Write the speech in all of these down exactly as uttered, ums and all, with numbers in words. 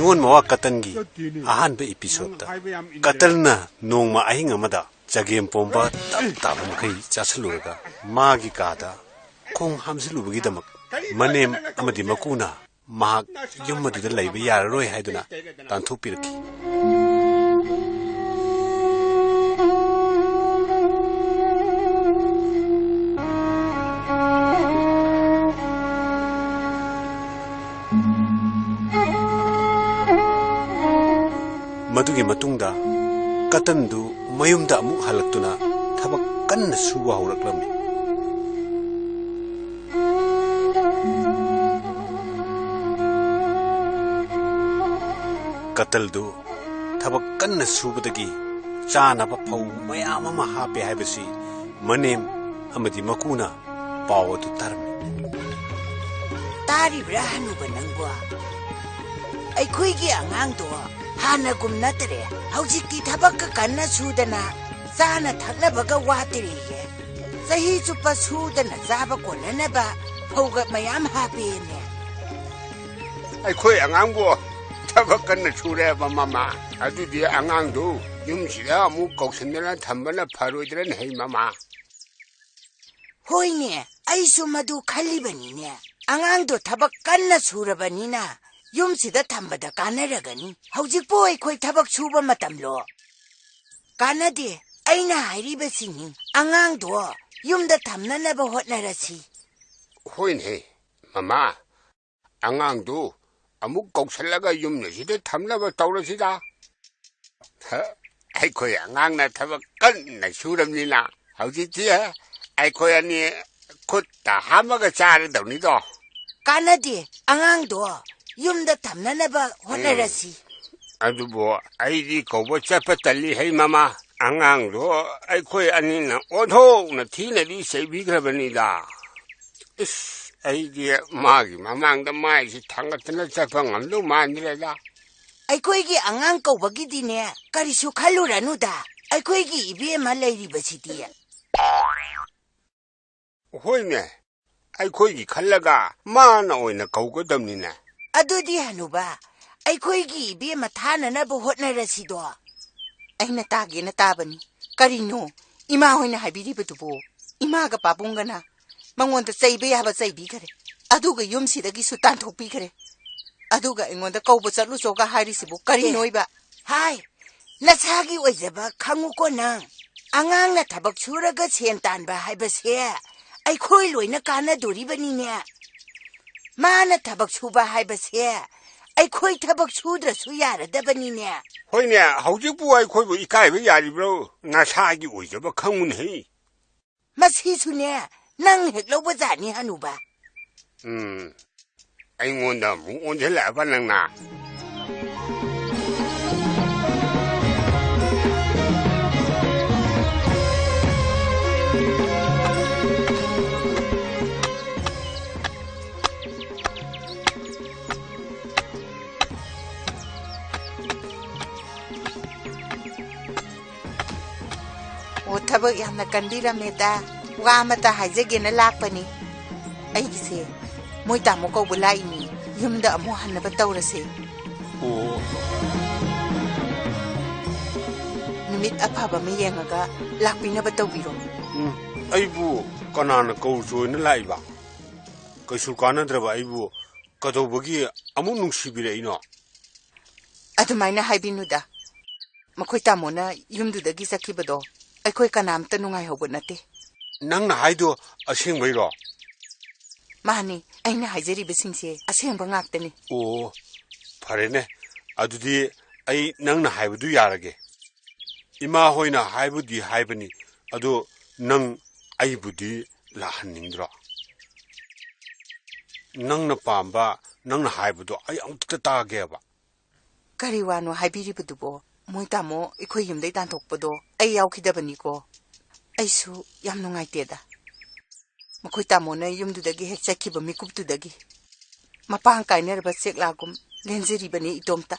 ꯃꯣꯟ ꯃꯋꯥ ꯀꯇꯟꯒꯤ ꯑꯍꯥꯟꯕ ꯏꯄꯤꯁꯣꯗꯇ ꯀꯇꯟꯅ ꯅꯣꯡꯃ ꯑꯍꯤꯡ ꯑꯃꯗ ꯆꯒꯦꯝ ꯄꯣꯝꯕ ꯇꯞ ꯇꯥꯕ ꯃꯈꯩ ꯆꯥꯁꯤꯜꯂꯨꯔꯒ ꯃꯥꯒꯤ ꯀꯥꯗ ꯈꯣꯡ ꯍꯥꯝꯖꯤꯜꯂꯨꯕꯒꯤꯗꯃꯛ ꯃꯅꯦꯝ ꯑꯃꯗꯤ ꯃꯀꯨꯅ ꯃꯍꯥꯛ ꯌꯨꯝ ꯑꯗꯨꯗ ꯂꯩꯕ ꯌꯥꯔꯔꯣꯏ ꯍꯥꯏꯗꯨꯅ ꯇꯥꯟꯊꯣꯛꯄꯤꯔꯛꯈꯤ꯫ ꯃꯗꯨꯒꯤ ꯃꯇꯨꯡꯗ ꯀꯇꯟꯗꯨ ꯃꯌꯨꯝꯗ ꯑꯃꯨꯛ ꯍꯜꯂꯛꯇꯨꯅ ꯊꯕꯛ ꯀꯟꯅ ꯁꯨꯕ ꯍꯧꯔꯛꯂꯝꯃꯤ꯫ ꯀꯇꯜꯗꯨ ꯊꯕꯛ ꯀꯟꯅ ꯁꯨꯕꯗꯒꯤ ꯆꯥꯅꯕ ꯐꯧ ꯃꯌꯥꯝ ꯑꯃ ꯍꯥꯞꯄꯦ ꯍꯥꯏꯕꯁꯤ ꯃꯅꯦꯝ ꯑꯃꯗꯤ ꯃꯀꯨꯅ ꯄꯥꯎ ꯑꯗꯨ ꯇꯥꯔꯝꯃꯤ꯫ ꯇꯥꯔꯤꯕ꯭ꯔꯥ ꯍꯅꯨꯕ ꯅꯪꯕꯣ? ꯑꯩꯈꯣꯏꯒꯤ ꯑꯉꯥꯡꯗꯣ ꯍꯥꯟꯅꯒꯨꯝ ꯅꯠꯇ꯭ꯔꯦ꯫ ꯍꯧꯖꯤꯛꯇꯤ ꯊꯕꯛꯀ ꯀꯟꯅ ꯁꯨꯗꯅ ꯆꯥꯅ ꯊꯛꯅꯕꯒ ꯋꯥꯠꯇ꯭ꯔꯦꯌꯦ꯫ ꯆꯍꯤ ꯆꯨꯞꯄ ꯁꯨꯗꯅ ꯆꯥꯕ ꯀꯣꯟꯅꯅꯕ ꯐꯧꯒ ꯃꯌꯥꯝ ꯍꯥꯞꯄꯦꯅꯦ꯫ ꯑꯩꯈꯣꯏ ꯑꯉꯥꯡꯕꯨ ꯊꯕꯛ ꯀꯟꯅ ꯁꯨꯔꯦꯕ ꯃꯃꯥ꯫ ꯑꯗꯨꯗꯤ ꯑꯉꯥꯡꯗꯨ ꯌꯨꯝꯁꯤꯗ ꯑꯃꯨꯛ ꯀꯧꯁꯤꯟꯗꯅ ꯊꯝꯕꯅ ꯐꯔꯣꯏꯗ꯭ꯔꯅꯦ ꯍꯩ ꯃꯃꯥ? ꯍꯣꯏꯅꯦ, ꯑꯩꯁꯨ ꯃꯗꯨ ꯈꯜꯂꯤꯕꯅꯤꯅꯦ꯫ ꯑꯉꯥꯡꯗꯣ ꯊꯕꯛ ꯀꯟꯅ ꯁꯨꯔꯕꯅꯤꯅ ꯌꯨꯝꯁꯤꯗ ꯊꯝꯕꯗ ꯀꯥꯟꯅꯔꯒꯅꯤ꯫ ꯍꯧꯖꯤꯛꯄꯨ ꯑꯩꯈꯣꯏ ꯊꯕꯛ ꯁꯨꯕ ꯃꯇꯝꯂꯣ? ꯀꯥꯟꯅꯗꯦ꯫ ꯑꯩꯅ ꯍꯥꯏꯔꯤꯕꯁꯤꯅꯤ, ꯑꯉꯥꯡꯗꯣ ꯌꯨꯝꯗ ꯊꯝꯅꯅꯕ ꯍꯣꯠꯅꯔꯁꯤ꯫ ꯍꯣꯏꯅꯦ, ꯃꯃꯥ꯫ ꯑꯉꯥꯡꯗꯨ ꯑꯃꯨꯛ ꯀꯧꯁꯜꯂꯒ ꯌꯨꯝ ꯑꯁꯤꯗ ꯊꯝꯅꯕ ꯇꯧꯔꯁꯤꯗ꯫ ꯍ, ꯑꯩꯈꯣꯏ ꯑꯉꯥꯡꯅ ꯊꯕꯛ ꯀꯟꯅ ꯁꯨꯔꯕꯅꯤꯅ ꯍꯧꯖꯤꯛꯇꯤ ꯑꯩꯈꯣꯏ ꯑꯅꯤ ꯈꯨꯠꯇ ꯍꯥꯝꯃꯒ ꯆꯥꯔꯗꯧꯅꯤꯗꯣ꯫ ꯀꯥꯟꯅꯗꯦ, ꯑꯉꯥꯡꯗꯣ ꯌꯨꯝꯗ ꯊꯝꯅꯅꯕ ꯍꯣꯠꯅꯔꯁꯤ꯫ ꯑꯗꯨꯕꯨ ꯑꯩꯗꯤ ꯀꯧꯕ ꯆꯠꯄ ꯇꯜꯂꯤ ꯍꯩ ꯃꯃꯥ꯫ ꯑꯉꯥꯡꯗꯣ ꯑꯩꯈꯣꯏ ꯑꯅꯤꯅ ꯑꯣꯟꯊꯣꯛꯅ ꯊꯤꯅꯗꯤ ꯆꯩꯕꯤꯈ꯭ꯔꯕꯅꯤꯗ꯫ ꯏꯁ, ꯑꯩꯗꯤ ꯃꯥꯒꯤ ꯃꯃꯥꯡꯗ ꯃꯥꯏꯁꯤ ꯊꯥꯡꯒꯠꯇꯅ ꯆꯠꯄ ꯉꯝꯗꯧ ꯃꯥꯟꯗ꯭ꯔꯦꯗ꯫ ꯑꯩꯈꯣꯏꯒꯤ ꯑꯉꯥꯡ ꯀꯧꯕꯒꯤꯗꯤꯅꯦ, ꯀꯔꯤꯁꯨ ꯈꯜꯂꯨꯔꯅꯨꯗ꯫ ꯑꯩꯈꯣꯏꯒꯤ ꯏꯕꯦꯝꯃ ꯂꯩꯔꯤꯕꯁꯤꯗꯤ꯫ ꯍꯣꯏꯅꯦ, ꯑꯩꯈꯣꯏꯒꯤ ꯈꯜꯂꯒ ꯃꯥꯅ ꯑꯣꯏꯅ ꯀꯧꯒꯗꯕꯅꯤꯅꯦ꯫ ꯑꯗꯨꯗꯤ ꯍꯅꯨꯕ, ꯑꯩꯈꯣꯏꯒꯤ ꯏꯕꯦꯝꯃ ꯊꯥꯅꯅꯕ ꯍꯣꯠꯅꯔꯁꯤꯗꯣ꯫ ꯑꯩꯅ ꯇꯥꯒꯦꯅ ꯇꯥꯕꯅꯤ꯫ ꯀꯔꯤꯅꯣ ꯏꯃꯥ ꯍꯣꯏꯅ ꯍꯥꯏꯕꯤꯔꯤꯕꯗꯨꯕꯨ? ꯏꯃꯥꯒ ꯄꯥꯕꯨꯡꯒꯅ ꯃꯉꯣꯟꯗ ꯆꯩꯕ ꯌꯥꯕ ꯆꯩꯕꯤꯈꯔꯦ, ꯑꯗꯨꯒ ꯌꯨꯝꯁꯤꯗꯒꯤꯁꯨ ꯇꯥꯟꯊꯣꯛꯄꯤꯈꯔꯦ, ꯑꯗꯨꯒ ꯑꯩꯉꯣꯟꯗ ꯀꯧꯕ ꯆꯠꯂꯨꯆꯣꯒ ꯍꯥꯏꯔꯤꯁꯤꯕꯨ ꯀꯔꯤꯅꯣꯏꯕ? ꯍꯥꯏ, ꯅꯁꯥꯒꯤ ꯑꯣꯏꯖꯕ ꯈꯪꯉꯨꯀꯣ ꯅꯪ꯫ ꯑꯉꯥꯡꯅ ꯊꯕꯛ ꯁꯨꯔꯒ ꯁꯦꯟ ꯇꯥꯟꯕ ꯍꯥꯏꯕꯁꯦ ꯑꯩꯈꯣꯏ ꯂꯣꯏꯅ ꯀꯥꯟꯅꯗꯣꯔꯤꯕꯅꯤꯅꯦ꯫ ꯃꯥꯅ ꯊꯕꯛ ꯁꯨꯕ ꯍꯥꯏꯕꯁꯦ ꯑꯩꯈꯣꯏ ꯊꯕꯛ ꯁꯨꯗ꯭ꯔꯁꯨ ꯌꯥꯔꯗꯕꯅꯤꯅꯦ꯫ ꯍꯣꯏꯅꯦ, ꯍꯧꯖꯤꯛꯄꯨ ꯑꯩꯈꯣꯏꯕꯨ ꯏꯀꯥꯏꯕ ꯌꯥꯔꯤꯕ꯭ꯔꯣ? ꯅꯁꯥꯒꯤ ꯑꯣꯏꯖꯕ ꯈꯪꯉꯨꯅꯦꯍꯦ꯫ ꯃꯁꯤꯁꯨꯅꯦ, ꯅꯪ ꯍꯦꯛ ꯂꯧꯕ ꯖꯥꯠꯅꯤ ꯍꯅꯨꯕ꯫ ꯎꯝ, ꯑꯩꯉꯣꯟꯗ ꯑꯃꯨꯛ ꯑꯣꯟꯁꯤꯜꯂꯛꯑꯕ ꯅꯪꯅ꯫ ꯑꯣ, ꯊꯕꯛ ꯌꯥꯝꯅ ꯀꯟꯕꯤꯔꯝꯃꯦꯗ꯫ ꯋꯥ ꯑꯃꯇ ꯍꯥꯏꯖꯒꯦꯅ ꯂꯥꯛꯄꯅꯤ꯫ ꯑꯩꯒꯤꯁꯦ ꯃꯣꯏ ꯇꯥꯃꯣ ꯀꯧꯕ ꯂꯥꯛꯏꯅꯤ꯫ ꯌꯨꯝꯗ ꯑꯃꯨꯛ ꯍꯟꯅꯕ ꯇꯧꯔꯁꯦ꯫ ꯑꯣ꯫ ꯅꯨꯃꯤꯠ ꯑꯐꯕ ꯑꯃ ꯌꯦꯡꯉꯒ ꯂꯥꯛꯄꯤꯅꯕ ꯇꯧꯕꯤꯔꯣ꯫ ꯎꯝ, ꯑꯩꯕꯨ ꯀꯅꯥꯅ ꯀꯧꯔꯨꯆꯣꯅ ꯂꯥꯛꯏꯕ? ꯀꯩꯁꯨ ꯀꯥꯟꯅꯗ꯭ꯔꯕ ꯑꯩꯕꯨ ꯀꯩꯗꯧꯕꯒꯤ ꯑꯃꯨꯛ ꯅꯨꯡꯁꯤꯕꯤꯔꯛꯏꯅꯣ? ꯑꯗꯨꯃꯥꯏꯅ ꯍꯥꯏꯕꯤꯅꯨꯗ꯫ ꯃꯈꯣꯏ ꯇꯥꯃꯣꯅ ꯌꯨꯝꯗꯨꯗꯒꯤ ꯆꯠꯈꯤꯕꯗꯣ ꯑꯩꯈꯣꯏ ꯀꯅꯥꯝꯇ ꯅꯨꯡꯉꯥꯏꯍꯧꯕ ꯅꯠꯇꯦ꯫ ꯅꯪꯅ ꯍꯥꯏꯗꯣ ꯑꯁꯦꯡꯕꯩꯔꯣ? ꯃꯥꯅꯤ, ꯑꯩꯅ ꯍꯥꯏꯖꯔꯤꯕꯁꯤꯡꯁꯦ ꯑꯁꯦꯡꯕ ꯉꯥꯛꯇꯅꯤ꯫ ꯑꯣ, ꯐꯔꯦꯅꯦ꯫ ꯑꯗꯨꯗꯤ ꯑꯩ ꯅꯪꯅ ꯍꯥꯏꯕꯗꯨ ꯌꯥꯔꯒꯦ꯫ ꯏꯃꯥ ꯍꯣꯏꯅ ꯍꯥꯏꯕꯨꯗꯤ ꯍꯥꯏꯕꯅꯤ, ꯑꯗꯣ ꯅꯪ ꯑꯩꯕꯨꯗꯤ ꯂꯥꯛꯍꯟꯅꯤꯡꯗ꯭ꯔꯣ? ꯅꯪꯅ ꯄꯥꯝꯕ, ꯅꯪꯅ ꯍꯥꯏꯕꯗꯣ ꯑꯩ ꯑꯃꯨꯛꯇ ꯇꯥꯒꯦꯕ꯫ ꯀꯔꯤ ꯋꯥꯅꯣ ꯍꯥꯏꯕꯤꯔꯤꯕꯗꯨꯕꯣ? ꯃꯣꯏ ꯇꯥꯃꯣ ꯑꯩꯈꯣꯏ ꯌꯨꯝꯗꯩ ꯇꯥꯟꯊꯣꯛꯄꯗꯣ ꯑꯩ ꯌꯥꯎꯈꯤꯗꯕꯅꯤꯀꯣ꯫ ꯑꯩꯁꯨ ꯌꯥꯝ ꯅꯨꯡꯉꯥꯏꯇꯦꯗ꯫ ꯃꯈꯣꯏ ꯇꯥꯃꯣꯅ ꯌꯨꯝꯗꯨꯗꯒꯤ ꯍꯦꯛ ꯆꯠꯈꯤꯕ ꯃꯤꯀꯨꯞꯇꯨꯗꯒꯤ ꯃꯄꯥꯡ ꯀꯥꯏꯅꯔꯕ ꯆꯦꯛꯂꯥꯒꯨꯝ ꯂꯦꯟꯖꯔꯤꯕꯅꯤ ꯏꯇꯣꯝꯇ꯫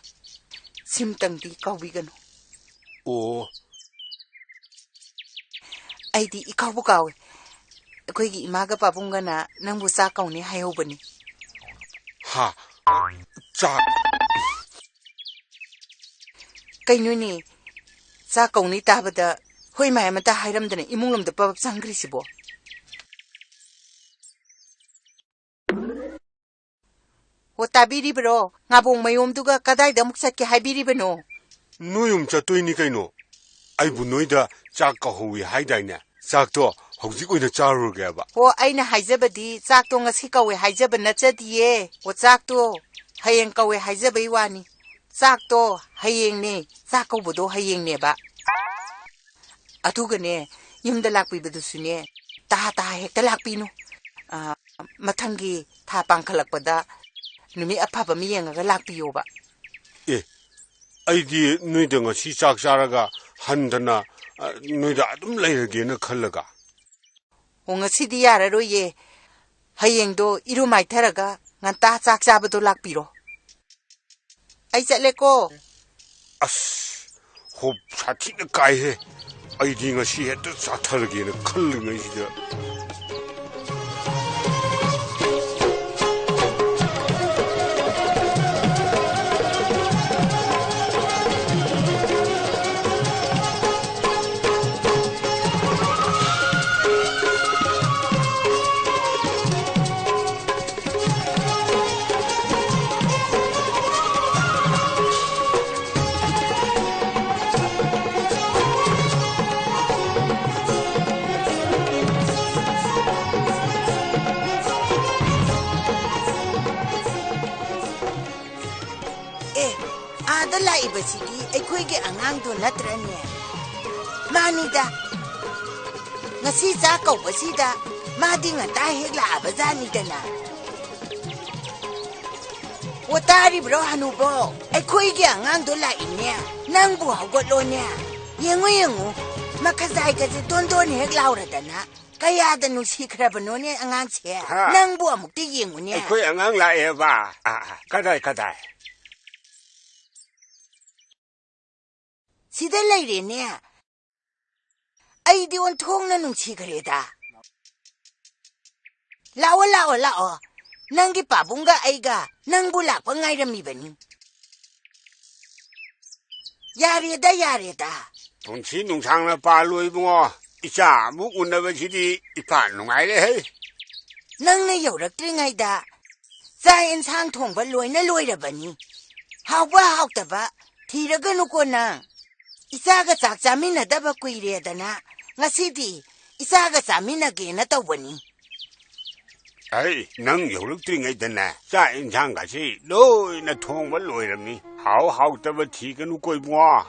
ꯁꯤꯝꯇꯪꯗꯤ ꯀꯥꯎꯕꯤꯒꯅꯨ꯫ ꯑꯣ꯫ ꯑꯩꯗꯤ ꯏꯀꯥꯎꯕꯨ ꯀꯥꯎꯏ꯫ ꯑꯩꯈꯣꯏꯒꯤ ꯏꯃꯥꯒ ꯄꯥꯕꯨꯡꯒꯅ ꯅꯪꯕꯨ ꯆꯥꯛ ꯀꯧꯅꯤ ꯍꯥꯏꯍꯧꯕꯅꯤ꯫ ꯍꯥ? ꯆꯥꯛ? ꯀꯩꯅꯣꯅꯦ? ꯆꯥꯛ ꯀꯧꯅꯤ ꯇꯥꯕꯗ ꯍꯣꯏ ꯃꯥꯏ ꯑꯃꯇ ꯍꯥꯏꯔꯝꯗꯅ ꯏꯃꯨꯡ ꯂꯣꯝꯗ ꯄꯕꯞ ꯆꯪꯈ꯭ꯔꯤꯁꯤꯕꯣ? ꯑꯣ, ꯇꯥꯕꯤꯔꯤꯕ꯭ꯔꯣ? ꯉꯥꯕꯣꯡ ꯃꯌꯣꯝꯗꯨꯒ ꯀꯗꯥꯏꯗ ꯑꯃꯨꯛ ꯆꯠꯀꯦ ꯍꯥꯏꯕꯤꯔꯤꯕꯅꯣ? ꯅꯣꯏ ꯌꯨꯝ ꯆꯠꯇꯣꯏꯅꯤ ꯀꯩꯅꯣ꯫ ꯑꯩꯕꯨ ꯅꯣꯏꯗ ꯆꯥꯛ ꯀꯧꯍꯧꯋꯤ ꯍꯥꯏꯗꯥꯏꯅꯦ? ꯆꯥꯛꯇꯣ ꯍꯧꯖꯤꯛ ꯑꯣꯏꯅ ꯆꯥꯔꯨꯔꯒꯦꯕ꯫ ꯑꯣ, ꯑꯩꯅ ꯍꯥꯏꯖꯕꯗꯤ ꯆꯥꯛꯇꯣ ꯉꯁꯤ ꯀꯧꯋꯦ ꯍꯥꯏꯖꯕ ꯅꯠꯆꯗꯤꯌꯦ꯫ ꯑꯣ, ꯆꯥꯛꯇꯣ ꯍꯌꯦꯡ ꯀꯧꯋꯦ ꯍꯥꯏꯖꯕꯩ ꯋꯥꯅꯤ꯫ ꯆꯥꯛꯇꯣ ꯍꯌꯦꯡꯅꯦ, ꯆꯥꯛ ꯀꯧꯕꯗꯣ ꯍꯌꯦꯡꯅꯦꯕ꯫ ꯑꯗꯨꯒꯅꯦ, ꯌꯨꯝꯗ ꯂꯥꯛꯄꯤꯕꯗꯨꯁꯨꯅꯦ, ꯇꯍꯥ ꯇꯍꯥ ꯍꯦꯛꯇ ꯂꯥꯛꯄꯤꯅꯨ꯫ ꯑ, ꯃꯊꯪꯒꯤ ꯊꯥ ꯄꯥꯡꯈꯠꯂꯛꯄꯗ ꯅꯨꯃꯤꯠ ꯑꯐꯕ ꯑꯃ ꯌꯦꯡꯉꯒ ꯂꯥꯛꯄꯤꯌꯣꯕ꯫ ꯑꯦ, ꯑꯩꯗꯤ ꯅꯣꯏꯗ ꯉꯁꯤ ꯆꯥꯛ ꯆꯥꯔꯒ ꯍꯟꯗꯅ, ꯑ, ꯅꯣꯏꯗ ꯑꯗꯨꯝ ꯂꯩꯔꯒꯦꯅ ꯈꯜꯂꯒ꯫ ꯑꯣ, ꯉꯁꯤꯗꯤ ꯌꯥꯔꯔꯣꯏꯌꯦ꯫ ꯍꯌꯦꯡꯗꯣ ꯏꯔꯨ ꯃꯥꯏꯊꯔꯒ ꯉꯟꯇꯥ ꯆꯥꯛ ꯆꯥꯕꯗꯣ ꯂꯥꯛꯄꯤꯔꯣ꯫ ꯑꯩ ꯆꯠꯂꯦꯀꯣ꯫ ꯑꯁ, ꯍꯣꯞ ꯁꯥꯊꯤꯅ ꯀꯥꯏꯍꯦ꯫ ꯑꯩꯗꯤ ꯉꯁꯤ ꯍꯦꯛꯇ ꯆꯥꯊꯔꯒꯦꯅ ꯈꯜꯂꯤꯉꯩꯁꯤꯗ꯫ ꯑꯦ, ꯑꯥꯗ ꯂꯥꯛꯏꯕꯁꯤꯗꯤ ꯑꯩꯈꯣꯏꯒꯤ ꯑꯉꯥꯡꯗꯣ ꯅꯠꯇ꯭ꯔꯅꯦ? ꯃꯥꯅꯤꯗ꯫ ꯉꯁꯤ ꯆꯥꯛ ꯀꯧꯕꯁꯤꯗ ꯃꯥꯗꯤ ꯉꯟꯇꯥ ꯍꯦꯛ ꯂꯥꯛꯑꯕꯖꯥꯠꯅꯤꯗꯅ꯫ ꯑꯣ, ꯇꯥꯔꯤꯕ꯭ꯔꯣ ꯍꯅꯨꯕꯣ? ꯑꯩꯈꯣꯏꯒꯤ ꯑꯉꯥꯡꯗꯣ ꯂꯥꯛꯏꯅꯦ꯫ ꯅꯪꯕꯨ ꯍꯧꯒꯠꯂꯣꯅꯦ꯫ ꯌꯦꯡꯉꯨ, ꯌꯦꯡꯉꯨ꯫ ꯃꯈꯖꯥꯏꯒꯁꯦ ꯗꯣꯟ ꯗꯣꯟ ꯍꯦꯛ ꯂꯥꯎꯔꯗꯅ꯫ ꯀꯌꯥꯗ ꯅꯨꯡꯁꯤꯈ꯭ꯔꯕꯅꯣꯅꯦ ꯑꯉꯥꯡꯁꯦ꯫ ꯍꯥ? ꯅꯪꯕꯨ ꯑꯃꯨꯛꯇ ꯌꯦꯡꯉꯨꯅꯦ꯫ ꯑꯩꯈꯣꯏ ꯑꯉꯥꯡ ꯂꯥꯛꯑꯦꯕ꯫ ꯑꯥ, ꯑꯥ, ꯀꯗꯥꯏ, ꯀꯗꯥꯏ? ꯁꯤꯗ ꯂꯩꯔꯦꯅꯦ꯫ ꯑꯩꯗꯤ ꯑꯣꯟꯊꯣꯛꯅ ꯅꯨꯡꯁꯤꯈ꯭ꯔꯦꯗ꯫ ꯂꯥꯛꯑꯣ, ꯂꯥꯛꯑꯣ, ꯂꯥꯛꯑꯣ꯫ ꯅꯪꯒꯤ ꯄꯥꯕꯨꯡꯒ ꯑꯩꯒ ꯅꯪꯕꯨ ꯂꯥꯛꯄ ꯉꯥꯏꯔꯝꯃꯤꯕꯅꯤ꯫ ꯌꯥꯔꯦꯗ, ꯌꯥꯔꯦꯗ꯫ ꯄꯨꯟꯁꯤ ꯅꯨꯡꯁꯥꯡꯅ ꯄꯥꯜꯂꯨ ꯏꯕꯨꯡꯉꯣ꯫ ꯏꯆꯥ ꯑꯃꯨꯛ ꯎꯅꯕꯁꯤꯗꯤ ꯏꯄꯥ ꯅꯨꯡꯉꯥꯏꯔꯦꯍꯦ꯫ ꯅꯪꯅ ꯌꯧꯔꯛꯇ꯭ꯔꯤꯉꯩꯗ ꯆꯥꯛ ꯏꯟꯁꯥꯡ ꯊꯣꯡꯕ ꯂꯣꯏꯅ ꯂꯣꯏꯔꯕꯅꯤ꯫ ꯍꯥꯎꯕ ꯍꯥꯎꯇꯕ ꯊꯤꯔꯒꯅꯨꯀꯣ ꯅꯪ꯫ ꯏꯆꯥꯒ ꯆꯥꯛ ꯆꯥꯃꯤꯟꯅꯗꯕ ꯀꯨꯏꯔꯦꯗꯅ ꯉꯁꯤꯗꯤ ꯏꯆꯥꯒ ꯆꯥꯃꯤꯟꯅꯒꯦꯅ ꯇꯧꯕꯅꯤ꯫ ꯑꯩ ꯅꯪ ꯌꯧꯔꯛꯇ꯭ꯔꯤꯉꯩꯗꯅꯦ ꯆꯥꯛ ꯏꯟꯁꯥꯡꯒꯁꯤ ꯂꯣꯏꯅ ꯊꯣꯡꯕ ꯂꯣꯏꯔꯝꯃꯤ꯫ ꯍꯥꯎ ꯍꯥꯎꯇꯕ ꯊꯤꯒꯅꯨꯀꯣ ꯏꯕꯨꯡꯉꯣ꯫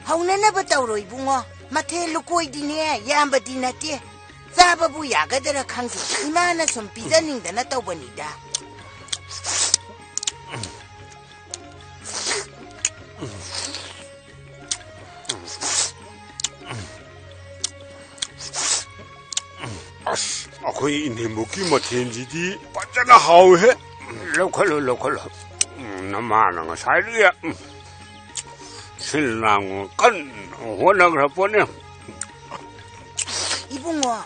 ꯍꯧꯅꯅꯕ ꯇꯧꯔꯣ ꯏꯕꯨꯡꯉꯣ꯫ ꯃꯊꯦꯜ ꯂꯨꯀꯣꯏꯗꯤꯅꯦ ꯌꯥꯝꯕꯗꯤ ꯅꯠꯇꯦ꯫ ꯆꯥꯕꯕꯨ ꯌꯥꯒꯗꯔ ꯈꯪꯗꯦ꯫ ꯏꯃꯥꯅ ꯁꯨꯝ ꯄꯤꯖꯅꯤꯡꯗꯅ ꯇꯧꯕꯅꯤꯗ꯫ ꯑꯁ, ꯑꯩꯈꯣꯏ ꯏꯅꯦꯝꯕꯣꯛꯀꯤ ꯃꯊꯦꯜꯁꯤꯗꯤ ꯐꯖꯅ ꯍꯥꯎꯋꯤꯍꯦ꯫ ꯂꯧꯈꯠꯂꯣ, ꯂꯧꯈꯠꯂꯣ꯫ ꯎꯝ, ꯅꯃꯥꯅ ꯉꯁꯥꯏꯗꯒꯤ, ꯎꯝ, ꯁꯤꯜ ꯂꯥꯡꯕ ꯀꯟꯅ ꯍꯣꯠꯅꯈ꯭ꯔ ꯄꯣꯠꯅꯤ꯫ ꯏꯕꯨꯡꯉꯣ,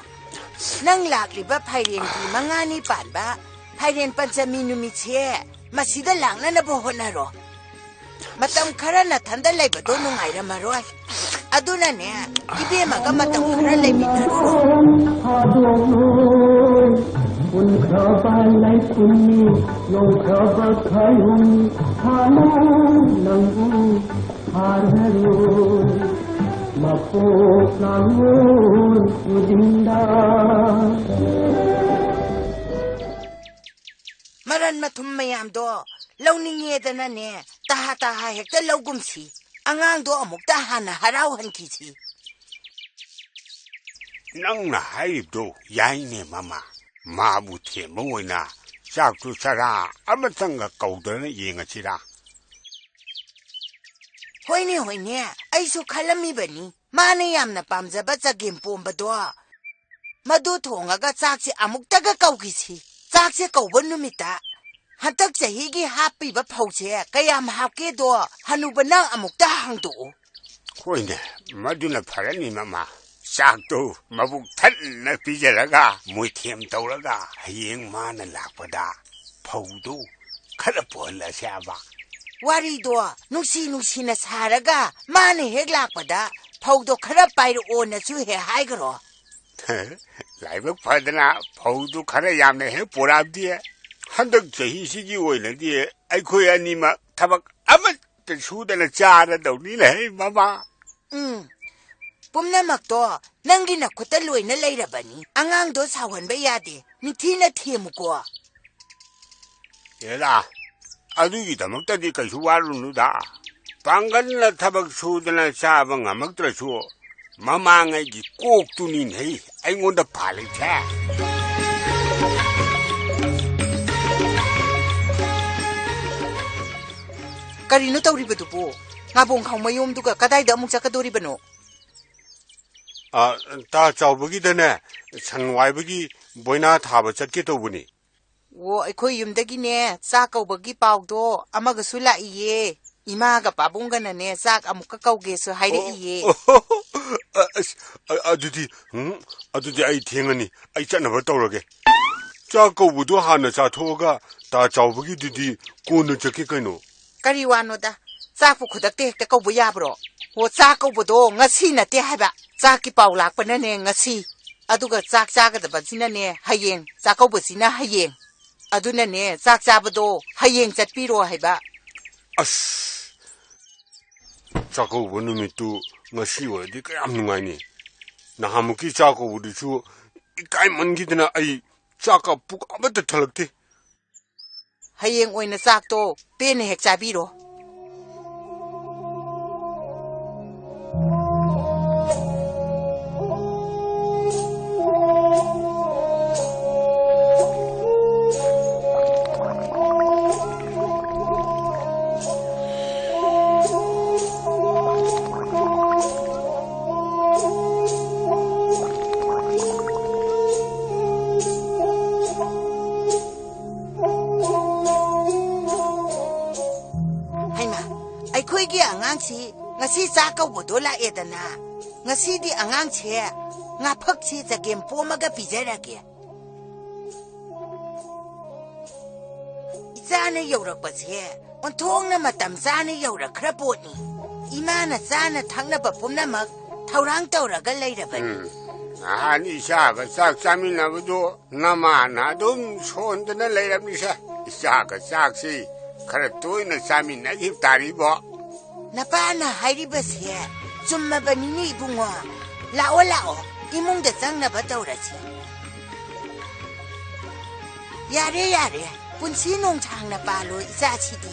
ꯅꯪ ꯂꯥꯛꯂꯤꯕ ꯐꯥꯏꯔꯦꯟꯒꯤ ꯃꯉꯥꯅꯤ ꯄꯥꯟꯕ ꯐꯥꯏꯔꯦꯟ ꯄꯟꯆꯃꯤ ꯅꯨꯃꯤꯠꯁꯦ ꯃꯁꯤꯗ ꯂꯥꯛꯅꯅꯕ ꯍꯣꯠꯅꯔꯣ꯫ ꯃꯇꯝ ꯈꯔ ꯅꯊꯟꯗ ꯂꯩꯕꯗꯣ ꯅꯨꯡꯉꯥꯏꯔꯝꯃꯔꯣꯏ꯫ ꯑꯗꯨꯅꯅꯦ, ꯏꯕꯦꯝꯃꯒ ꯃꯇꯝ ꯈꯔ ꯂꯩꯃꯤꯟꯅꯔꯨꯔꯣ꯫ ꯊꯥꯗꯣꯛꯂꯣꯏ, ꯍꯨꯟꯈ꯭ꯔꯕ ꯂꯩꯄꯨꯟꯅꯤ, ꯌꯣꯟꯈ꯭ꯔꯕ ꯈꯥꯏꯌꯨꯝꯅꯤ, ꯍꯥꯟꯅ ꯅꯪꯕꯨ ꯍꯥꯔꯔꯣꯏ, ꯃꯄꯣꯛ ꯂꯥꯡꯂꯣꯏ ꯈꯨꯗꯤꯡꯗ꯫ ꯃꯔꯟ ꯃꯊꯨꯝ ꯃꯌꯥꯝꯗꯣ ꯂꯧꯅꯤꯡꯉꯦꯗꯅꯅꯦ, ꯇꯍꯥ ꯇꯍꯥ ꯍꯦꯛꯇ ꯂꯧꯒꯨꯝꯁꯤ꯫ ꯑꯉꯥꯡꯗꯣ ꯑꯃꯨꯛꯇ ꯍꯥꯟꯅ ꯍꯔꯥꯎꯍꯟꯈꯤꯁꯤ꯫ ꯅꯪꯅ ꯍꯥꯏꯔꯤꯕꯗꯣ ꯌꯥꯏꯅꯦ, ꯃꯃꯥ꯫ ꯃꯥꯕꯨ ꯊꯦꯝꯕ ꯑꯣꯏꯅ ꯆꯥꯛꯇꯨ ꯆꯔꯥ ꯑꯃꯇꯪꯒ ꯀꯧꯗꯅ ꯌꯦꯡꯉꯁꯤꯔꯥ? ꯍꯣꯏꯅꯦ, ꯍꯣꯏꯅꯦ, ꯑꯩꯁꯨ ꯈꯜꯂꯝꯃꯤꯕꯅꯤ꯫ ꯃꯥꯅ ꯌꯥꯝꯅ ꯄꯥꯝꯖꯕ ꯆꯒꯦꯝ ꯄꯣꯝꯕꯗꯣ, ꯃꯗꯨ ꯊꯣꯡꯉꯒ ꯆꯥꯛꯁꯦ ꯑꯃꯨꯛꯇꯒ ꯀꯧꯈꯤꯁꯤ꯫ ꯆꯥꯛꯁꯦ ꯀꯧꯕ ꯅꯨꯃꯤꯠꯇ ꯍꯟꯗꯛ ꯆꯍꯤꯒꯤ ꯍꯥꯞꯄꯤꯕ ꯐꯧꯁꯦ ꯀꯌꯥꯝ ꯍꯥꯞꯀꯦꯗꯣ ꯍꯅꯨꯕ ꯅꯪ ꯑꯃꯨꯛꯇ ꯍꯪꯗꯣꯛꯎ꯫ ꯍꯣꯏꯅꯦ, ꯃꯗꯨꯅ ꯐꯔꯅꯤ, ꯃꯃꯥ꯫ ꯆꯥꯛꯇꯨ ꯃꯕꯨꯛ ꯊꯟꯅ ꯄꯤꯖꯔꯒ, ꯃꯣꯏꯊꯦꯝ ꯇꯧꯔꯒ, ꯍꯌꯦꯡ ꯃꯥꯅ ꯂꯥꯛꯄꯗ ꯐꯧꯗꯨ ꯈꯔ ꯄꯨꯍꯜꯂꯁꯦ ꯍꯥꯏꯕ꯫ ꯋꯥꯔꯤꯗꯣ ꯅꯨꯡꯁꯤ ꯅꯨꯡꯁꯤꯅ ꯁꯥꯔꯒ ꯃꯥꯅ ꯍꯦꯛ ꯂꯥꯛꯄꯗ ꯐꯧꯗꯣ ꯈꯔ ꯄꯥꯏꯔꯛꯑꯣꯅꯁꯨ ꯍꯦꯛ ꯍꯥꯏꯈ꯭ꯔꯣ꯫ ꯂꯥꯏꯕꯛ ꯐꯗꯅ ꯐꯧꯗꯨ ꯈꯔ ꯌꯥꯝꯅ ꯍꯦꯛ ꯄꯨꯔꯛꯑꯕꯗꯤ ꯍꯟꯗꯛ ꯆꯍꯤꯁꯤꯒꯤ ꯑꯣꯏꯅꯗꯤ ꯑꯩꯈꯣꯏ ꯑꯅꯤꯃꯛ ꯊꯕꯛ ꯑꯃꯠꯇ ꯁꯨꯗꯅ ꯆꯥꯔꯗꯧꯅꯤꯅꯦ, ꯃꯃꯥ꯫ ꯎꯝ, ꯄꯨꯝꯅꯃꯛꯇꯣ ꯅꯪꯒꯤ ꯅꯈꯨꯠꯇ ꯂꯣꯏꯅ ꯂꯩꯔꯕꯅꯤ꯫ ꯑꯉꯥꯡꯗꯣ ꯁꯥꯎꯍꯟꯕ ꯌꯥꯗꯦ꯫ ꯅꯤꯡꯊꯤꯅ ꯊꯦꯝꯃꯨꯀꯣ꯫ ꯑꯦꯔꯥ, ꯑꯗꯨꯒꯤꯗꯃꯛꯇꯗꯤ ꯀꯩꯁꯨ ꯋꯥꯔꯨꯅꯨꯗ꯫ ꯄꯥꯡꯒꯜꯅ ꯊꯕꯛ ꯁꯨꯗꯅ ꯆꯥꯕ ꯉꯝꯃꯛꯇ꯭ꯔꯁꯨ, ꯃꯃꯥꯡꯉꯩꯒꯤ ꯀꯣꯛꯇꯨꯅꯤꯅꯦ ꯑꯩꯉꯣꯟꯗ ꯄꯥꯜꯂꯤꯁꯦ꯫ ꯀꯔꯤꯅꯣ ꯇꯧꯔꯤꯕꯗꯨꯕꯨ? ꯉꯥꯕꯣꯡ ꯈꯥꯎ ꯃꯌꯣꯝꯗꯨꯒ ꯀꯗꯥꯏꯗ ꯑꯃꯨꯛ ꯆꯠꯀꯗꯣꯔꯤꯕꯅꯣ? ꯑ, ꯇꯥ ꯆꯥꯎꯕꯒꯤꯗꯅꯦ, ꯁꯟ ꯋꯥꯏꯕꯒꯤ ꯕꯣꯏꯅꯥ ꯊꯥꯕ ꯆꯠꯀꯦ ꯇꯧꯕꯅꯤ꯫ ꯑꯣ, ꯑꯩꯈꯣꯏ ꯌꯨꯝꯗꯒꯤꯅꯦ, ꯆꯥꯛ ꯀꯧꯕꯒꯤ ꯄꯥꯎꯗꯣ ꯑꯃꯒꯁꯨ ꯂꯥꯛꯏꯌꯦ꯫ ꯏꯃꯥꯒ ꯄꯥꯕꯨꯡꯒꯅꯅꯦ, ꯆꯥꯛ ꯑꯃꯨꯛꯀ ꯀꯧꯒꯦꯁꯨ ꯍꯥꯏꯔꯛꯏꯌꯦ꯫ ꯑꯣ, ꯑ, ꯑꯁ, ꯑ, ꯑꯗꯨꯗꯤ, ꯎꯝ, ꯑꯗꯨꯗꯤ ꯑꯩ ꯊꯦꯡꯉꯅꯤ꯫ ꯑꯩ ꯆꯠꯅꯕ ꯇꯧꯔꯒꯦ꯫ ꯆꯥꯛ ꯀꯧꯕꯗꯣ ꯍꯥꯟꯅ ꯆꯥꯊꯣꯛꯑꯒ ꯇꯥ ꯆꯥꯎꯕꯒꯤꯗꯨꯗꯤ ꯀꯣꯟꯅ ꯆꯠꯀꯦ ꯀꯩꯅꯣ꯫ ꯀꯔꯤ ꯋꯥꯅꯣꯗ? ꯆꯥꯛꯄꯨ ꯈꯨꯗꯛꯇ ꯍꯦꯛꯇ ꯀꯧꯕ ꯌꯥꯕ꯭ꯔꯣ? ꯑꯣ, ꯆꯥꯛ ꯀꯧꯕꯗꯣ ꯉꯁꯤ ꯅꯠꯇꯦ ꯍꯥꯏꯕ꯫ ꯆꯥꯛꯀꯤ ꯄꯥꯎ ꯂꯥꯛꯄꯅꯅꯦ ꯉꯁꯤ꯫ ꯑꯗꯨꯒ ꯆꯥꯛ ꯆꯥꯒꯗꯕꯁꯤꯅꯅꯦ ꯍꯌꯦꯡ, ꯆꯥꯛꯀꯧꯕꯁꯤꯅ ꯍꯌꯦꯡ꯫ ꯑꯗꯨꯅꯅꯦ, ꯆꯥꯛ ꯆꯥꯕꯗꯣ ꯍꯌꯦꯡ ꯆꯠꯄꯤꯔꯣ ꯍꯥꯏꯕ꯫ ꯑꯁ! ꯆꯥꯛꯀꯧꯕ ꯅꯨꯃꯤꯠꯇꯨ ꯉꯁꯤ ꯑꯣꯏꯔꯗꯤ ꯀꯌꯥꯝ ꯅꯨꯡꯉꯥꯏꯅꯤ꯫ ꯅꯍꯥꯟꯃꯨꯛꯀꯤ ꯆꯥꯛꯀꯧꯕꯗꯨꯁꯨ ꯏꯀꯥꯏꯃꯟꯈꯤꯗꯅ ꯑꯩ ꯆꯥꯛꯀ ꯄꯨꯛ ꯑꯃꯠꯇ ꯊꯜꯂꯛꯇꯦ꯫ ꯍꯌꯦꯡ ꯑꯣꯏꯅ ꯆꯥꯛꯇꯣ ꯄꯦꯟꯅ ꯍꯦꯛ ꯆꯥꯕꯤꯔꯣ꯫ ꯍꯩꯃꯥ, ꯑꯩꯈꯣꯏꯒꯤ ꯑꯉꯥꯡꯁꯤ ꯉꯁꯤ ꯆꯥꯛ ꯀꯧꯕꯗꯣ ꯂꯥꯛꯑꯦꯗꯅ꯫ ꯉꯁꯤꯗꯤ ꯑꯉꯥꯡꯁꯦ ꯉꯥꯐꯛꯁꯤ ꯆꯒꯦꯝ ꯄꯣꯝꯃꯒ ꯄꯤꯖꯔꯒꯦ꯫ ꯆꯥꯅ ꯌꯧꯔꯛꯄꯁꯦ ꯑꯣꯟꯊꯣꯛꯅ ꯃꯇꯝ ꯆꯥꯅ ꯌꯧꯔꯛꯈ꯭ꯔ ꯄꯣꯠꯅꯤ꯫ ꯏꯃꯥꯅ ꯆꯥꯅ ꯊꯛꯅꯕ ꯄꯨꯝꯅꯃꯛ ꯊꯧꯔꯥꯡ ꯇꯧꯔꯒ ꯂꯩꯔꯕꯅꯤ꯫ ꯎꯝ, ꯅꯍꯥꯟ ꯏꯆꯥꯒ ꯆꯥꯛ ꯆꯥꯃꯤꯟꯅꯕꯗꯣ ꯅꯃꯥꯅ ꯑꯗꯨꯝ ꯁꯣꯟꯗꯅ ꯂꯩꯔꯝꯃꯤꯁꯦ꯫ ꯏꯆꯥꯒ ꯆꯥꯛꯁꯤ ꯈꯔ ꯇꯣꯏꯅ ꯆꯥꯃꯤꯟꯅꯈꯤꯕ ꯇꯥꯔꯤꯕꯣ꯫ ꯅꯄꯥꯅ ꯍꯥꯏꯔꯤꯕꯁꯦ ꯆꯨꯝꯃꯕꯅꯤꯅꯦ ꯏꯕꯨꯡꯉꯣ꯫ ꯂꯥꯛꯑꯣ, ꯂꯥꯛꯑꯣ, ꯏꯃꯨꯡꯗ ꯆꯪꯅꯕ ꯇꯧꯔꯁꯤ꯫ ꯌꯥꯔꯦ, ꯌꯥꯔꯦ, ꯄꯨꯟꯁꯤ ꯅꯣꯡꯁꯥꯡꯅ ꯄꯥꯜꯂꯣ ꯏꯆꯥꯁꯤꯗꯤ꯫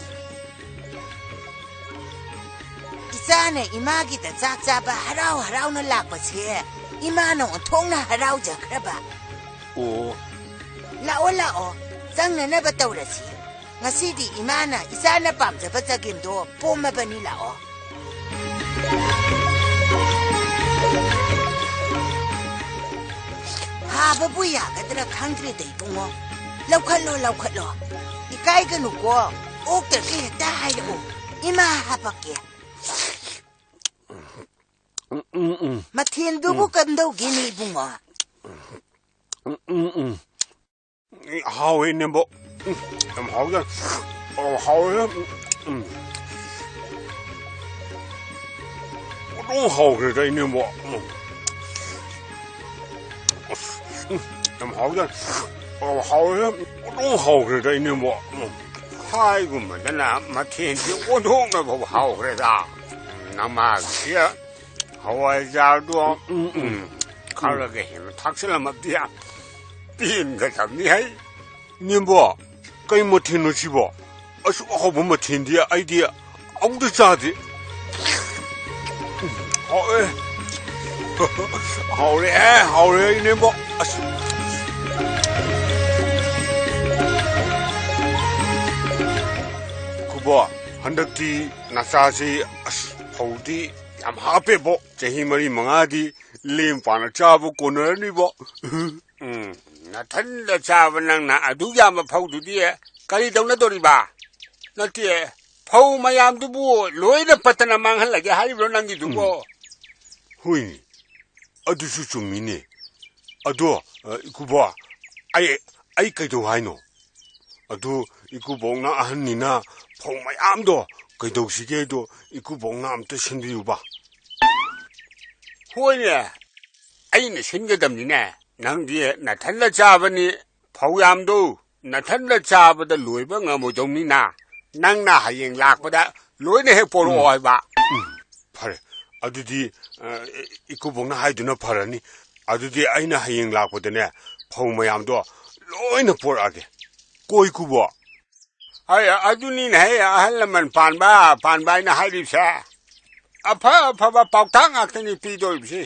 ꯏꯆꯥꯅ ꯏꯃꯥꯒꯤꯗ ꯆꯥꯛ ꯆꯥꯕ ꯍꯔꯥꯎ ꯍꯔꯥꯎꯅ ꯂꯥꯛꯄꯁꯦ ꯏꯃꯥꯅ ꯑꯣꯟꯊꯣꯛꯅ ꯍꯔꯥꯎꯖꯈ꯭ꯔꯕ꯫ ꯑꯣ꯫ ꯂꯥꯛꯑꯣ, ꯂꯥꯛꯑꯣ, ꯆꯪꯅꯅꯕ ꯇꯧꯔꯁꯤ꯫ ꯉꯁꯤꯗꯤ ꯏꯃꯥꯅ ꯏꯆꯥꯅ ꯄꯥꯝꯖꯕ ꯆꯒꯦꯝꯗꯣ ꯄꯣꯝꯃꯕꯅꯤ, ꯂꯥꯛꯑꯣ꯫ ꯍꯥꯕꯕꯨ ꯌꯥꯒꯗ꯭ꯔꯥ ꯈꯪꯗ꯭ꯔꯦꯗ ꯏꯕꯨꯡꯉꯣ꯫ ꯂꯧꯈꯠꯂꯣ, ꯂꯧꯈꯠꯂꯣ꯫ ꯏꯀꯥꯏꯒꯅꯨꯀꯣ꯫ ꯑꯣꯛꯇ꯭ꯔꯁꯨ ꯍꯦꯛꯇ ꯍꯥꯏꯔꯛꯑꯣ꯫ ꯏꯃꯥ ꯍꯥꯄꯛꯀꯦ꯫ ꯎꯝ, ꯎꯝ, ꯎꯝ꯫ ꯃꯊꯦꯜꯗꯨꯕꯨ ꯎꯝ꯫ ꯀꯝꯗꯧꯒꯦꯅꯦ ꯏꯕꯨꯡꯉꯣ? ꯎꯝ, ꯎꯝ, ꯎꯝ꯫ ꯍꯥꯎꯋꯦ, ꯏꯅꯦꯝꯕꯣꯛ꯫ ꯎꯝ, ꯌꯥꯝ ꯍꯥꯎꯖꯥꯠꯅꯤ꯫ ꯑꯣ, ꯍꯥꯎꯋꯦ꯫ ꯎꯝ, ꯎꯝ꯫ ꯑꯗꯨꯝ ꯍꯥꯎꯈ꯭ꯔꯦꯗ, ꯏꯅꯦꯝꯕꯣꯛ꯫ ꯎꯝ꯫ ꯑꯁ, ꯎꯝ, ꯌꯥꯝ ꯍꯥꯎꯖꯥꯠꯅꯤ꯫ ꯑꯣ, ꯍꯥꯎꯋꯦ꯫ ꯑꯗꯨꯝ ꯍꯥꯎꯈ꯭ꯔꯦꯗ, ꯏꯅꯦꯝꯕꯣꯛ꯫ ꯎꯝ꯫ ꯍꯥꯏꯒꯨꯝꯕꯗꯅ ꯃꯊꯦꯜꯁꯤ ꯑꯣꯟꯊꯣꯛꯅ ꯐꯥꯎ ꯍꯥꯎꯈ꯭ꯔꯦꯗ꯫ ꯅꯃꯥꯒꯤꯁꯤ ꯍꯋꯥꯏꯖꯥꯔꯗꯣ, ꯎꯝ, ꯎꯝ, ꯎꯝ꯫ ꯎꯝ, ꯈꯔꯒ ꯍꯦꯟꯅ ꯊꯥꯛꯆꯜꯂꯝꯃꯕꯗꯤ ꯄꯦꯟꯒꯗꯕꯅꯤ ꯍꯩ꯫ ꯅꯦꯝꯕꯣ, ꯀꯩ ꯃꯊꯦꯜꯅꯣ ꯁꯤꯕꯣ? ꯑꯁꯨꯛ ꯍꯥꯎꯕ ꯃꯊꯦꯜꯗꯤ ꯑꯩꯗꯤ ꯑꯃꯨꯛꯇ ꯆꯥꯗ꯭ꯔꯤ꯫ ꯎꯝ, ꯍꯥꯎꯋꯦ꯫ ꯍꯥꯎꯔꯦ, ꯍꯥꯎꯔꯦ, ꯏꯅꯦꯝꯕꯣ꯫ ꯑꯁ꯫ ꯀꯨꯕꯣ, ꯍꯟꯗꯛꯇꯤ ꯅꯆꯥꯁꯤ, ꯑꯁ, ꯐꯧꯗꯤ ꯌꯥꯝ ꯍꯥꯞꯄꯦꯕꯣ꯫ ꯆꯍꯤ ꯃꯔꯤ ꯃꯉꯥꯗꯤ ꯂꯦꯝ ꯄꯥꯅ ꯆꯥꯕ ꯀꯣꯟꯅꯔꯅꯤꯕꯣ꯫ ꯎꯝ, ꯅꯊꯟꯗ ꯆꯥꯕ ꯅꯪꯅ ꯑꯗꯨꯛ ꯌꯥꯝꯕ ꯐꯧꯗꯨꯗꯤ ꯀꯔꯤ ꯇꯧꯅꯗꯣꯔꯤꯕ? ꯅꯠꯇꯦ, ꯐꯧ ꯃꯌꯥꯝꯗꯨꯕꯨ ꯂꯣꯏꯅ ꯄꯠꯇꯅ ꯃꯥꯡꯍꯜꯂꯒꯦ ꯍꯥꯏꯔꯤꯕ꯭ꯔꯣ ꯅꯪꯒꯤꯗꯨꯕꯣ? ꯎꯝ꯫ ꯍꯣꯏꯅꯦ, ꯑꯗꯨꯁꯨ ꯆꯨꯝꯃꯤꯅꯦ꯫ ꯑꯗꯣ, ꯑ, ꯏꯀꯨꯕꯣ, ꯑꯩ, ꯑꯩ ꯀꯩꯗꯧ ꯍꯥꯏꯅꯣ? ꯑꯗꯨ ꯏꯀꯨꯕꯣꯛꯅ ꯑꯍꯟꯅꯤꯅ ꯐꯧ ꯃꯌꯥꯝꯗꯣ ꯀꯩꯗꯧꯁꯤꯒꯦꯗꯣ ꯏꯀꯨꯕꯣꯛꯅ ꯑꯝꯇ ꯁꯤꯟꯕꯤꯌꯨꯕ꯫ ꯍꯣꯏꯅꯦ, ꯑꯩꯅ ꯁꯤꯟꯒꯗꯕꯅꯤꯅꯦ꯫ ꯅꯪꯗꯤ ꯅꯊꯟꯗ ꯆꯥꯕꯅꯤ, ꯐꯧ ꯌꯥꯝꯗꯣ ꯅꯊꯟꯗ ꯆꯥꯕꯗ ꯂꯣꯏꯕ ꯉꯝꯃꯣꯏꯗꯧꯅꯤꯅ, ꯅꯪꯅ ꯍꯌꯦꯡ ꯂꯥꯛꯄꯗ ꯂꯣꯏꯅ ꯍꯦꯛ ꯄꯣꯔꯛꯑꯣ ꯎꯝ꯫ ꯍꯥꯏꯕ꯫ ꯎꯝ, ꯐꯔꯦ꯫ ꯑꯗꯨꯗꯤ, ꯑ, ꯏꯀꯨꯕꯣꯛꯅ ꯍꯥꯏꯗꯨꯅ ꯐꯔꯅꯤ꯫ ꯑꯗꯨꯗꯤ ꯑꯩꯅ ꯍꯌꯦꯡ ꯂꯥꯛꯄꯗꯅꯦ, ꯐꯧ ꯃꯌꯥꯝꯗꯣ ꯂꯣꯏꯅ ꯄꯣꯔꯛꯑꯒꯦ꯫ ꯀꯣ ꯏꯀꯨꯕꯣꯛ? ꯍꯩ, ꯑꯗꯨꯅꯤꯅꯦ, ꯍꯩ, ꯑꯍꯜ ꯂꯃꯟ ꯄꯥꯟꯕ, ꯄꯥꯟꯕ ꯍꯥꯏꯅ ꯍꯥꯏꯔꯤꯕꯁꯦ꯫ ꯑꯐ ꯑꯐꯕ ꯄꯥꯎꯇꯥꯛ ꯉꯥꯛꯇꯅꯤ ꯄꯤꯗꯣꯔꯤꯕꯁꯤ꯫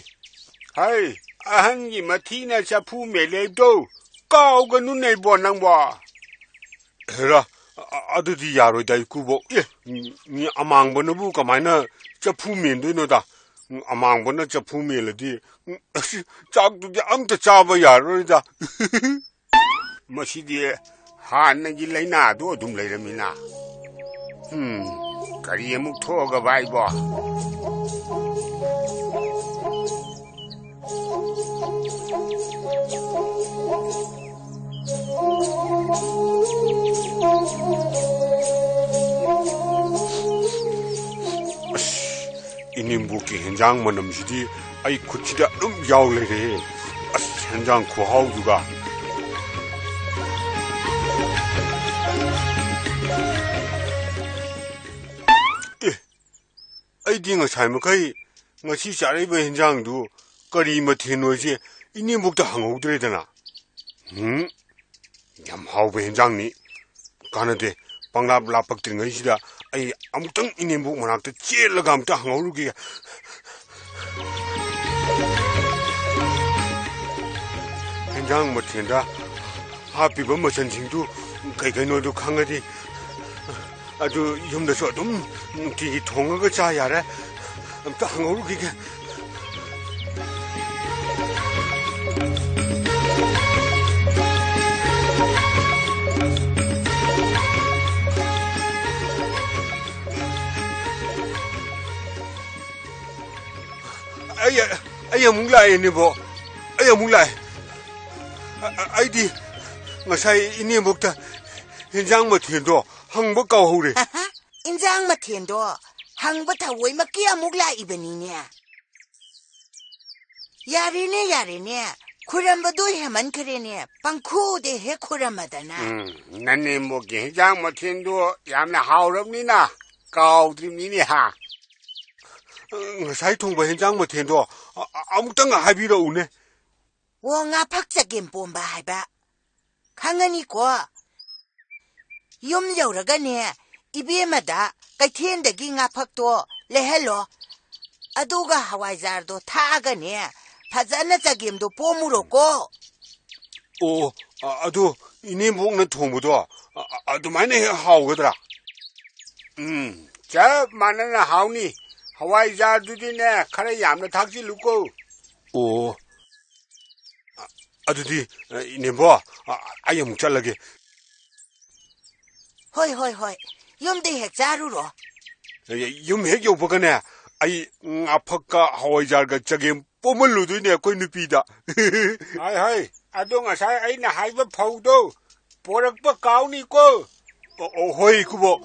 ꯍꯩ, ꯑꯍꯟꯒꯤ ꯃꯊꯤꯅ ꯆꯐꯨ ꯃꯦꯜꯂꯦ ꯍꯥꯏꯕꯗꯣ ꯀꯥꯎꯒꯅꯨꯅꯦ ꯏꯕꯣ ꯅꯪꯕꯣ꯫ ꯍꯦꯔꯥ, ꯑ-, ꯑꯗꯨꯗꯤ ꯌꯥꯔꯣꯏꯗ ꯏꯀꯨꯕꯣꯛ꯫ ꯑꯦ, ꯃꯤ ꯑꯃꯥꯡꯕꯅꯕꯨ ꯀꯃꯥꯏꯅ ꯆꯐꯨ ꯃꯦꯟꯗꯣꯏꯅꯣꯗ? ꯑꯃꯥꯡꯕꯅ ꯆꯐꯨ ꯃꯦꯜꯂꯗꯤ, ꯑꯁ, ꯆꯥꯛꯇꯨꯗꯤ ꯑꯝꯇ ꯆꯥꯕ ꯌꯥꯔꯔꯣꯏꯗ꯫ ꯃꯁꯤꯗꯤ ꯍꯥꯟꯅꯒꯤ ꯂꯥꯏꯅꯥꯗꯨ ꯑꯗꯨꯝ ꯂꯩꯔꯝꯃꯤꯅ꯫ ꯎꯝ, ꯀꯔꯤ ꯑꯃꯨꯛ ꯊꯣꯛꯑꯒꯕ ꯑꯩꯕꯣ? ꯑꯁ, ꯏꯅꯦꯝꯕꯣꯛꯀꯤ ꯍꯦꯟꯖꯥꯡ ꯃꯅꯝꯁꯤꯗꯤ ꯑꯩ ꯈꯨꯠꯁꯤꯗ ꯑꯗꯨꯝ ꯌꯥꯎ ꯂꯩꯔꯦ꯫ ꯑꯁ, ꯍꯦꯟꯖꯥꯡ ꯈꯨꯍꯥꯎꯗꯨꯒ꯫ ꯑꯦ, ꯑꯩꯗꯤ ꯉꯁꯥꯏ ꯃꯈꯩ ꯉꯁꯤ ꯆꯥꯔꯛꯏꯕ ꯍꯦꯟꯖꯥꯡꯗꯨ ꯀꯔꯤ ꯃꯊꯦꯜꯅꯣ ꯍꯥꯏꯁꯦ ꯏꯅꯦꯝꯕꯣꯛꯇ ꯍꯪꯍꯧꯗ꯭ꯔꯦꯗꯅ꯫ ꯎꯝ, ꯌꯥꯝ ꯍꯥꯎꯕ ꯍꯦꯟꯖꯥꯡꯅꯤ꯫ ꯀꯥꯟꯅꯗꯦ, ꯄꯪꯂꯥꯞ ꯂꯥꯞꯄꯛꯇ꯭ꯔꯤꯉꯩꯁꯤꯗ ꯑꯩ ꯑꯃꯨꯛꯇꯪ ꯏꯅꯦꯝꯕꯣꯛ ꯃꯅꯥꯛꯇ ꯆꯦꯜꯂꯒ ꯑꯝꯇ ꯍꯪꯍꯧꯔꯨꯒꯦ꯫ ꯍꯦꯟꯖꯥꯡ ꯃꯊꯦꯜꯗ ꯍꯥꯞꯄꯤꯕ ꯃꯆꯜꯁꯤꯡꯗꯨ ꯀꯩ ꯀꯩꯅꯣꯗꯨ ꯈꯪꯉꯗꯤ ꯑꯗꯨ ꯌꯨꯝꯗꯁꯨ ꯑꯗꯨꯝ ꯅꯨꯡꯇꯤꯒꯤ ꯊꯣꯡꯉꯒ ꯆꯥ ꯌꯥꯔꯦ꯫ ꯑꯝꯇ ꯍꯪꯍꯧꯔꯨꯈꯤꯒꯦ꯫ ꯑꯩ, ꯑꯩ ꯑꯃꯨꯛ ꯂꯥꯛꯑꯦꯅꯦꯕꯣ꯫ ꯑꯩ ꯑꯃꯨꯛ ꯂꯥꯛꯑꯦ꯫ ꯑ-, ꯑ-, ꯑꯩꯗꯤ ꯉꯁꯥꯏ ꯏꯅꯦꯝꯕꯣꯛꯇ ꯍꯦꯟꯖꯥꯡ ꯃꯊꯦꯜꯗꯣ ꯍꯪꯕ ꯀꯥꯎꯍꯧꯔꯦ꯫ ꯏꯟꯖꯥꯡ ꯃꯊꯦꯜꯗꯣ ꯍꯪꯕ ꯊꯑꯣꯏꯃꯛꯀꯤ ꯑꯃꯨꯛ ꯂꯥꯛꯏꯕꯅꯤꯅꯦ꯫ ꯌꯥꯔꯦꯅꯦ, ꯌꯥꯔꯦꯅꯦ, ꯈꯨꯔꯝꯕꯗꯣ ꯍꯦꯃꯟꯈ꯭ꯔꯦꯅꯦ, ꯄꯪꯈꯨꯗ ꯍꯦꯛ ꯈꯨꯔꯝꯃꯗꯅ꯫ ꯎꯝ, ꯅꯅꯦꯝꯕꯣꯛꯀꯤ ꯍꯦꯟꯖꯥꯡ ꯃꯊꯦꯜꯗꯣ ꯌꯥꯝꯅ ꯍꯥꯎꯔꯕꯅꯤꯅ ꯀꯥꯎꯗ꯭ꯔꯤꯕꯅꯤꯅꯦ ꯍꯥ꯫ ꯉꯁꯥꯏ ꯊꯣꯡꯕ ꯍꯦꯟꯖꯥꯡ ꯃꯊꯦꯜꯗꯣ ꯑ-, ꯑ-, ꯑꯃꯨꯛꯇꯪ ꯍꯥꯏꯕꯤꯔꯛꯎꯅꯦ꯫ ꯑꯣ, ꯉꯥ ꯐꯛ ꯆꯒꯦꯝ ꯄꯣꯝꯕ ꯍꯥꯏꯕ꯫ ꯈꯪꯉꯅꯤꯀꯣ꯫ ꯌꯨꯝ ꯌꯧꯔꯒꯅꯦ, ꯏꯕꯦꯝꯃꯗ ꯀꯩꯊꯦꯜꯗꯒꯤ ꯉꯥ ꯐꯛꯇꯣ ꯂꯩꯍꯜꯂꯣ꯫ ꯑꯗꯨꯒ ꯍꯋꯥꯏꯖꯥꯔꯗꯣ ꯊꯥꯛꯑꯒꯅꯦ, ꯐꯖꯅ ꯆꯒꯦꯝꯗꯣ ꯄꯣꯝꯃꯨꯔꯣꯀꯣ꯫ ꯑꯣ, ꯑ-, ꯑꯗꯨ ꯏꯅꯦꯝꯕꯣꯛꯅ ꯊꯣꯡꯕꯗꯣ ꯑ-, ꯑ-, ꯑꯗꯨꯃꯥꯏꯅ ꯍꯦꯛ ꯍꯥꯎꯒꯗ꯭ꯔꯥ? ꯎꯝ, ꯆꯞ ꯃꯥꯟꯅꯅ ꯍꯥꯎꯅꯤ꯫ ꯍꯋꯥꯏꯖꯥꯔꯗꯨꯗꯤꯅꯦ, ꯈꯔ ꯌꯥꯝꯅ ꯊꯥꯛꯆꯤꯜꯂꯨꯀꯣ꯫ ꯑꯣ, ꯑ-, ꯑꯗꯨꯗꯤ, ꯑ, ꯏꯅꯦꯝꯕꯣꯛ, ꯑ-, ꯑꯩ ꯑꯃꯨꯛ ꯆꯠꯂꯒꯦ꯫ ꯍꯣꯏ, ꯍꯣꯏ, ꯍꯣꯏ꯫ ꯌꯨꯝꯗ ꯍꯦꯛ ꯆꯥꯔꯨꯔꯣ꯫ ꯑ, ꯌꯨꯝ ꯍꯦꯛ ꯌꯧꯕꯒꯅꯦ, ꯑꯩ ꯉꯥꯐꯛꯀ ꯍꯋꯥꯏꯖꯥꯔꯒ ꯆꯒꯦꯝ ꯄꯣꯝꯍꯜꯂꯨꯗꯣꯏꯅꯦ ꯑꯩꯈꯣꯏ ꯅꯨꯄꯤꯗ꯫ ꯍꯣꯏ, ꯍꯣꯏ꯫ ꯑꯗꯣ ꯉꯁꯥꯏ ꯑꯩꯅ ꯍꯥꯏꯕ ꯐꯧꯗꯣ ꯄꯣꯔꯛꯄ ꯀꯥꯎꯅꯤꯀꯣ꯫ ꯑꯣ, ꯑꯣ, ꯍꯣꯏ, ꯏꯀꯨꯕꯣꯛ꯫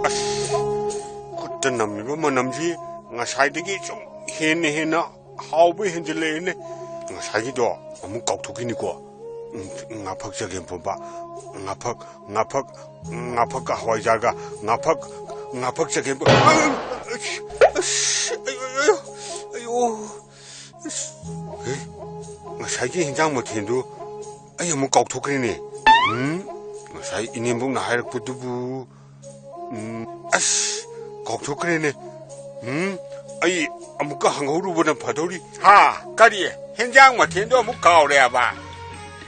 ꯑꯁ, ꯈꯨꯠꯇ ꯅꯝꯃꯤꯕ ꯃꯅꯝꯁꯤ ꯉꯁꯥꯏꯗꯒꯤ ꯁꯨꯝ ꯍꯦꯟꯅ ꯍꯦꯟꯅ ꯍꯥꯎꯕ ꯍꯦꯟꯖꯤꯜꯂꯛꯑꯦꯅꯦ꯫ ꯉꯁꯥꯏꯒꯤꯗꯣ ꯑꯃꯨꯛ ꯀꯥꯎꯊꯣꯛꯈꯤꯅꯤꯀꯣ꯫ ꯎꯝ, ꯉꯥꯐꯛ ꯆꯒꯦꯝ ꯄꯣꯝꯕ, ꯉꯥꯐꯛ, ꯉꯥꯐꯛ, ꯉꯥꯐꯛꯀ ꯍꯋꯥꯏꯖꯥꯔꯒ, ꯉꯥꯐꯛ, ꯉꯥꯐꯛ ꯆꯒꯦꯝ ꯄꯣꯝꯕ꯫ ꯑꯁ, ꯑꯁ, ꯑꯌꯣ, ꯑꯌꯣ, ꯑꯌꯣ꯫ ꯑꯁ, ꯍꯦ, ꯉꯁꯥꯏꯒꯤ ꯍꯤꯟꯖꯥꯡ ꯃꯊꯦꯜꯗꯨ ꯑꯩ ꯑꯃꯨꯛ ꯀꯥꯎꯊꯣꯛꯈ꯭ꯔꯦꯅꯦ꯫ ꯎꯝ, ꯉꯁꯥꯏ ꯏꯅꯦꯝꯕꯣꯛꯅ ꯍꯥꯏꯔꯛꯄꯗꯨꯕꯨ, ꯎꯝ, ꯑꯁ, ꯀꯥꯎꯊꯣꯛꯈ꯭ꯔꯦꯅꯦ꯫ ꯎꯝ, ꯑꯩ ꯑꯃꯨꯛꯀ ꯍꯪꯍꯧꯔꯨꯕꯅ ꯐꯗꯧꯔꯤ꯫ ꯍꯥ, ꯀꯔꯤ? ꯍꯤꯟꯖꯥꯡ ꯃꯊꯦꯜꯗꯣ ꯑꯃꯨꯛ ꯀꯥꯎꯔꯦꯕ?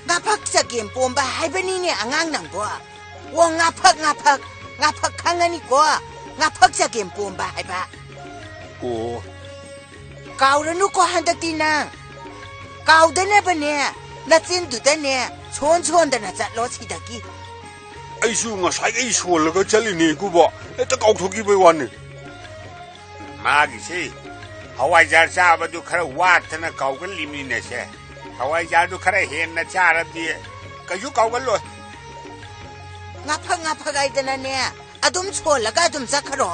ꯉꯥꯐꯛ ꯆꯒꯦꯝ ꯄꯣꯝꯕ ꯍꯥꯏꯕꯅꯤꯅꯦ, ꯑꯉꯥꯡ ꯅꯪꯕꯣ꯫ ꯑꯣ, ꯉꯥꯐꯛ, ꯉꯥꯐꯛ, ꯉꯥꯐꯛ ꯈꯪꯉꯅꯤꯀꯣ꯫ ꯉꯥꯐꯛ ꯆꯒꯦꯝ ꯄꯣꯝꯕ ꯍꯥꯏꯕ꯫ ꯑꯣ꯫ ꯀꯥꯎꯔꯅꯨꯀꯣ ꯍꯟꯗꯛꯇꯤ ꯅꯪ꯫ ꯀꯥꯎꯗꯅꯕꯅꯦ, ꯅꯆꯤꯟꯗꯨꯗꯅꯦ, ꯁꯣꯟ ꯁꯣꯟꯗꯅ ꯆꯠꯂꯣ ꯁꯤꯗꯒꯤ꯫ ꯑꯩꯁꯨ ꯉꯁꯥꯏꯗꯩ ꯁꯣꯜꯂꯒ ꯆꯠꯂꯤꯅꯦ, ꯏꯀꯨꯕꯣꯛ꯫ ꯍꯦꯛꯇ ꯀꯥꯎꯊꯣꯛꯈꯤꯕꯩ ꯋꯥꯅꯤ꯫ ꯃꯥꯒꯤꯁꯤ ꯍꯋꯥꯏꯖꯥꯔ ꯆꯥꯕꯗꯨ ꯈꯔ ꯋꯥꯠꯇꯅ ꯀꯥꯎꯒꯜꯂꯤꯃꯤꯅꯦꯁꯦ꯫ ꯍꯋꯥꯏꯖꯥꯔꯗꯨ ꯈꯔ ꯍꯦꯟꯅ ꯆꯥꯔꯗꯤ ꯀꯩꯁꯨ ꯀꯥꯎꯒꯜꯂꯣꯏ꯫ ꯉꯥꯐꯛ ꯉꯥꯐꯛ ꯍꯥꯏꯗꯅꯅꯦ, ꯑꯗꯨꯝ ꯁꯣꯜꯂꯒ ꯑꯗꯨꯝ ꯆꯠꯈ꯭ꯔꯣ꯫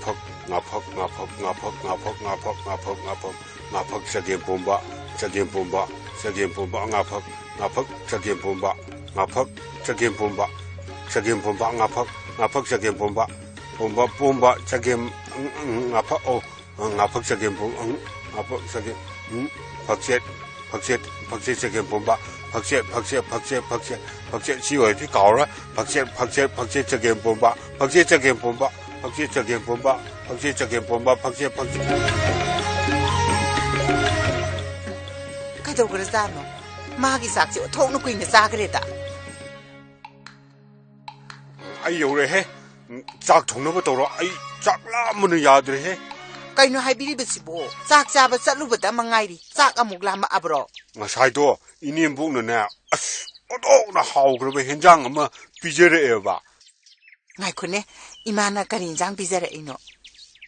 ꯐꯛ, ꯉꯥꯐꯛ, ꯉꯥꯐꯛ, ꯉꯥꯐꯛ, ꯉꯥꯐꯛ, ꯉꯥꯐꯛ, ꯉꯥꯐꯛ, ꯉꯥꯐꯛ, ꯉꯥꯐꯛ ꯆꯒꯦꯝ ꯄꯣꯝꯕ, ꯆꯒꯦꯝ ꯄꯣꯝꯕ, ꯆꯒꯦꯝ ꯄꯣꯝꯕ, ꯉꯥꯐꯛ, ꯉꯥꯐꯛ ꯆꯒꯦꯝ ꯄꯣꯝꯕ, ꯉꯥꯐꯛ ꯆꯒꯦꯝ ꯄꯣꯝꯕ, ꯆꯒꯦꯝ ꯄꯣꯝꯕ, ꯉꯥꯐꯛ, ꯉꯥꯐꯛ ꯆꯒꯦꯝ ꯄꯣꯝꯕ, ꯄꯣꯝꯕ, ꯄꯣꯝꯕ ꯆꯒꯦꯝ, ꯎꯝ, ꯎꯝ, ꯉꯥꯐꯛ, ꯑꯣ, ꯉꯥꯐꯛ ꯆꯒꯦꯝ ꯄꯣꯝ, ꯎꯝ, ꯉꯥꯐꯛ ꯆꯒꯦꯝ, ꯎꯝ, ꯐꯛꯆꯦꯠ, ꯐꯛꯆꯦꯠ, ꯐꯛꯆꯦꯠ ꯆꯒꯦꯝ ꯄꯣꯝꯕ, ꯐꯛꯆꯦꯠ, ꯐꯛꯆꯦꯠ, ꯐꯛꯆꯦꯠ, ꯐꯛꯆꯦꯠ, ꯐꯛꯆꯦꯠ, ꯁꯤ ꯑꯣꯏꯔꯗꯤ ꯀꯥꯎꯔꯣꯏ꯫ ꯐꯛꯆꯦꯠ, ꯐꯛꯆꯦꯠ, ꯐꯛꯆꯦꯠ ꯆꯒꯦꯝ ꯄꯣꯝꯕ, ꯐꯛꯆꯦꯠ ꯆꯒꯦꯝ ꯄꯣꯝꯕ, ꯐꯛꯆꯦꯠ ꯆꯒꯦꯝ ꯄꯣꯝꯕ, ꯐꯛꯆꯦꯠ ꯆꯒꯦꯝ ꯄꯣꯝꯕ, ꯐꯛꯆꯦꯠ, ꯐꯛꯆꯦꯠ꯫ ꯀꯩꯗꯧꯈ꯭ꯔꯖꯥꯠꯅꯣ? ꯃꯥꯒꯤ ꯆꯥꯛꯁꯦ ꯑꯣꯟꯊꯣꯛꯅ ꯀꯨꯏꯅ ꯆꯥꯈ꯭ꯔꯦꯗ꯫ ꯑꯩ ꯌꯧꯔꯦꯍꯦ꯫ ꯆꯥꯛ ꯊꯣꯡꯅꯕ ꯇꯧꯔꯣ꯫ ꯑꯩ ꯆꯥꯛ ꯂꯥꯝꯕꯅ ꯌꯥꯗ꯭ꯔꯦꯍꯦ꯫ ꯀꯩꯅꯣ ꯍꯥꯏꯕꯤꯔꯤꯕꯁꯤꯕꯣ? ꯆꯥꯛ ꯆꯥꯕ ꯆꯠꯂꯨꯕꯗ ꯃꯉꯥꯏꯔꯤ, ꯆꯥꯛ ꯑꯃꯨꯛ ꯂꯥꯝꯃꯛꯑꯕ꯭ꯔꯣ? ꯉꯁꯥꯏꯗꯣ ꯏꯅꯦꯝꯕꯣꯛꯅꯅꯦ, ꯑꯁ, ꯑꯣꯟꯊꯣꯛꯅ ꯍꯥꯎꯈ꯭ꯔꯕ ꯍꯦꯟꯖꯥꯡ ꯑꯃ ꯄꯤꯖꯔꯛꯑꯦꯕ꯫ ꯉꯥꯏꯈꯣꯅꯦ, ꯏꯃꯥꯅ ꯀꯔꯤ ꯏꯟꯖꯥꯡ ꯄꯤꯖꯔꯛꯏꯅꯣ?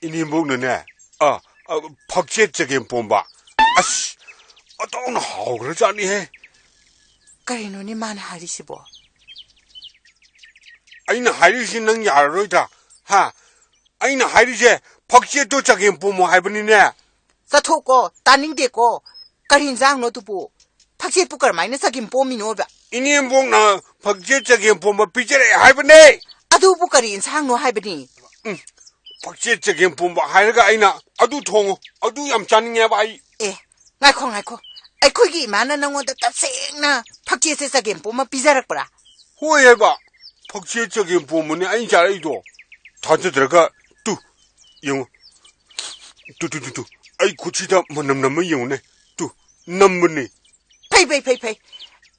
ꯏꯅꯦꯝꯕꯣꯛꯅꯅꯦ, ꯑ, ꯑ, ꯐꯛꯆꯦꯠ ꯆꯒꯦꯝ ꯄꯣꯝꯕ꯫ ꯑꯁ, ꯑꯣꯟꯊꯣꯛꯅ ꯍꯥꯎꯈ꯭ꯔꯖꯥꯠꯅꯤꯍꯦ꯫ ꯀꯔꯤꯅꯣꯅꯦ ꯃꯥꯅ ꯍꯥꯏꯔꯤꯁꯤꯕꯣ? ꯑꯩꯅ ꯍꯥꯏꯔꯤꯁꯤ ꯅꯪ ꯌꯥꯔꯔꯣꯏꯗ꯭ꯔꯥ? ꯍꯥ? ꯑꯩꯅ ꯍꯥꯏꯔꯤꯁꯦ ꯐꯛꯆꯦꯠꯇꯣ ꯆꯒꯦꯝ ꯄꯣꯝꯃꯣ ꯍꯥꯏꯕꯅꯤꯅꯦ꯫ ꯆꯠꯊꯣꯛꯀꯣ, ꯇꯥꯅꯤꯡꯗꯦꯀꯣ꯫ ꯀꯔꯤ ꯏꯟꯖꯥꯡꯅꯣ ꯑꯗꯨꯕꯨ? ꯐꯛꯆꯦꯠꯄꯨ ꯀꯔꯝꯍꯥꯏꯅ ꯆꯒꯦꯝ ꯄꯣꯝꯃꯤꯅꯣꯕ? ꯏꯅꯦꯝꯕꯣꯛꯅ ꯐꯛꯆꯦꯠ ꯆꯒꯦꯝ ꯄꯣꯝꯕ ꯄꯤꯖꯔꯛꯑꯦ ꯍꯥꯏꯕꯅꯦ꯫ ꯑꯗꯨꯕꯨ ꯀꯔꯤ ꯏꯟꯁꯥꯡꯅꯣ ꯍꯥꯏꯕꯅꯤ? ꯎꯝ, ꯐꯛꯆꯦꯠ ꯆꯒꯦꯝ ꯄꯣꯝꯕ ꯍꯥꯏꯔꯒ ꯑꯩꯅ ꯑꯗꯨ ꯊꯣꯡꯉꯨ, ꯑꯗꯨ ꯌꯥꯝ ꯆꯥꯅꯤꯡꯉꯦꯕ ꯑꯩ꯫ ꯑꯦ, ꯉꯥꯏꯈꯣ, ꯉꯥꯏꯈꯣ꯫ ꯑꯩꯈꯣꯏꯒꯤ ꯏꯃꯥꯅ ꯅꯪꯉꯣꯟꯗ ꯇꯁꯦꯡꯅ ꯐꯛꯆꯦꯠꯁꯦ ꯆꯒꯦꯝ ꯄꯣꯝꯃ ꯄꯤꯖꯔꯛꯄ꯭ꯔꯥ? ꯍꯣꯏ ꯍꯥꯏꯕ, ꯐꯛꯆꯦꯠ ꯆꯒꯦꯝ ꯄꯣꯝꯕꯅꯦ ꯑꯩꯅ ꯆꯥꯔꯛꯏꯗꯣ꯫ ꯊꯥꯖꯗ꯭ꯔꯒ ꯇꯨ, ꯌꯦꯡꯉꯨ꯫ Two, two, two, two. ꯑꯩ ꯈꯨꯠꯁꯤꯗ ꯃꯅꯝ ꯅꯝꯃ ꯌꯦꯡꯉꯨꯅꯦ꯫ ꯇꯨ, ꯅꯝꯕꯅꯦ꯫ ꯐꯩ, ꯐꯩ, ꯐꯩ, ꯐꯩ꯫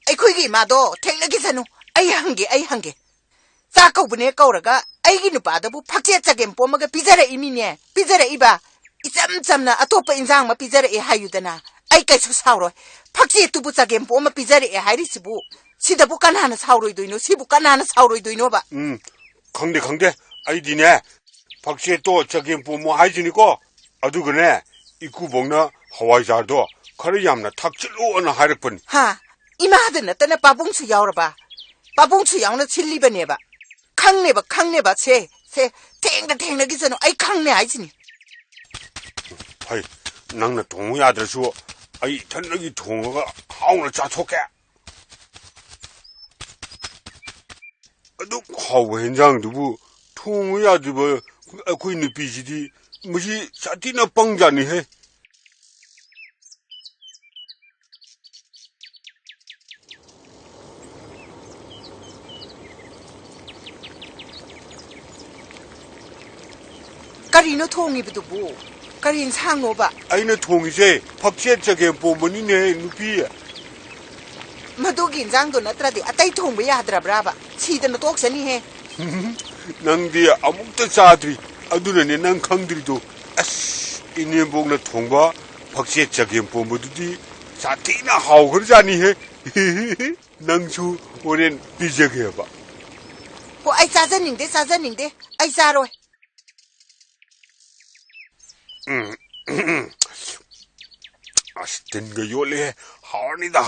ꯑꯩꯈꯣꯏꯒꯤ ꯏꯃꯥꯗꯣ ꯊꯦꯡꯅꯈꯤꯁꯅꯨ꯫ ꯑꯩ ꯍꯪꯒꯦ, ꯑꯩ ꯍꯪꯒꯦ꯫ ꯆꯥꯛ ꯀꯧꯕꯅꯦ ꯀꯧꯔꯒ ꯑꯩꯒꯤ ꯅꯨꯄꯥꯗꯕꯨ ꯐꯛꯆꯦꯠ ꯆꯒꯦꯝ ꯄꯣꯝꯃꯒ ꯄꯤꯖꯔꯛꯏꯃꯤꯅꯦ, ꯄꯤꯖꯔꯛꯏꯕ꯫ ꯏꯆꯝ ꯆꯝꯅ ꯑꯇꯣꯞꯄ ꯏꯟꯖꯥꯡ ꯑꯃ ꯄꯤꯖꯔꯛꯑꯦ ꯍꯥꯏꯌꯨꯗꯅ꯫ ꯑꯩ ꯀꯩꯁꯨ ꯁꯥꯎꯔꯣꯏ꯫ ꯐꯛꯆꯦꯠꯇꯨꯕꯨ ꯆꯒꯦꯝ ꯄꯣꯝꯃ ꯄꯤꯖꯔꯛꯑꯦ ꯍꯥꯏꯔꯤꯁꯤꯕꯨ, ꯁꯤꯗꯕꯨ ꯀꯅꯥꯅ ꯁꯥꯎꯔꯣꯏꯗꯣꯏꯅꯣ? ꯁꯤꯕꯨ ꯀꯅꯥꯅ ꯁꯥꯎꯔꯣꯏꯗꯣꯏꯅꯣꯕ? ꯎꯝ, ꯈꯪꯗꯦ, ꯈꯪꯗꯦ꯫ ꯑꯩꯗꯤꯅꯦ, ꯐꯛꯆꯦꯠꯇꯣ ꯆꯒꯦꯝ ꯄꯣꯝꯃꯣ ꯍꯥꯏꯁꯤꯅꯤꯀꯣ꯫ ꯑꯗꯨꯒꯅꯦ, ꯏꯀꯨꯕꯣꯛꯅ ꯍꯋꯥꯏꯖꯥꯔꯗꯣ ꯈꯔ ꯌꯥꯝꯅ ꯊꯛꯆꯤꯜꯂꯣꯅ ꯍꯥꯏꯔꯛꯄꯅꯤ꯫ ꯍꯥ? ꯏꯃꯥꯗ ꯅꯠꯇꯅ ꯄꯥꯕꯨꯡꯁꯨ ꯌꯥꯎꯔꯕ? ꯄꯥꯕꯨꯡꯁꯨ ꯌꯥꯎꯅ ꯁꯤꯜꯂꯤꯕꯅꯦꯕ꯫ ꯈꯪꯅꯦꯕ, ꯈꯪꯅꯦꯕ꯫ ꯁꯦ, ꯁꯦ, ꯊꯦꯡꯗ ꯊꯦꯡꯅꯈꯤꯁꯅꯨ, ꯑꯩ ꯈꯪꯅꯦ ꯍꯥꯏꯁꯤꯅꯤ꯫ ꯍꯩ, ꯅꯪꯅ ꯊꯣꯡꯉꯨ ꯌꯥꯗ꯭ꯔꯁꯨ ꯑꯩ ꯏꯊꯟꯗꯒꯤ ꯊꯣꯡꯉꯒ ꯍꯥꯎꯅ ꯆꯥꯊꯣꯛꯀꯦ꯫ ꯑꯗꯨꯛ ꯍꯥꯎꯕ ꯍꯦꯟꯖꯥꯡꯗꯨꯕꯨ ꯊꯣꯡꯉꯨ ꯌꯥꯗ꯭ꯔꯤꯕ ꯑꯩꯈꯣꯏ ꯅꯨꯄꯤꯁꯤꯗꯤ, ꯃꯁꯤ ꯁꯥꯊꯤꯅ ꯄꯪꯖꯥꯠꯅꯤꯍꯦ꯫ ꯀꯔꯤꯅꯣ ꯊꯣꯡꯉꯤꯕꯗꯨꯕꯨ? ꯀꯔꯤ ꯏꯟꯁꯥꯡꯅꯣꯕ? ꯑꯩꯅ ꯊꯣꯡꯉꯤꯁꯦ ꯐꯛꯆꯦꯠ ꯆꯒꯦꯝ ꯄꯣꯝꯕꯅꯤꯅꯦ, ꯅꯨꯄꯤ꯫ ꯃꯗꯨꯒꯤ ꯏꯟꯖꯥꯡꯗꯣ ꯅꯠꯇ꯭ꯔꯗꯤ ꯑꯇꯩ ꯊꯣꯡꯕ ꯌꯥꯗ꯭ꯔꯕ꯭ꯔꯥꯕ? ꯁꯤꯗꯅ ꯇꯣꯛꯆꯅꯤꯍꯦ꯫ ꯅꯪꯗꯤ ꯑꯃꯨꯛꯇ ꯆꯥꯗ꯭ꯔꯤ, ꯑꯗꯨꯅꯅꯦ ꯅꯪ ꯈꯪꯗ꯭ꯔꯤꯗꯣ꯫ ꯑꯁ, ꯏꯅꯦꯝꯕꯣꯛꯅ ꯊꯣꯡꯕ ꯐꯛꯆꯦꯠ ꯆꯒꯦꯝ ꯄꯣꯝꯕꯗꯨꯗꯤ ꯁꯥꯊꯤꯅ ꯍꯥꯎꯈ꯭ꯔꯖꯥꯠꯅꯤꯍꯦ꯫ ꯅꯪꯁꯨ ꯍꯣꯔꯦꯟ ꯄꯤꯖꯒꯦꯕ꯫ ꯍꯣ, ꯑꯩ ꯆꯥꯖꯅꯤꯡꯗꯦ, ꯆꯥꯖꯅꯤꯡꯗꯦ꯫ ꯑꯩ ꯆꯥꯔꯣꯏ꯫ ꯎꯝ, ꯑꯁ, ꯇꯤꯟꯒ ꯌꯣꯠꯂꯦ, ꯍꯥꯎꯔꯅꯤꯗ꯫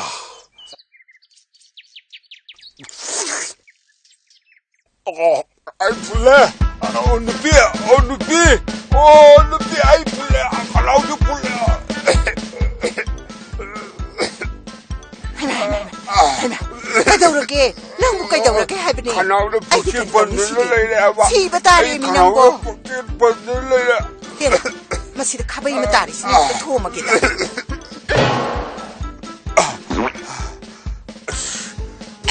ꯑꯣ, ꯑꯩ ꯐꯨꯜꯂꯦ꯫ ꯑꯣ, ꯅꯨꯄꯤ, ꯑꯣ, ꯅꯨꯄꯤ, ꯑꯣ, ꯅꯨꯄꯤ, ꯑꯩ ꯐꯨꯜꯂꯦ꯫ ꯈꯅꯥꯎꯁꯨ ꯐꯨꯜꯂꯦ꯫ ꯍꯩꯃꯥ, ꯍꯩꯃꯥ, ꯍꯩꯃꯥ, ꯍꯩꯃꯥ, ꯀꯩꯗꯧꯔꯒꯦ? ꯅꯪꯕꯨ ꯀꯩꯗꯧꯔꯒꯦ ꯍꯥꯏꯕꯅꯦ? ꯈꯅꯥꯎꯗ ꯑꯩꯗꯤ ꯄꯨꯛꯆꯦꯟ ꯀꯔꯤ ꯇꯧꯅꯤ ꯄꯟꯗꯨꯅ ꯁꯤꯗꯤ? ꯂꯩꯔꯦ ꯍꯥꯏꯕ꯫ ꯁꯤꯕ ꯑꯩ ꯇꯥꯔꯦꯃꯤ ꯈꯅꯥꯎꯗ ꯅꯪꯕꯣ꯫ ꯄꯨꯛꯆꯦꯟ ꯄꯟꯗꯨꯅ ꯂꯩꯔꯦ꯫ ꯍꯦꯔꯥ, ꯃꯁꯤꯗ ꯈꯥꯕꯩ ꯑꯃ ꯇꯥꯔꯤꯁꯤꯅ ꯑꯝꯇ ꯊꯣꯝꯃꯒꯦꯗ꯫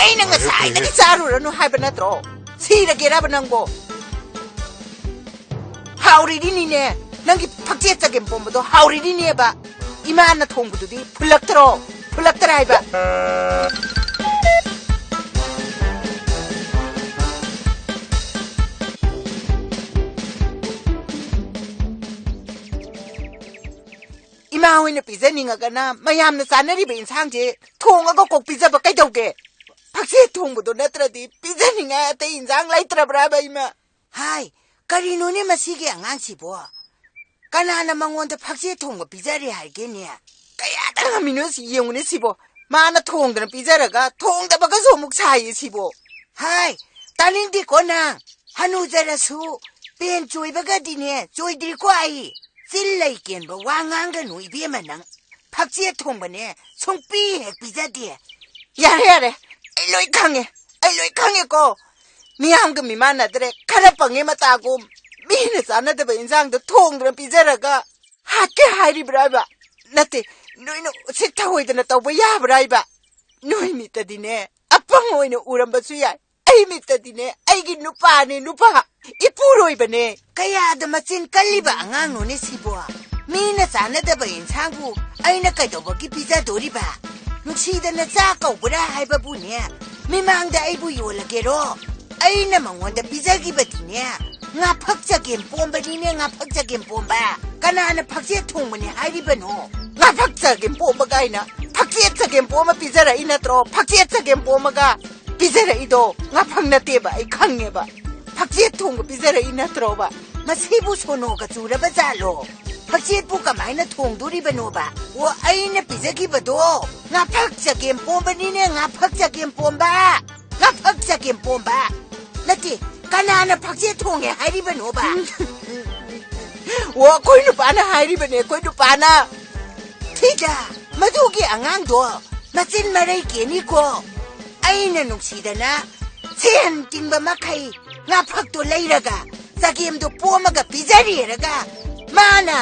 ꯑꯩꯅ ꯉꯁꯥꯏꯗꯒꯤ ꯆꯥꯔꯨꯔꯅꯨ ꯍꯥꯏꯕ ꯅꯠꯇ꯭ꯔꯣ? ꯁꯤꯔꯒꯦꯔꯕ ꯅꯪꯕꯣ? ꯍꯥꯎꯔꯤꯗꯤꯅꯤꯅꯦ, ꯅꯪꯒꯤ ꯐꯛꯆꯦꯠ ꯆꯒꯦꯝ ꯄꯣꯝꯕꯗꯣ ꯍꯥꯎꯔꯤꯗꯤꯅꯦꯕ꯫ ꯏꯃꯥꯅ ꯊꯣꯡꯕꯗꯨꯗꯤ ꯐꯨꯜꯂꯛꯇ꯭ꯔꯣ? ꯐꯨꯜꯂꯛꯇ꯭ꯔꯥ ꯍꯥꯏꯕ? ꯏꯃꯥ ꯍꯣꯏꯅ ꯄꯤꯖꯅꯤꯡꯉꯒꯅ ꯃꯌꯥꯝꯅ ꯆꯥꯅꯔꯤꯕ ꯏꯟꯁꯥꯡꯁꯦ ꯊꯣꯡꯉꯒ ꯀꯣꯛ ꯄꯤꯖꯕ ꯀꯩꯗꯧꯒꯦ? ꯐꯛꯆꯦꯠ ꯊꯣꯡꯕꯗꯣ ꯅꯠꯇ꯭ꯔꯗꯤ ꯄꯤꯖꯅꯤꯡꯉꯥꯏ ꯑꯇꯩ ꯏꯟꯁꯥꯡ ꯂꯩꯇ꯭ꯔꯕ꯭ꯔꯥꯕ ꯏꯃꯥ? ꯍꯥꯏ, ꯀꯔꯤꯅꯣꯅꯦ ꯃꯁꯤꯒꯤ ꯑꯉꯥꯡꯁꯤꯕꯣ? ꯀꯅꯥꯅ ꯃꯉꯣꯟꯗ ꯐꯛꯆꯦꯠ ꯊꯣꯡꯕ ꯄꯤꯖꯔꯦ ꯍꯥꯏꯒꯦꯅꯦ? ꯀꯌꯥꯗ ꯉꯝꯃꯤꯅꯣ ꯁꯤ ꯌꯦꯡꯉꯨꯅꯦ ꯁꯤꯕꯣ꯫ ꯃꯥꯅ ꯊꯣꯡꯗꯅ ꯄꯤꯖꯔꯒ ꯊꯣꯡꯗꯕꯒꯁꯨ ꯑꯃꯨꯛ ꯁꯥꯏꯌꯦ ꯁꯤꯕꯣ꯫ ꯍꯥꯏ, ꯇꯥꯅꯤꯡꯗꯦꯀꯣ ꯅꯪ꯫ ꯍꯅꯨꯖꯔꯁꯨ ꯄꯦꯟ ꯆꯣꯏꯕꯒꯗꯤꯅꯦ ꯆꯣꯏꯗ꯭ꯔꯤꯀꯣ ꯑꯩ꯫ ꯆꯤꯜ ꯂꯩ ꯀꯦꯟꯕ ꯋꯥ ꯉꯥꯡꯒꯅꯨ ꯏꯕꯦꯝꯃ ꯅꯪ꯫ ꯐꯛꯆꯦꯠ ꯊꯣꯡꯕꯅꯦ ꯁꯨꯡꯄꯤ ꯍꯦꯛ ꯄꯤꯖꯗꯦ꯫ ꯌꯥꯔꯦ, ꯌꯥꯔꯦ꯫ ꯑꯩ ꯂꯣꯏ ꯈꯪꯉꯦ꯫ ꯑꯩ ꯂꯣꯏ ꯈꯪꯉꯦꯀꯣ꯫ ꯃꯤꯌꯥꯝꯒ ꯃꯤꯃꯥꯟꯅꯗ꯭ꯔꯦ꯫ ꯈꯔ ꯄꯪꯉꯦ ꯃꯇꯥꯒꯨꯝ꯫ ꯃꯤꯅ ꯆꯥꯅꯗꯕ ꯏꯟꯖꯥꯡꯗꯣ ꯊꯣꯡꯗꯨꯅ ꯄꯤꯖꯔꯒ ꯍꯥꯠꯀꯦ ꯍꯥꯏꯔꯤꯕ꯭ꯔꯥ ꯍꯥꯏꯕ? ꯅꯠꯇꯦ, ꯅꯣꯏꯅ ꯎꯁꯤꯠ ꯊꯑꯣꯏꯗꯅ ꯇꯧꯕ ꯌꯥꯕ꯭ꯔꯥ ꯍꯥꯏꯕ? ꯅꯣꯏ ꯃꯤꯠꯇꯗꯤꯅꯦ, ꯑꯄꯪ ꯑꯣꯏꯅ ꯎꯔꯝꯕꯁꯨ ꯌꯥꯏ꯫ ꯑꯩ ꯃꯤꯠꯇꯗꯤꯅꯦ, ꯑꯩꯒꯤ ꯅꯨꯄꯥꯅꯦ, ꯅꯨꯄꯥ꯫ ꯏꯄꯨꯔꯣꯏꯕꯅꯦ꯫ ꯀꯌꯥꯗ ꯃꯆꯤꯟ ꯀꯜꯂꯤꯕ ꯑꯉꯥꯡꯅꯣꯅꯦ ꯁꯤꯕꯣ? ꯃꯤꯅ ꯆꯥꯅꯗꯕ ꯏꯟꯁꯥꯡꯕꯨ ꯑꯩꯅ ꯀꯩꯗꯧꯕꯒꯤ ꯄꯤꯖꯗꯣꯔꯤꯕ? ꯅꯨꯡꯁꯤꯗꯅ ꯆꯥ ꯀꯧꯕ꯭ꯔꯥ ꯍꯥꯏꯕꯕꯨꯅꯦ, ꯃꯤꯃꯥꯡꯗ ꯑꯩꯕꯨ ꯌꯣꯜꯂꯒꯦꯔꯣ? ꯑꯩꯅ ꯃꯉꯣꯟꯗ ꯄꯤꯖꯈꯤꯕꯗꯤꯅꯦ, ꯉꯥꯐꯛ ꯆꯒꯦꯝ ꯄꯣꯝꯕꯅꯤꯅꯦ, ꯉꯥꯐꯛ ꯆꯒꯦꯝ ꯄꯣꯝꯕ꯫ ꯀꯅꯥꯅ ꯐꯛꯆꯦꯠ ꯊꯣꯡꯕꯅꯦ ꯍꯥꯏꯔꯤꯕꯅꯣ? ꯉꯥꯐꯛ ꯆꯒꯦꯝ ꯄꯣꯝꯕ ꯀꯥꯏꯅ꯫ ꯐꯛꯆꯦꯠ ꯆꯒꯦꯝ ꯄꯣꯝꯕ ꯄꯤꯖꯔꯛꯏ ꯅꯠꯇ꯭ꯔꯣ? ꯐꯛꯆꯦꯠ ꯆꯒꯦꯝ ꯄꯣꯝꯕꯒ ꯄꯤꯖꯔꯛꯏꯗꯣ ꯉꯥꯐꯛ ꯅꯠꯇꯦꯕ, ꯑꯩ ꯈꯪꯉꯦꯕ꯫ ꯐꯛꯆꯦꯠ ꯊꯣꯡꯕ ꯄꯤꯖꯔꯛꯏ ꯅꯠꯇ꯭ꯔꯣꯕ? ꯃꯁꯤꯕꯨ ꯁꯣꯅꯣꯒ ꯆꯨꯔꯕ ꯖꯥꯠꯂꯣ? ꯐꯛꯆꯦꯠꯄꯨ ꯀꯃꯥꯏꯅ ꯊꯣꯡꯗꯣꯔꯤꯕꯅꯣꯕ? ꯑꯣ, ꯑꯩꯅ ꯄꯤꯖꯈꯤꯕꯗꯣ ꯉꯥꯐꯛ ꯆꯒꯦꯝ ꯄꯣꯝꯕꯅꯤꯅꯦ, ꯉꯥꯐꯛ ꯆꯒꯦꯝ ꯄꯣꯝꯕ꯫ ꯉꯥꯐꯛ ꯆꯒꯦꯝ ꯄꯣꯝꯕ꯫ ꯅꯠꯇꯦ, ꯀꯅꯥꯅ ꯐꯛꯆꯦꯠ ꯊꯣꯡꯉꯦ ꯍꯥꯏꯔꯤꯕꯅꯣꯕ? ꯑꯣ, ꯑꯩꯈꯣꯏ ꯅꯨꯄꯥꯅ ꯍꯥꯏꯔꯤꯕꯅꯦ, ꯑꯩꯈꯣꯏ ꯅꯨꯄꯥꯅ꯫ ꯊꯤꯗ, ꯃꯗꯨꯒꯤ ꯑꯉꯥꯡꯗꯣ ꯃꯆꯤꯟ ꯃꯔꯩ ꯀꯦꯅꯤꯀꯣ꯫ ꯑꯩꯅ ꯅꯨꯡꯁꯤꯗꯅ ꯁꯦꯟ ꯇꯤꯡꯕ ꯃꯈꯩ ꯉꯥꯐꯛꯇꯣ ꯂꯩꯔꯒ ꯆꯒꯦꯝꯗꯣ ꯄꯣꯝꯃꯒ ꯄꯤꯖꯔꯦꯔꯒ ꯃꯥꯅ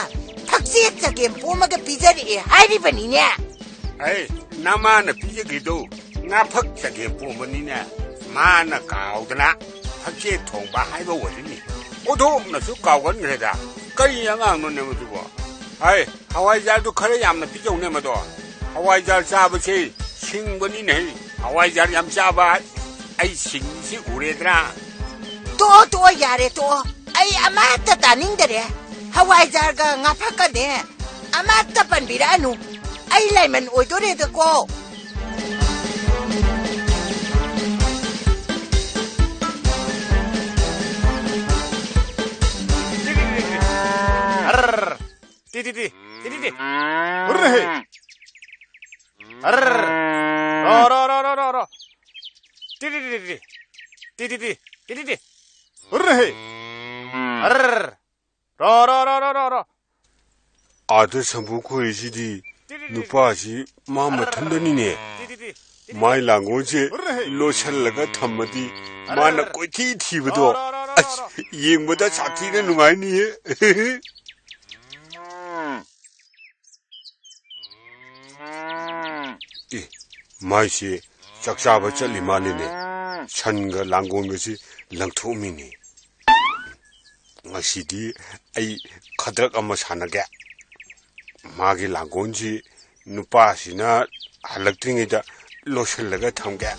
ꯐꯛꯆꯦꯠ ꯆꯒꯦꯝ ꯄꯣꯝꯃꯒ ꯄꯤꯖꯔꯛꯑꯦ ꯍꯥꯏꯔꯤꯕꯅꯤꯅꯦ꯫ ꯑꯩ ꯅꯃꯥꯅ ꯄꯤꯖꯈꯤꯗꯣ ꯉꯥꯐꯛ ꯆꯒꯦꯝ ꯄꯣꯝꯕꯅꯤꯅꯦ꯫ ꯃꯥꯅ ꯀꯥꯎꯗꯅ ꯐꯛꯆꯦꯠ ꯊꯣꯡꯕ ꯍꯥꯏꯕ ꯑꯣꯏꯔꯤꯅꯤ꯫ ꯑꯣꯟꯊꯣꯛꯅꯁꯨ ꯀꯥꯎꯒꯟꯈ꯭ꯔꯦꯗ꯫ ꯀꯔꯤ ꯑꯉꯥꯡꯅꯣꯅꯦ ꯃꯗꯨꯕꯣ? ꯍꯥꯏ, ꯍꯋꯥꯏꯖꯥꯔꯗꯨ ꯈꯔ ꯌꯥꯝꯅ ꯄꯤꯖꯧꯅꯦ ꯃꯗꯣ꯫ ꯍꯋꯥꯏꯖꯥꯔ ꯆꯥꯕꯁꯦ ꯁꯤꯡꯕꯅꯤꯅꯦ꯫ ꯍꯋꯥꯏꯖꯥꯔ ꯌꯥꯝ ꯆꯥꯕ ꯑꯩ ꯁꯤꯡꯁꯤ ꯎꯔꯦꯗꯅ꯫ ꯇꯣꯛꯑꯣ, ꯇꯣꯛꯑꯣ, ꯌꯥꯔꯦ, ꯇꯣꯛꯑꯣ꯫ ꯑꯩ ꯑꯃꯠꯇ ꯇꯥꯅꯤꯡꯗꯔꯦ꯫ ꯍꯋꯥꯏꯖꯥꯔꯒ ꯉꯥꯐꯛꯀꯅꯦ ꯑꯃꯠꯇ ꯄꯟꯕꯤꯔꯛꯑꯅꯨ꯫ ꯑꯩ ꯂꯥꯏꯃꯟ ꯑꯣꯏꯗꯣꯔꯦꯗꯀꯣ꯫ ꯇꯤ, ꯇꯤ, ꯇꯤ꯫ ꯇꯤꯇꯤꯇꯤ꯫ ꯍꯨꯔ ꯍꯦ꯫ ꯍꯔ꯫ ꯔꯣ, ꯔꯣ, ꯔꯣ, ꯔꯣ, ꯔꯣ, ꯔꯣ꯫ ꯇꯤꯇꯤꯇꯤ꯫ ꯇꯤꯇꯤꯇꯤ꯫ ꯇꯤꯇꯤꯇꯤ꯫ ꯍꯨꯔ ꯍꯦ꯫ ꯍꯔ꯫ ꯔꯣ, ꯔꯣ, ꯔꯣ, ꯔꯣ, ꯔꯣ, ꯔꯣ꯫ ꯑꯥꯗ ꯁꯝꯕꯨ ꯈꯣꯏꯔꯤꯁꯤꯗꯤ ꯇꯤꯇꯤꯇꯤ꯫ ꯅꯨꯄꯥꯁꯤ ꯃꯥ ꯃꯊꯟꯗꯅꯤꯅꯦ꯫ ꯇꯤꯇꯤꯇꯤ꯫ ꯃꯥꯏ ꯂꯥꯡꯒꯣꯜꯁꯦ ꯂꯣꯠꯁꯤꯜꯂꯒ ꯊꯝꯃꯗꯤ ꯃꯥꯅ ꯀꯣꯏꯊꯤ ꯊꯤꯕꯗꯣ ꯑꯁ ꯌꯦꯡꯕꯗ ꯁꯥꯊꯤꯅ ꯅꯨꯡꯉꯥꯏꯅꯤꯌꯦ꯫ ꯑꯦ, ꯃꯥꯏꯁꯦ ꯆꯥꯛ ꯆꯥꯕ ꯆꯠꯂꯤ ꯃꯥꯜꯂꯤꯅꯦ꯫ ꯁꯟꯒ ꯂꯥꯡꯒꯣꯜꯒꯁꯤ ꯂꯪꯊꯣꯛꯑꯝꯃꯤꯅꯦ꯫ ꯉꯁꯤꯗꯤ ꯑꯩ ꯈꯗ꯭ꯔꯛ ꯑꯃ ꯁꯥꯟꯅꯒꯦ꯫ ꯃꯥꯒꯤ ꯂꯥꯡꯒꯣꯜꯁꯤ ꯅꯨꯄꯥꯁꯤꯅ ꯍꯜꯂꯛꯇ꯭ꯔꯤꯉꯩꯗ ꯂꯣꯏꯁꯤꯜꯂꯒ ꯊꯝꯒꯦ꯫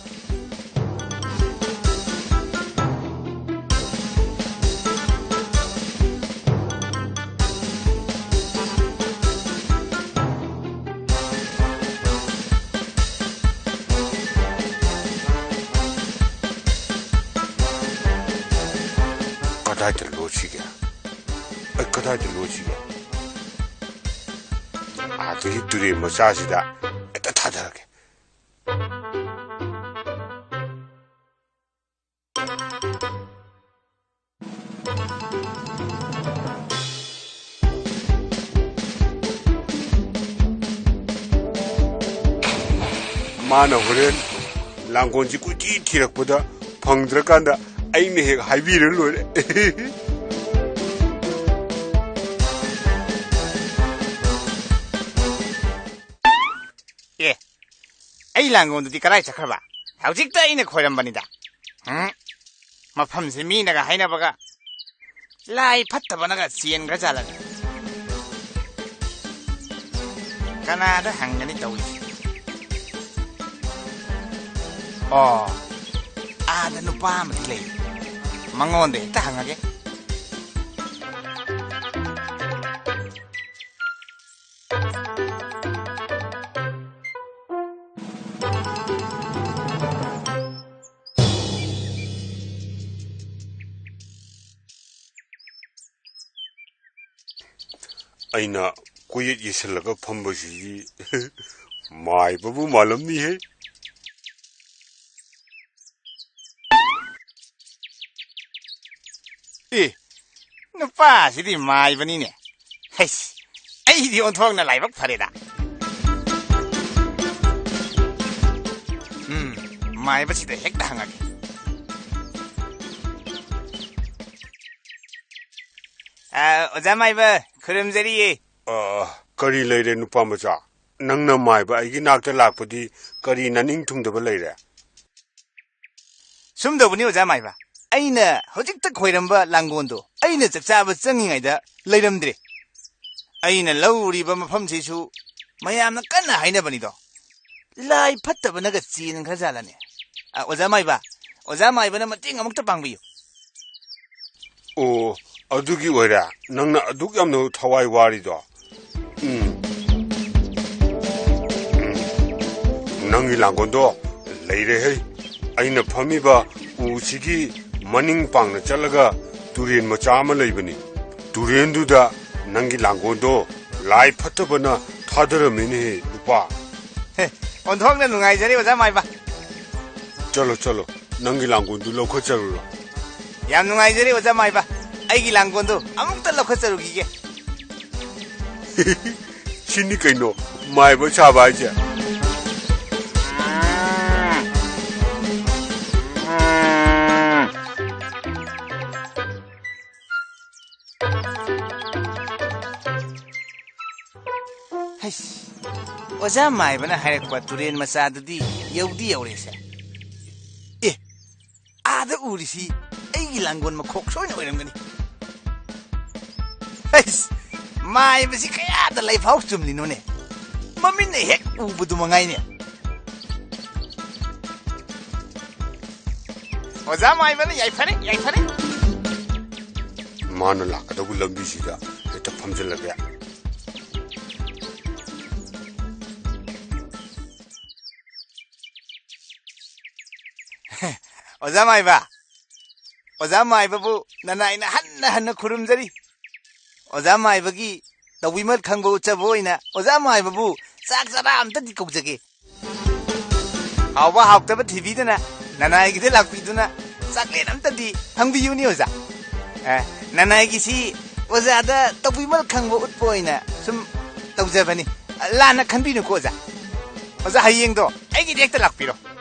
ꯀꯗꯥꯏꯗ ꯂꯣꯠꯁꯤꯒꯦ? ꯑꯩ ꯀꯗꯥꯏꯗ ꯂꯣꯠꯁꯤꯒꯦ? ꯑꯥꯗꯒꯤ ꯇꯨꯔꯦꯟ ꯃꯆꯥꯁꯤꯗ ꯍꯦꯛꯇ ꯊꯥꯗꯔꯒꯦ꯫ ꯃꯥꯅ ꯍꯣꯔꯦꯟ ꯂꯥꯡꯒꯣꯜꯁꯤ ꯀꯣꯏꯊꯤ ꯊꯤꯔꯛꯄꯗ ꯐꯪꯗ꯭ꯔꯀꯥꯟꯗ ꯑꯩꯅ ꯍꯦꯛ ꯍꯥꯏꯕꯤꯔ ꯂꯣꯏꯔꯦ꯫ ꯑꯦ, ꯑꯩ ꯂꯥꯡꯒꯣꯜꯗꯨꯗꯤ ꯀꯗꯥꯏ ꯆꯠꯈ꯭ꯔꯕ? ꯍꯧꯖꯤꯛꯇ ꯑꯩꯅ ꯈꯣꯏꯔꯝꯕꯅꯤꯗ꯫ ꯎꯝ, ꯃꯐꯝꯁꯦ ꯃꯤꯅꯒ ꯍꯥꯏꯅꯕꯒ ꯂꯥꯏ ꯐꯠꯇꯕꯅꯒ ꯆꯦꯟꯈ꯭ꯔꯖꯥꯠꯂꯅꯦ꯫ ꯀꯅꯥꯗ ꯍꯪꯒꯅꯤ ꯇꯧꯔꯤꯁꯦ? ꯑꯣ, ꯑꯥꯗ ꯅꯨꯄꯥ ꯑꯃꯗꯤ ꯂꯩ, ꯃꯉꯣꯟꯗ ꯍꯦꯛꯇ ꯍꯪꯉꯒꯦ꯫ ꯑꯩꯅ ꯀꯣꯏꯌꯦꯠ ꯌꯦꯠꯁꯤꯜꯂꯒ ꯐꯝꯕꯁꯤꯗꯤ ꯃꯥꯏꯕꯕꯨ ꯃꯥꯜꯂꯝꯅꯤꯍꯦ꯫ ꯑꯦ, ꯅꯨꯄꯥꯁꯤꯗꯤ ꯃꯥꯏꯕꯅꯤꯅꯦ꯫ ꯍꯩꯁ, ꯑꯩꯗꯤ ꯑꯣꯟꯊꯣꯛꯅ ꯂꯥꯏꯕꯛ ꯐꯔꯦꯗ꯫ ꯎꯝ, ꯃꯥꯏꯕꯁꯤꯗ ꯍꯦꯛꯇ ꯍꯪꯉꯒꯦ꯫ ꯑ, ꯑꯣꯖꯥ ꯃꯥꯏꯕ, ꯈꯨꯔꯨꯝꯖꯔꯤꯌꯦ꯫ ꯑ, ꯀꯔꯤ ꯂꯩꯔꯦ, ꯅꯨꯄꯥ ꯃꯆꯥ? ꯅꯪꯅ ꯃꯥꯏꯕ ꯑꯩꯒꯤ ꯅꯥꯛꯇ ꯂꯥꯛꯄꯗꯤ ꯀꯔꯤ ꯅꯅꯤꯡ ꯊꯨꯡꯗꯕ ꯂꯩꯔꯦ? ꯁꯨꯝ ꯇꯧꯕꯅꯤ, ꯑꯣꯖꯥ ꯃꯥꯏꯕ꯫ ꯑꯩꯅ ꯍꯧꯖꯤꯛꯇ ꯈꯣꯏꯔꯝꯕ ꯂꯥꯡꯒꯣꯜꯗꯣ ꯑꯩꯅ ꯆꯥꯛ ꯆꯥꯕ ꯆꯪꯉꯤꯉꯩꯗ ꯂꯩꯔꯝꯗ꯭ꯔꯦ꯫ ꯑꯩꯅ ꯂꯧꯔꯤꯕ ꯃꯐꯝꯁꯤꯁꯨ ꯃꯌꯥꯝꯅ ꯀꯟꯅ ꯍꯥꯏꯅꯕꯅꯤꯗꯣ꯫ ꯂꯥꯏ ꯐꯠꯇꯕꯅꯒ ꯆꯦꯟꯈ꯭ꯔꯖꯥꯠꯂꯅꯦ? ꯑ, ꯑꯣꯖꯥ ꯃꯥꯏꯕ, ꯑꯣꯖꯥ ꯃꯥꯏꯕꯅ ꯃꯇꯦꯡ ꯑꯃꯨꯛꯇ ꯄꯥꯡꯕꯤꯌꯨ꯫ ꯑꯣ, ꯑꯗꯨꯒꯤ ꯑꯣꯏꯔꯦ ꯅꯪꯅ ꯑꯗꯨꯛ ꯌꯥꯝꯅ ꯊꯋꯥꯏ ꯋꯥꯔꯤꯗꯣ? ꯎꯝ꯫ ꯎꯝ꯫ ꯅꯪꯒꯤ ꯂꯥꯡꯒꯣꯜꯗꯣ ꯂꯩꯔꯦꯍꯦ꯫ ꯑꯩꯅ ꯐꯝꯃꯤꯕ ꯎꯁꯤꯒꯤ ꯃꯅꯤꯡ ꯄꯥꯡꯅ ꯆꯠꯂꯒ ꯇꯨꯔꯦꯟ ꯃꯆꯥ ꯑꯃ ꯂꯩꯕꯅꯤ꯫ ꯇꯨꯔꯦꯟꯗꯨꯗ ꯅꯪꯒꯤ ꯂꯥꯡꯒꯣꯜꯗꯣ ꯂꯥꯏ ꯐꯠꯇꯕꯅ ꯊꯥꯗꯔꯝꯃꯤꯅꯦꯍꯦ, ꯅꯨꯄꯥ꯫ ꯍꯦ, ꯑꯣꯟꯊꯣꯛꯅ ꯅꯨꯡꯉꯥꯏꯖꯔꯦ, ꯑꯣꯖꯥ ꯃꯥꯏꯕ꯫ ꯆꯠꯂꯣ, ꯆꯠꯂꯣ, ꯅꯪꯒꯤ ꯂꯥꯡꯒꯣꯜꯗꯨ ꯂꯧꯈꯠꯆꯔꯨꯔꯣ꯫ ꯌꯥꯝ ꯅꯨꯡꯉꯥꯏꯖꯔꯦ, ꯑꯣꯖꯥ ꯃꯥꯏꯕ꯫ ꯑꯩꯒꯤ ꯂꯥꯡꯒꯣꯜꯗꯨ ꯑꯃꯨꯛꯇ ꯂꯧꯈꯠꯆꯔꯨꯈꯤꯒꯦ꯫ ꯁꯤꯅꯤ ꯀꯩꯅꯣ ꯃꯥꯏꯕ ꯁꯥꯕ ꯍꯥꯏꯁꯦ꯫ ꯍꯩꯁ, ꯑꯣꯖꯥ ꯃꯥꯏꯕꯅ ꯍꯥꯏꯔꯛꯄ ꯇꯨꯔꯦꯟ ꯃꯆꯥꯗꯨꯗꯤ ꯌꯧꯗꯤ ꯌꯧꯔꯦꯁꯦ꯫ ꯑꯦ, ꯑꯥꯗ ꯎꯔꯤꯁꯤ ꯑꯩꯒꯤ ꯂꯥꯡꯒꯣꯜ ꯃꯈꯣꯛ ꯁꯣꯏꯅ ꯑꯣꯏꯔꯝꯒꯅꯤ꯫ ꯍꯩꯁ, ꯃꯥꯏꯕꯁꯤ ꯀꯌꯥꯗ ꯂꯩꯐꯥꯎ ꯆꯨꯝꯂꯤꯅꯣꯅꯦ? ꯃꯃꯤꯠꯅ ꯍꯦꯛ ꯎꯕꯗꯨ ꯃꯉꯥꯏꯅꯦ꯫ ꯑꯣꯖꯥ ꯃꯥꯏꯕꯅ ꯌꯥꯏꯐꯔꯦ, ꯌꯥꯏꯐꯔꯦ꯫ ꯃꯥꯅ ꯂꯥꯛꯀꯗꯧꯕ ꯂꯝꯕꯤꯁꯤꯗ ꯍꯦꯛꯇ ꯐꯝꯖꯤꯜꯂꯒꯦ꯫ ꯑꯣꯖꯥ ꯃꯥꯏꯕ, ꯑꯣꯖꯥ ꯃꯥꯏꯕꯕꯨ ꯅꯅꯥꯏꯅ ꯍꯟꯅ ꯍꯟꯅ ꯈꯨꯔꯨꯝꯖꯔꯤ꯫ ꯑꯣꯖꯥ ꯃꯥꯏꯕꯒꯤ ꯇꯧꯕꯤꯃꯜ ꯈꯪꯕ ꯎꯠꯆꯕ ꯑꯣꯏꯅ ꯑꯣꯖꯥ ꯃꯥꯏꯕꯕꯨ ꯆꯥꯛ ꯆꯔꯥ ꯑꯝꯇꯗꯤ ꯀꯧꯖꯒꯦ꯫ ꯍꯥꯎꯕ ꯍꯥꯎꯇꯕ ꯊꯤꯕꯤꯗꯅ ꯅꯅꯥꯏꯒꯤꯗ ꯂꯥꯛꯄꯤꯗꯨꯅ ꯆꯥꯛꯂꯦꯟ ꯑꯝꯇꯗꯤ ꯐꯪꯕꯤꯌꯨꯅꯤ ꯑꯣꯖꯥ꯫ ꯑꯦ, ꯅꯅꯥꯏꯒꯤꯁꯤ ꯑꯣꯖꯥꯗ ꯇꯧꯕꯤꯃꯜ ꯈꯪꯕ ꯎꯠꯄ ꯑꯣꯏꯅ ꯁꯨꯝ ꯇꯧꯖꯕꯅꯤ꯫ ꯂꯥꯟꯅ ꯈꯟꯕꯤꯅꯨꯀꯣ ꯑꯣꯖꯥ꯫ ꯑꯣꯖꯥ, ꯍꯌꯦꯡꯗꯣ ꯑꯩꯒꯤꯗ ꯍꯦꯛꯇ ꯂꯥꯛꯄꯤꯔꯣ꯫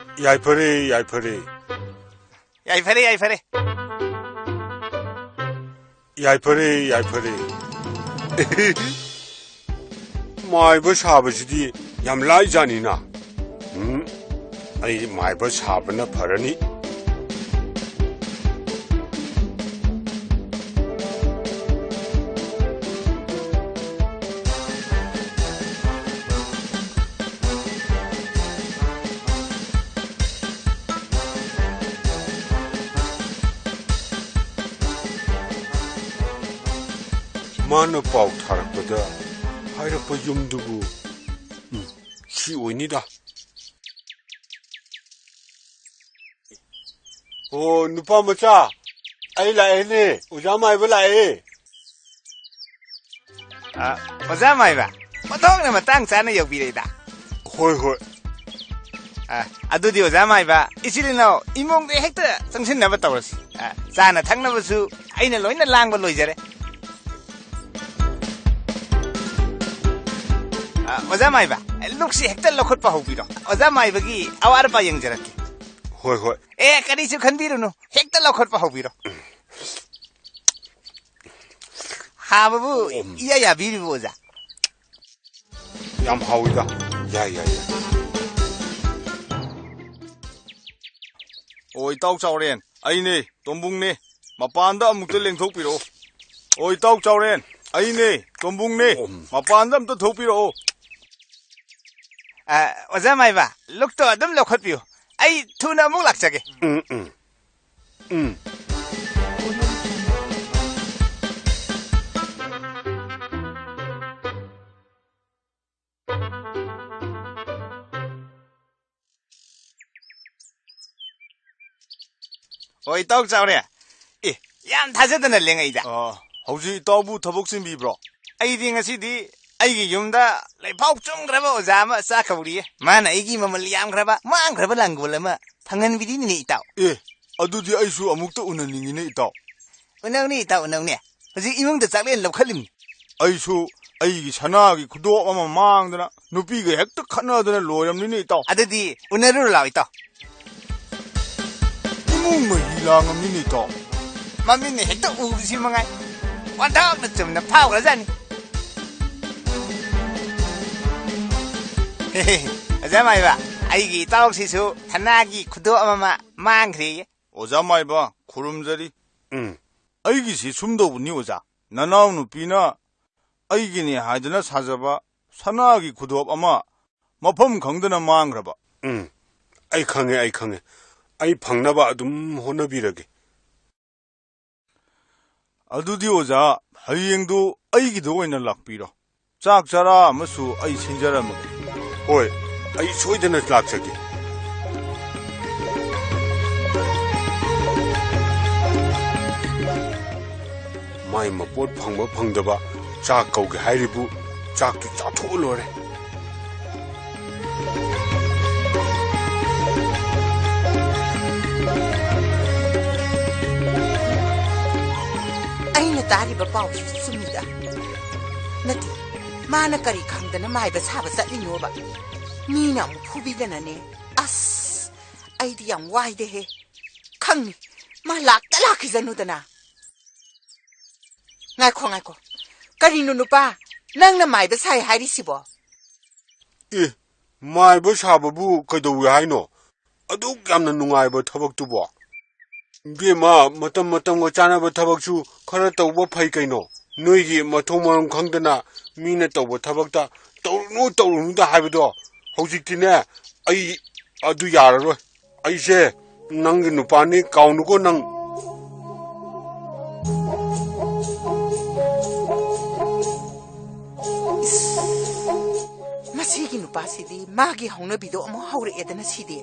ꯌꯥꯏꯐꯔꯦ, ꯌꯥꯏꯐꯔꯦ꯫ ꯌꯥꯏꯐꯔꯦ, ꯌꯥꯏꯐꯔꯦ꯫ ꯌꯥꯏꯐꯔꯦ, ꯌꯥꯏꯐꯔꯦ꯫ ꯃꯥꯏꯕ ꯁꯥꯕꯁꯤꯗꯤ ꯌꯥꯝ ꯂꯥꯏꯖꯥꯠꯅꯤꯅ꯫ ꯎꯝ, ꯑꯩ ꯃꯥꯏꯕ ꯁꯥꯕꯅ ꯐꯔꯅꯤ꯫ ꯃꯥꯅ ꯄꯥꯎ ꯊꯥꯔꯛꯄꯗ ꯍꯥꯏꯔꯛꯄ ꯌꯨꯝꯗꯨꯕꯨ, ꯎꯝ, ꯁꯤ ꯑꯣꯏꯅꯤꯗ꯫ ꯑꯣ, ꯅꯨꯄꯥ ꯃꯆꯥ, ꯑꯩ ꯂꯥꯛꯑꯦꯅꯦ, ꯑꯣꯖꯥ ꯃꯥꯏꯕ ꯂꯥꯛꯑꯦ꯫ ꯑ, ꯑꯣꯖꯥ ꯃꯥꯏꯕ, ꯑꯣꯟꯊꯣꯛꯅ ꯃꯇꯥꯡ ꯆꯥꯅ ꯌꯧꯕꯤꯔꯛꯏꯗ꯫ ꯍꯣꯏ, ꯍꯣꯏ꯫ ꯑ, ꯑꯗꯨꯗꯤ ꯑꯣꯖꯥ ꯃꯥꯏꯕ, ꯏꯆꯤꯜ ꯏꯅꯥꯎ ꯏꯃꯨꯡꯗ ꯍꯦꯛꯇ ꯆꯪꯁꯤꯟꯅꯕ ꯇꯧꯔꯁꯤ꯫ ꯑ, ꯆꯥꯅ ꯊꯛꯅꯕꯁꯨ ꯑꯩꯅ ꯂꯣꯏꯅ ꯂꯥꯡꯕ ꯂꯣꯏꯖꯔꯦ꯫ ꯑ, ꯑꯣꯖꯥ ꯃꯥꯏꯕ, ꯂꯨꯛꯁꯤ ꯍꯦꯛꯇ ꯂꯧꯈꯠꯄ ꯍꯧꯕꯤꯔꯣ꯫ ꯑꯣꯖꯥ ꯃꯥꯏꯕꯒꯤ ꯑꯋꯥꯠ ꯑꯄꯥ ꯌꯦꯡꯖꯔꯛꯀꯦ꯫ ꯍꯣꯏ, ꯍꯣꯏ꯫ ꯑꯦ, ꯀꯔꯤꯁꯨ ꯈꯟꯕꯤꯔꯨꯅꯨ, ꯍꯦꯛꯇ ꯂꯧꯈꯠꯄ ꯍꯧꯕꯤꯔꯣ꯫ ꯍꯥꯕꯕꯨ ꯎꯝ꯫ ꯏꯌꯥ ꯌꯥꯕꯤꯔꯤꯕꯣ, ꯑꯣꯖꯥ? ꯌꯥꯝ ꯍꯥꯎꯋꯤꯗ꯫ ꯌꯥꯏ, ꯌꯥꯏ, ꯌꯥꯏ꯫ ꯑꯣ, ꯏꯇꯥꯎ ꯆꯥꯎꯔꯦꯟ, ꯑꯩꯅꯦ, ꯇꯣꯝꯕꯨꯡꯅꯦ꯫ ꯃꯄꯥꯟꯗ ꯑꯃꯨꯛꯇ ꯂꯦꯡꯊꯣꯛꯄꯤꯔꯛꯑꯣ꯫ ꯑꯣ, ꯏꯇꯥꯎ ꯆꯥꯎꯔꯦꯟ, ꯑꯩꯅꯦ, ꯇꯣꯝꯕꯨꯡꯅꯦ꯫ ꯎꯝ꯫ ꯃꯄꯥꯟꯗ ꯑꯝꯇ ꯊꯣꯛꯄꯤꯔꯛꯑꯣ꯫ ꯑ, ꯑꯣꯖꯥ ꯃꯥꯏꯕ, ꯂꯨꯛꯇꯣ ꯑꯗꯨꯝ ꯂꯧꯈꯠꯄꯤꯌꯨ꯫ ꯑꯩ ꯊꯨꯅ ꯑꯃꯨꯛ ꯂꯥꯛꯆꯒꯦ꯫ ꯎꯝ, ꯎꯝ꯫ ꯎꯝ꯫ ꯍꯣꯏ, ꯏꯇꯥꯎ ꯆꯥꯎꯔꯦ꯫ ꯑꯦ, ꯌꯥꯝ ꯊꯥꯖꯗꯅ ꯂꯦꯡꯉꯛꯏꯗ꯫ ꯑ, ꯍꯧꯖꯤꯛ ꯏꯇꯥꯎꯕꯨ ꯊꯕꯛ ꯆꯤꯟꯕꯤꯕ꯭ꯔꯣ? ꯑꯩꯗꯤ ꯉꯁꯤꯗꯤ ꯑꯩꯒꯤ ꯌꯨꯝꯗ ꯂꯩꯐꯥꯎ ꯆꯨꯝꯈ꯭ꯔꯕ ꯑꯣꯖꯥ ꯑꯃ ꯆꯥꯛ ꯀꯧꯔꯤꯌꯦ꯫ ꯃꯥꯅ ꯑꯩꯒꯤ ꯃꯃꯜ ꯌꯥꯝꯈ꯭ꯔꯕ, ꯃꯥꯡꯈ꯭ꯔꯕ ꯂꯥꯡꯒꯣꯜ ꯑꯃ ꯐꯪꯍꯟꯕꯤꯔꯤꯅꯤꯅꯦ, ꯏꯇꯥꯎ꯫ ꯑꯦ, ꯑꯗꯨꯗꯤ ꯑꯩꯁꯨ ꯑꯃꯨꯛꯇ ꯎꯅꯅꯤꯡꯉꯤꯅꯦ, ꯏꯇꯥꯎ꯫ ꯎꯅꯧꯅꯦ, ꯏꯇꯥꯎ, ꯎꯅꯧꯅꯦ꯫ ꯍꯧꯖꯤꯛ ꯏꯃꯨꯡꯗ ꯆꯥꯛꯂꯦꯟ ꯂꯧꯈꯠꯂꯤꯝꯅꯤ꯫ ꯑꯩꯁꯨ ꯑꯩꯒꯤ ꯁꯅꯥꯒꯤ ꯈꯨꯗꯣꯞ ꯑꯃ ꯃꯥꯡꯗꯅ ꯅꯨꯄꯤꯒ ꯍꯦꯛꯇ ꯈꯠꯅꯗꯅ ꯂꯣꯏꯔꯝꯅꯤꯅꯦ, ꯏꯇꯥꯎ꯫ ꯑꯗꯨꯗꯤ ꯎꯅꯔꯨꯔꯣ ꯂꯥꯎ, ꯏꯇꯥꯎ꯫ ꯏꯃꯨꯡ ꯃꯍꯤ ꯂꯥꯡꯉꯝꯅꯤꯅꯦ, ꯏꯇꯥꯎ꯫ ꯃꯃꯤꯠꯅ ꯍꯦꯛꯇ ꯎꯕꯁꯤ ꯃꯉꯥꯏ꯫ ꯑꯣꯟꯊꯣꯛꯅ ꯆꯨꯝꯅ ꯐꯥꯎꯈ꯭ꯔꯖꯥꯠꯅꯤ꯫ ꯑꯣꯖꯥ ꯃꯥꯏꯕ, ꯑꯩꯒꯤ ꯏꯇꯥꯎꯁꯤꯁꯨ ꯁꯅꯥꯒꯤ ꯈꯨꯗꯣꯞ ꯑꯃꯃ ꯃꯥꯡꯈ꯭ꯔꯦꯌꯦ꯫ ꯑꯣꯖꯥ ꯃꯥꯏꯕ, ꯈꯨꯔꯨꯝꯖꯔꯤ꯫ ꯎꯝ꯫ ꯑꯩꯒꯤꯁꯤ ꯁꯨꯝꯗꯧꯕꯅꯤ ꯑꯣꯖꯥ, ꯅꯅꯥꯎ ꯅꯨꯄꯤꯅ ꯑꯩꯒꯤꯅꯦ ꯍꯥꯏꯗꯅ ꯁꯥꯖꯕ ꯁꯅꯥꯒꯤ ꯈꯨꯗꯣꯞ ꯑꯃ ꯃꯐꯝ ꯈꯪꯗꯅ ꯃꯥꯡꯈ꯭ꯔꯕ꯫ ꯎꯝ, ꯑꯩ ꯈꯪꯉꯦ, ꯑꯩ ꯈꯪꯉꯦ꯫ ꯑꯩ ꯐꯪꯅꯕ ꯑꯗꯨꯝ ꯍꯣꯠꯅꯕꯤꯔꯒꯦ꯫ ꯑꯗꯨꯗꯤ ꯑꯣꯖꯥ, ꯍꯌꯦꯡꯗꯨ ꯑꯩꯒꯤꯗ ꯑꯣꯏꯅ ꯂꯥꯛꯄꯤꯔꯣ꯫ ꯆꯥꯛ ꯆꯔꯥ ꯑꯃꯁꯨ ꯑꯩ ꯁꯤꯟꯖꯔꯝꯃꯒꯦ꯫ ꯍꯣꯏ, ꯑꯩ ꯁꯣꯏꯗꯅ ꯂꯥꯛꯆꯒꯦ꯫ ꯃꯥꯏ ꯃꯄꯣꯠ ꯐꯪꯕ ꯐꯪꯗꯕ ꯆꯥꯛ ꯀꯧꯒꯦ ꯍꯥꯏꯔꯤꯕꯨ ꯆꯥꯛꯇꯨ ꯆꯥꯊꯣꯛꯑ ꯂꯣꯏꯔꯦ꯫ ꯑꯩꯅ ꯇꯥꯔꯤꯕ ꯄꯥꯎꯁꯤ ꯆꯨꯝꯃꯤꯗ꯫ ꯅꯠꯇꯦ, ꯃꯥꯅ ꯀꯔꯤ ꯈꯪꯗꯅ ꯃꯥꯏꯕ ꯁꯥꯕ ꯆꯠꯂꯤꯅꯣꯕ? ꯃꯤꯅ ꯑꯃꯨꯛ ꯐꯨꯕꯤꯗꯅꯅꯦ꯫ ꯑꯁ, ꯑꯩꯗꯤ ꯌꯥꯝ ꯋꯥꯏꯗꯦꯍꯦ꯫ ꯈꯪꯅꯤ, ꯃꯥ ꯂꯥꯛꯇ ꯂꯥꯛꯈꯤꯖꯅꯨꯗꯅ꯫ ꯉꯥꯏꯈꯣ, ꯉꯥꯏꯈꯣ꯫ ꯀꯔꯤꯅꯣ ꯅꯨꯄꯥ, ꯅꯪꯅ ꯃꯥꯏꯕ ꯁꯥꯏ ꯍꯥꯏꯔꯤꯁꯤꯕꯣ? ꯑꯦ, ꯃꯥꯏꯕ ꯁꯥꯕꯕꯨ ꯀꯩꯗꯧꯏ ꯍꯥꯏꯅꯣ? ꯑꯗꯨꯛ ꯌꯥꯝꯅ ꯅꯨꯡꯉꯥꯏꯕ ꯊꯕꯛꯇꯨꯕꯣ? ꯏꯕꯦꯝꯃ, ꯃꯇꯝ ꯃꯇꯝꯒ ꯆꯥꯅꯕ ꯊꯕꯛꯁꯨ ꯈꯔ ꯇꯧꯕ ꯐꯩ ꯀꯩꯅꯣ? ꯅꯣꯏꯒꯤ ꯃꯊꯣꯡ ꯃꯔꯝ ꯈꯪꯗꯅ ꯃꯤꯅ ꯇꯧꯕ ꯊꯕꯛꯇ "ꯇꯧꯔꯨꯅꯨ, ꯇꯧꯔꯨꯅꯨꯗ" ꯍꯥꯏꯕꯗꯣ ꯍꯧꯖꯤꯛꯇꯤꯅꯦ, ꯑꯩ ꯑꯗꯨ ꯌꯥꯔꯔꯣꯏ꯫ ꯑꯩꯁꯦ ꯅꯪꯒꯤ ꯅꯨꯄꯥꯅꯤ, ꯀꯥꯎꯅꯨꯀꯣ ꯅꯪ꯫ ꯏꯁ, ꯃꯁꯤꯒꯤ ꯅꯨꯄꯥꯁꯤꯗꯤ ꯃꯥꯒꯤ ꯍꯧꯅꯕꯤꯗꯣ ꯑꯃꯨꯛ ꯍꯧꯔꯛꯑꯦꯗꯅ ꯁꯤꯗꯤ꯫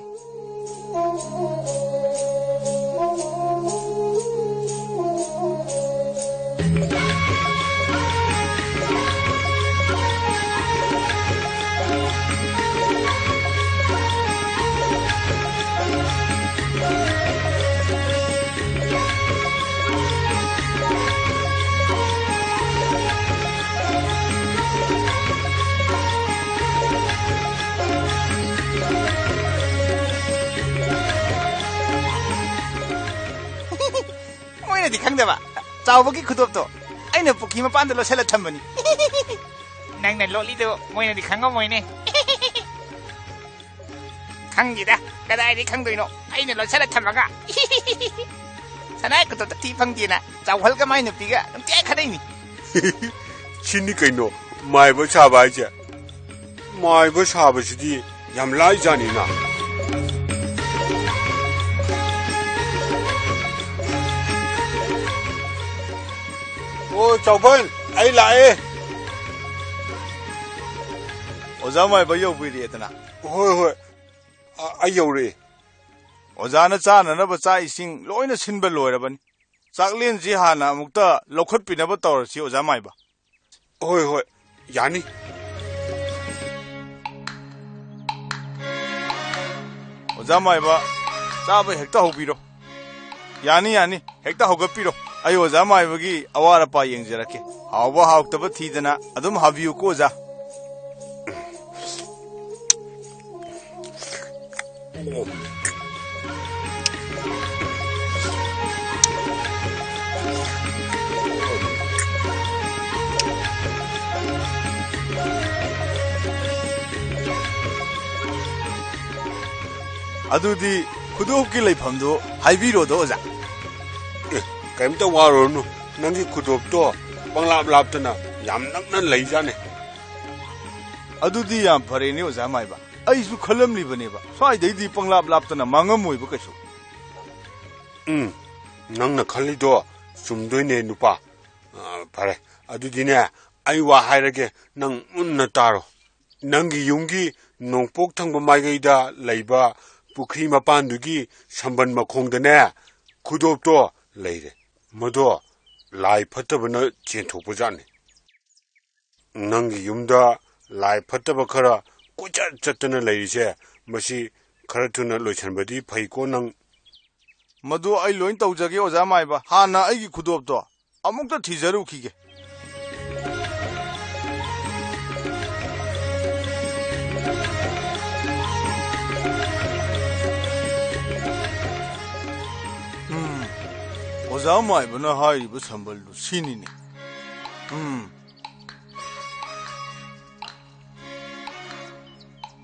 ꯈꯪꯗꯕ ꯆꯥꯎꯕꯒꯤ ꯈꯨꯗꯣꯞꯇꯣ ꯑꯩꯅ ꯄꯨꯈ꯭ꯔꯤ ꯃꯄꯥꯟꯗ ꯂꯣꯠꯁꯤꯜꯂ ꯊꯝꯕꯅꯤ꯫ ꯅꯪꯅ ꯂꯣꯠꯂꯤꯗꯣ ꯃꯣꯏꯅꯗꯤ ꯈꯪꯉꯝꯃꯣꯏꯅꯦ꯫ ꯈꯪꯗꯦꯗ, ꯀꯗꯥꯏꯗꯩ ꯈꯪꯗꯣꯏꯅꯣ? ꯑꯩꯅ ꯂꯣꯠꯁꯤꯜꯂ ꯊꯝꯃꯒ꯫ ꯁꯅꯥꯏ ꯈꯨꯗꯣꯞꯇ ꯊꯤ ꯐꯪꯗꯦꯅ ꯆꯥꯎꯍꯜꯒ ꯃꯥꯏ ꯅꯨꯄꯤꯒ ꯅꯨꯡꯇꯤ ꯈꯠꯅꯩꯅꯤ꯫ ꯁꯤꯅꯤ ꯀꯩꯅꯣ ꯃꯥꯏꯕ ꯁꯥꯕ ꯍꯥꯏꯁꯦ꯫ ꯃꯥꯏꯕ ꯁꯥꯕꯁꯤꯗꯤ ꯌꯥꯝ ꯂꯥꯏꯖꯥꯠꯅꯤꯅ꯫ ꯑꯣ, ꯆꯥꯎꯕꯟ, ꯑꯩ ꯂꯥꯛꯑꯦ꯫ ꯑꯣꯖꯥ ꯃꯥꯏꯕ ꯌꯧꯕꯤꯔꯦꯗꯅ꯫ ꯍꯣꯏ, ꯍꯣꯏ, ꯑ-, ꯑꯩ ꯌꯧꯔꯛꯑꯦ꯫ ꯑꯣꯖꯥꯅ ꯆꯥꯅꯅꯕ ꯆꯥꯛ ꯏꯁꯤꯡ ꯂꯣꯏꯅ ꯁꯤꯟꯕ ꯂꯣꯏꯔꯕꯅꯤ꯫ ꯆꯥꯛꯂꯦꯟꯁꯤ ꯍꯥꯟꯅ ꯑꯃꯨꯛꯇ ꯂꯧꯈꯠꯄꯤꯅꯕ ꯇꯧꯔꯁꯤ, ꯑꯣꯖꯥ ꯃꯥꯏꯕ꯫ ꯍꯣꯏ, ꯍꯣꯏ, ꯌꯥꯅꯤ꯫ ꯑꯣꯖꯥ ꯃꯥꯏꯕ, ꯆꯥꯕ ꯍꯦꯛꯇ ꯍꯧꯕꯤꯔꯣ꯫ ꯌꯥꯅꯤ, ꯌꯥꯅꯤ, ꯍꯦꯛꯇ ꯍꯧꯒꯠꯄꯤꯔꯣ꯫ ꯑꯩ ꯑꯣꯖꯥ ꯃꯥꯏꯕꯒꯤ ꯑꯋꯥꯠ ꯑꯄꯥ ꯌꯦꯡꯖꯔꯛꯀꯦ꯫ ꯍꯥꯎꯕ ꯍꯥꯎꯇꯕ ꯊꯤꯗꯅ ꯑꯗꯨꯝ ꯍꯥꯕꯤꯌꯨꯀꯣ, ꯑꯣꯖꯥ꯫ ꯑꯗꯨꯗꯤ ꯈꯨꯗꯣꯞꯀꯤ ꯂꯩꯐꯝꯗꯨ ꯍꯥꯏꯕꯤꯔꯣꯗꯣ, ꯑꯣꯖꯥ꯫ ꯑꯦ, ꯀꯩꯝꯇ ꯋꯥꯔꯨꯔꯅꯨ꯫ ꯅꯪꯒꯤ ꯈꯨꯗꯣꯞꯇꯣ ꯄꯪꯂꯥꯞ ꯂꯥꯞꯇꯅ ꯌꯥꯝ ꯅꯛꯅ ꯂꯩꯖꯥꯠꯅꯤ꯫ ꯑꯗꯨꯗꯤ ꯌꯥꯝ ꯐꯔꯦꯅꯦ, ꯑꯣꯖꯥ ꯃꯥꯏꯕ꯫ ꯑꯩꯁꯨ ꯈꯜꯂꯝꯂꯤꯕꯅꯦꯕ, ꯁ꯭ꯋꯥꯏꯗꯩꯗꯤ ꯄꯪꯂꯥꯞ ꯂꯥꯞꯇꯅ ꯃꯥꯡꯉꯝꯃꯣꯏꯕ ꯀꯩꯁꯨ꯫ ꯎꯝ, ꯅꯪꯅ ꯈꯜꯂꯤꯗꯣ ꯆꯨꯝꯗꯣꯏꯅꯦ, ꯅꯨꯄꯥ꯫ ꯑ, ꯐꯔꯦ, ꯑꯗꯨꯗꯤꯅꯦ, ꯑꯩ ꯋꯥ ꯍꯥꯏꯔꯒꯦ, ꯅꯪ ꯃꯨꯟꯅ ꯇꯥꯔꯣ꯫ ꯅꯪꯒꯤ ꯌꯨꯝꯒꯤ ꯅꯣꯡꯄꯣꯛ ꯊꯪꯕ ꯃꯥꯏꯀꯩꯗ ꯂꯩꯕ ꯄꯨꯈ꯭ꯔꯤ ꯃꯄꯥꯟꯗꯨꯒꯤ ꯁꯝꯕꯜ ꯃꯈꯣꯡꯗꯅꯦ, ꯈꯨꯗꯣꯞꯇꯣ ꯂꯩꯔꯦ꯫ ꯃꯗꯣ ꯂꯥꯏ ꯐꯠꯇꯕꯅ ꯆꯦꯟꯊꯣꯛꯄ ꯖꯥꯠꯅꯤ꯫ ꯅꯪꯒꯤ ꯌꯨꯝꯗ ꯂꯥꯏ ꯐꯠꯇꯕ ꯈꯔ ꯀꯣꯏꯆꯠ ꯆꯠꯇꯅ ꯂꯩꯔꯤꯁꯦ, ꯃꯁꯤ ꯈꯔ ꯊꯨꯅ ꯂꯣꯏꯁꯤꯟꯕꯗꯤ ꯐꯩꯀꯣ ꯅꯪ꯫ ꯃꯗꯨ ꯑꯩ ꯂꯣꯏ ꯇꯧꯖꯒꯦ, ꯑꯣꯖꯥ ꯃꯥꯏꯕ꯫ ꯍꯥꯟꯅ ꯑꯩꯒꯤ ꯈꯨꯗꯣꯞꯇꯣ ꯑꯃꯨꯛꯇ ꯊꯤꯖꯔꯨꯈꯤꯒꯦ꯫ ꯎꯝ, ꯑꯣꯖꯥ ꯃꯥꯏꯕꯅ ꯍꯥꯏꯔꯤꯕ ꯁꯝꯕꯜꯗꯨ ꯁꯤꯅꯤꯅꯦ꯫ ꯎꯝ꯫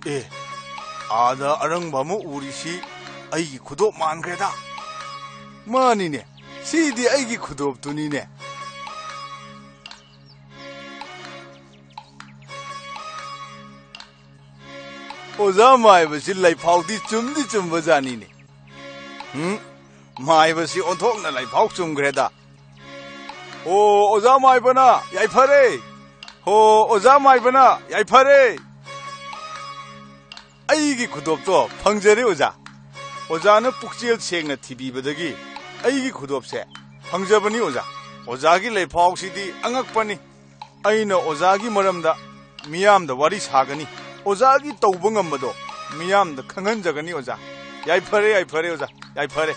ꯑꯦ, ꯑꯥꯗ ꯑꯔꯪꯕ ꯑꯃ ꯎꯔꯤꯁꯤ ꯑꯩꯒꯤ ꯈꯨꯗꯣꯞ ꯃꯥꯟꯈ꯭ꯔꯦꯗ꯫ ꯃꯥꯅꯤꯅꯦ, ꯁꯤꯗꯤ ꯑꯩꯒꯤ ꯈꯨꯗꯣꯞꯇꯨꯅꯤꯅꯦ꯫ ꯑꯣꯖꯥ ꯃꯥꯏꯕꯁꯤ ꯂꯩꯐꯥꯎꯗꯤ ꯆꯨꯝꯗꯤ ꯆꯨꯝꯕ ꯖꯥꯠꯅꯤꯅꯦ꯫ ꯎꯝ, ꯃꯥꯏꯕꯁꯤ ꯑꯣꯟꯊꯣꯛꯅ ꯂꯩꯐꯥꯎ ꯆꯨꯝꯈ꯭ꯔꯦꯗ꯫ ꯑꯣ, ꯑꯣꯖꯥ ꯃꯥꯏꯕꯅ ꯌꯥꯏꯐꯔꯦ꯫ ꯍꯣ, ꯑꯣꯖꯥ ꯃꯥꯏꯕꯅ ꯌꯥꯏꯐꯔꯦ꯫ ꯑꯩꯒꯤ ꯈꯨꯗꯣꯞꯇꯣ ꯐꯪꯖꯔꯦ, ꯑꯣꯖꯥ꯫ ꯑꯣꯖꯥꯅ ꯄꯨꯛꯆꯦꯜ ꯁꯦꯡꯅ ꯊꯤꯕꯤꯕꯗꯒꯤ ꯑꯩꯒꯤ ꯈꯨꯗꯣꯞꯁꯦ ꯐꯪꯖꯕꯅꯤ, ꯑꯣꯖꯥ꯫ ꯑꯣꯖꯥꯒꯤ ꯂꯩꯐꯥꯎꯁꯤꯗꯤ ꯑꯉꯛꯄꯅꯤ꯫ ꯑꯩꯅ ꯑꯣꯖꯥꯒꯤ ꯃꯔꯝꯗ ꯃꯤꯌꯥꯝꯗ ꯋꯥꯔꯤ ꯁꯥꯒꯅꯤ꯫ ꯑꯣꯖꯥꯒꯤ ꯇꯧꯕ ꯉꯝꯕꯗꯣ ꯃꯤꯌꯥꯝꯗ ꯈꯪꯍꯟꯖꯒꯅꯤ, ꯑꯣꯖꯥ꯫ ꯌꯥꯏꯐꯔꯦ, ꯌꯥꯏꯐꯔꯦ, ꯑꯣꯖꯥ, ꯌꯥꯏꯐꯔꯦ꯫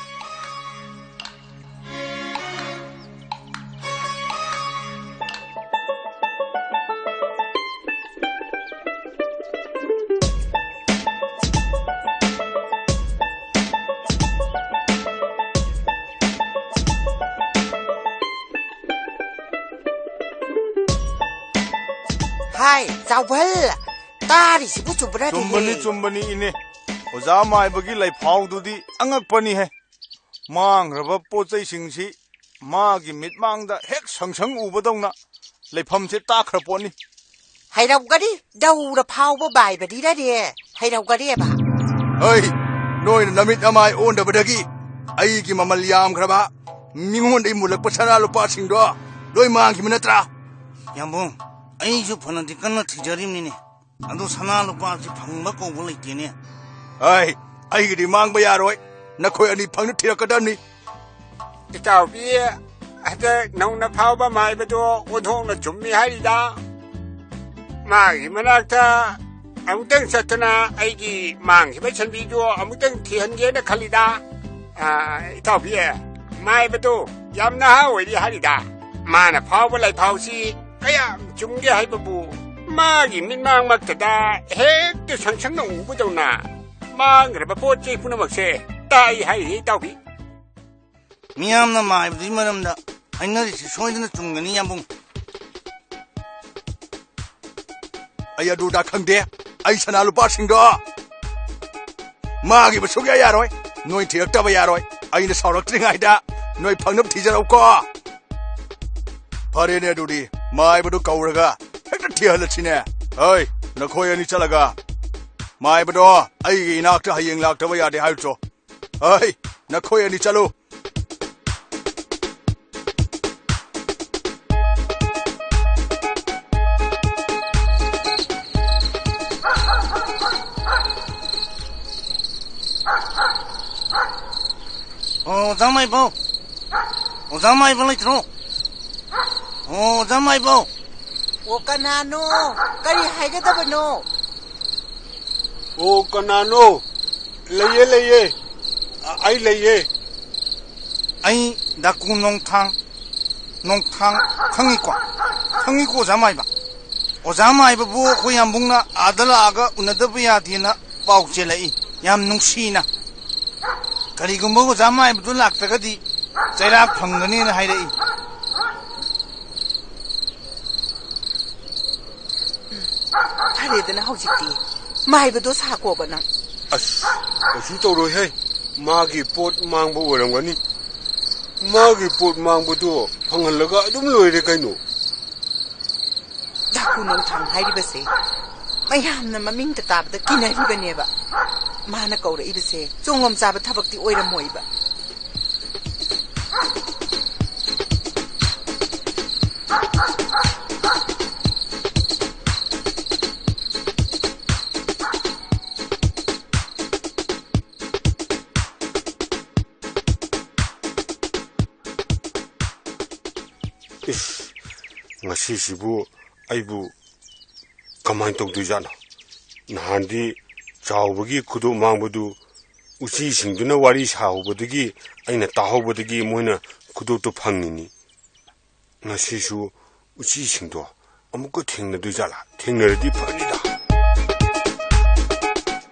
ꯍꯥꯏ, ꯆꯥꯎꯕꯜ! ꯇꯥꯔꯤꯁꯤꯕꯨ ꯆꯨꯝꯕ꯭ꯔꯅꯦꯍꯦ? ꯆꯨꯝꯕꯅꯤ, ꯆꯨꯝꯕꯅꯤ, ꯏꯅꯦ꯫ ꯑꯣꯖꯥ ꯃꯥꯏꯕꯒꯤ ꯂꯩꯐꯥꯎꯗꯨꯗꯤ ꯑꯉꯛꯄꯅꯤꯍꯦ꯫ ꯃꯥꯡꯈ꯭ꯔꯕ ꯄꯣꯠ ꯆꯩꯁꯤꯡꯁꯤ ꯃꯥꯒꯤ ꯃꯤꯠꯃꯥꯡꯗ ꯍꯦꯛ ꯁꯪ ꯁꯪ ꯎꯕꯗꯧꯅ ꯂꯩꯐꯝꯁꯦ ꯇꯥꯛꯈ꯭ꯔ ꯄꯣꯠꯅꯤ꯫ ꯍꯩꯔꯝꯒꯅꯤ, ꯗꯧꯔ ꯐꯥꯎꯕ ꯃꯥꯏꯕꯅꯤꯅꯅꯦ, ꯍꯩꯔꯝꯒꯅꯦꯕ꯫ ꯍꯩ, ꯅꯣꯏꯅ ꯅꯃꯤꯠ ꯅꯃꯥꯏ ꯑꯣꯟꯗꯕꯗꯒꯤ ꯑꯩꯒꯤ ꯃꯃꯜ ꯌꯥꯝꯈ꯭ꯔꯕ ꯃꯤꯉꯣꯟꯗꯒꯤ ꯃꯨꯜꯂꯛꯄ ꯁꯅꯥ ꯂꯨꯄꯥꯁꯤꯡꯗꯣ ꯂꯣꯏ ꯃꯥꯡꯈꯤꯕ ꯅꯠꯇ꯭ꯔꯥ? ꯌꯥꯝꯕꯨꯡ, ꯑꯩꯁꯨ ꯐꯅꯗꯤ ꯀꯟꯅ ꯊꯤꯖꯔꯤꯕꯅꯤꯅꯦ꯫ ꯑꯗꯣ ꯁꯅꯥ ꯂꯨꯄꯥꯁꯤ ꯐꯪꯕ ꯀꯧꯕ ꯂꯩꯇꯦꯅꯦ꯫ ꯑꯩ, ꯑꯩꯒꯤꯗꯤ ꯃꯥꯡꯕ ꯌꯥꯔꯣꯏ꯫ ꯅꯈꯣꯏ ꯑꯅꯤ ꯐꯪꯅ ꯊꯤꯔꯛꯀꯗꯕꯅꯤ꯫ ꯏꯇꯥꯎꯕꯤ, ꯍꯟꯗꯛ ꯅꯧꯅ ꯐꯥꯎꯕ ꯃꯥꯏꯕꯗꯣ ꯑꯣꯟꯊꯣꯛꯅ ꯆꯨꯝꯃꯤ ꯍꯥꯏꯔꯤꯗ꯫ ꯃꯥꯒꯤ ꯃꯅꯥꯛꯇ ꯑꯃꯨꯛꯇꯪ ꯆꯠꯇꯨꯅ ꯑꯩꯒꯤ ꯃꯥꯡꯈꯤꯕ ꯁꯟꯕꯤꯗꯨ ꯑꯃꯨꯛꯇꯪ ꯊꯤꯍꯟꯒꯦꯅ ꯈꯜꯂꯤꯗ꯫ ꯑꯥ, ꯏꯇꯥꯎꯕꯤ, ꯃꯥꯏꯕꯗꯨ ꯌꯥꯝ ꯅꯍꯥ ꯑꯣꯏꯔꯤ ꯍꯥꯏꯔꯤꯗ꯫ ꯃꯥꯅ ꯐꯥꯎꯕ ꯂꯥꯏꯐꯥꯎꯁꯤ ꯀꯌꯥꯝ ꯆꯨꯝꯒꯦ ꯍꯥꯏꯕꯕꯨ, ꯃꯥꯒꯤ ꯃꯤꯠꯃꯥꯡꯃꯛꯇꯗ ꯍꯦꯛꯇ ꯁꯪꯁꯪꯅ ꯎꯕꯗꯧꯅ ꯃꯥꯡꯈ꯭ꯔꯕ ꯄꯣꯠ ꯆꯩ ꯄꯨꯝꯅꯃꯛꯁꯦ ꯇꯥꯏ ꯍꯥꯏꯔꯤ, ꯏꯇꯥꯎꯕꯤ꯫ ꯃꯤꯌꯥꯝꯅ ꯃꯥꯏꯕꯗꯨꯒꯤ ꯃꯔꯝꯗ ꯍꯥꯏꯅꯔꯤꯁꯤ ꯁꯣꯏꯗꯅ ꯆꯨꯝꯒꯅꯤ, ꯌꯥꯝꯕꯨꯡ꯫ ꯑꯩ ꯑꯗꯨꯗ ꯈꯪꯗꯦ꯫ ꯑꯩ ꯁꯅꯥ ꯂꯨꯄꯥꯁꯤꯡꯗꯣ ꯃꯥꯒꯤꯕ ꯁꯨꯛꯌꯥ ꯌꯥꯔꯣꯏ꯫ ꯅꯣꯏ ꯊꯤꯔꯛꯇꯕ ꯌꯥꯔꯣꯏ꯫ ꯑꯩꯅ ꯁꯥꯎꯔꯛꯇ꯭ꯔꯤꯉꯩꯗ ꯅꯣꯏ ꯐꯪꯅꯕ ꯊꯤꯖꯔꯧꯀꯣ꯫ ꯐꯔꯦꯅꯦ, ꯑꯗꯨꯗꯤ ꯃꯥꯏꯕꯗꯨ ꯀꯧꯔꯒ ꯍꯦꯛꯇ ꯊꯤꯍꯜꯂꯁꯤꯅꯦ꯫ ꯍꯣꯏ, ꯅꯈꯣꯏ ꯑꯅꯤ ꯆꯠꯂꯒ ꯃꯥꯏꯕꯗꯣ ꯑꯩꯒꯤ ꯏꯅꯥꯛꯇ ꯍꯌꯦꯡ ꯂꯥꯛꯇꯕ ꯌꯥꯗꯦ ꯍꯥꯏꯔꯨꯆꯣ꯫ ꯍꯣꯏ, ꯅꯈꯣꯏ ꯑꯅꯤ ꯆꯠꯂꯨ꯫ ꯑꯣ, ꯑꯣꯖꯥ ꯃꯥꯏꯕꯧ꯫ ꯑꯣꯖꯥ ꯃꯥꯏꯕ ꯂꯩꯇ꯭ꯔꯣ? ꯑꯣ, ꯑꯣꯖꯥ ꯃꯥꯏꯕꯧ꯫ ꯑꯣ, ꯀꯅꯥꯅꯣ? ꯀꯔꯤ ꯍꯥꯏꯒꯗꯕꯅꯣ? ꯑꯣ, ꯀꯅꯥꯅꯣ? ꯂꯩꯌꯦ, ꯂꯩꯌꯦ꯫ ꯑ-, ꯑꯩ ꯂꯩꯌꯦ꯫ ꯑꯩ ꯗꯥꯀꯨ ꯅꯣꯡꯊꯥꯡ, ꯅꯣꯡꯊꯥꯡ ꯈꯪꯉꯤꯀꯣ? ꯈꯪꯉꯤꯀꯣ, ꯑꯣꯖꯥ ꯃꯥꯏꯕ? ꯑꯣꯖꯥ ꯃꯥꯏꯕꯕꯨ ꯑꯩꯈꯣꯏ ꯌꯥꯝꯕꯨꯡꯅ ꯑꯥꯗ ꯂꯥꯛꯑꯒ ꯎꯅꯗꯕ ꯌꯥꯗꯦꯅ ꯄꯥꯎ ꯆꯦꯜꯂꯛꯏ, ꯌꯥꯝ ꯅꯨꯡꯁꯤꯅ꯫ ꯀꯔꯤꯒꯨꯝꯕ ꯑꯣꯖꯥ ꯃꯥꯏꯕꯗꯨ ꯂꯥꯛꯇ꯭ꯔꯒꯗꯤ ꯆꯩꯔꯥꯛ ꯐꯪꯒꯅꯤꯅ ꯍꯥꯏꯔꯛꯏ꯫ ꯐꯔꯦꯗꯅ ꯍꯧꯖꯤꯛꯇꯤ꯫ ꯃꯥꯏꯕꯗꯣ ꯁꯥꯀꯣꯕ ꯅꯪ꯫ ꯑꯁ, ꯀꯩꯁꯨ ꯇꯧꯔꯣꯏꯍꯦ꯫ ꯃꯥꯒꯤ ꯄꯣꯠ ꯃꯥꯡꯕ ꯑꯣꯏꯔꯝꯒꯅꯤ꯫ ꯃꯥꯒꯤ ꯄꯣꯠ ꯃꯥꯡꯕꯗꯣ ꯐꯪꯍꯜꯂꯒ ꯑꯗꯨꯝ ꯂꯣꯏꯔꯦ ꯀꯩꯅꯣ꯫ ꯗꯥꯀꯨ ꯅꯣꯡꯊꯥꯡ ꯍꯥꯏꯔꯤꯕꯁꯦ ꯃꯌꯥꯝꯅ ꯃꯃꯤꯡꯇ ꯇꯥꯕꯗ ꯀꯤꯅꯔꯤꯕꯅꯦꯕ꯫ ꯃꯥꯅ ꯀꯧꯔꯛꯏꯕꯁꯦ ꯆꯣꯡꯂꯣꯝ ꯆꯥꯕ ꯊꯕꯛꯇꯤ ꯑꯣꯏꯔꯝꯃꯣꯏꯕ꯫ ꯏꯁ, ꯉꯁꯤꯁꯤꯕꯨ ꯑꯩꯕꯨ ꯀꯃꯥꯏꯅ ꯇꯧꯗꯣꯏꯖꯥꯠꯅꯣ? ꯅꯍꯥꯟꯗꯤ ꯆꯥꯎꯕꯒꯤ ꯈꯨꯗꯣꯞ ꯃꯥꯡꯕꯗꯨ ꯎꯆꯤꯁꯤꯡꯗꯨꯅ ꯋꯥꯔꯤ ꯁꯥꯍꯧꯕꯗꯒꯤ, ꯑꯩꯅ ꯇꯥꯍꯧꯕꯗꯒꯤ ꯃꯣꯏꯅ ꯈꯨꯗꯣꯞꯇꯨ ꯐꯪꯉꯤꯅꯤ꯫ ꯉꯁꯤꯁꯨ ꯎꯆꯤꯁꯤꯡꯗꯣ ꯑꯃꯨꯛꯀ ꯊꯦꯡꯅꯗꯣꯏꯖꯥꯠꯂꯥ? ꯊꯦꯡꯅꯔꯗꯤ ꯐꯅꯤꯗ꯫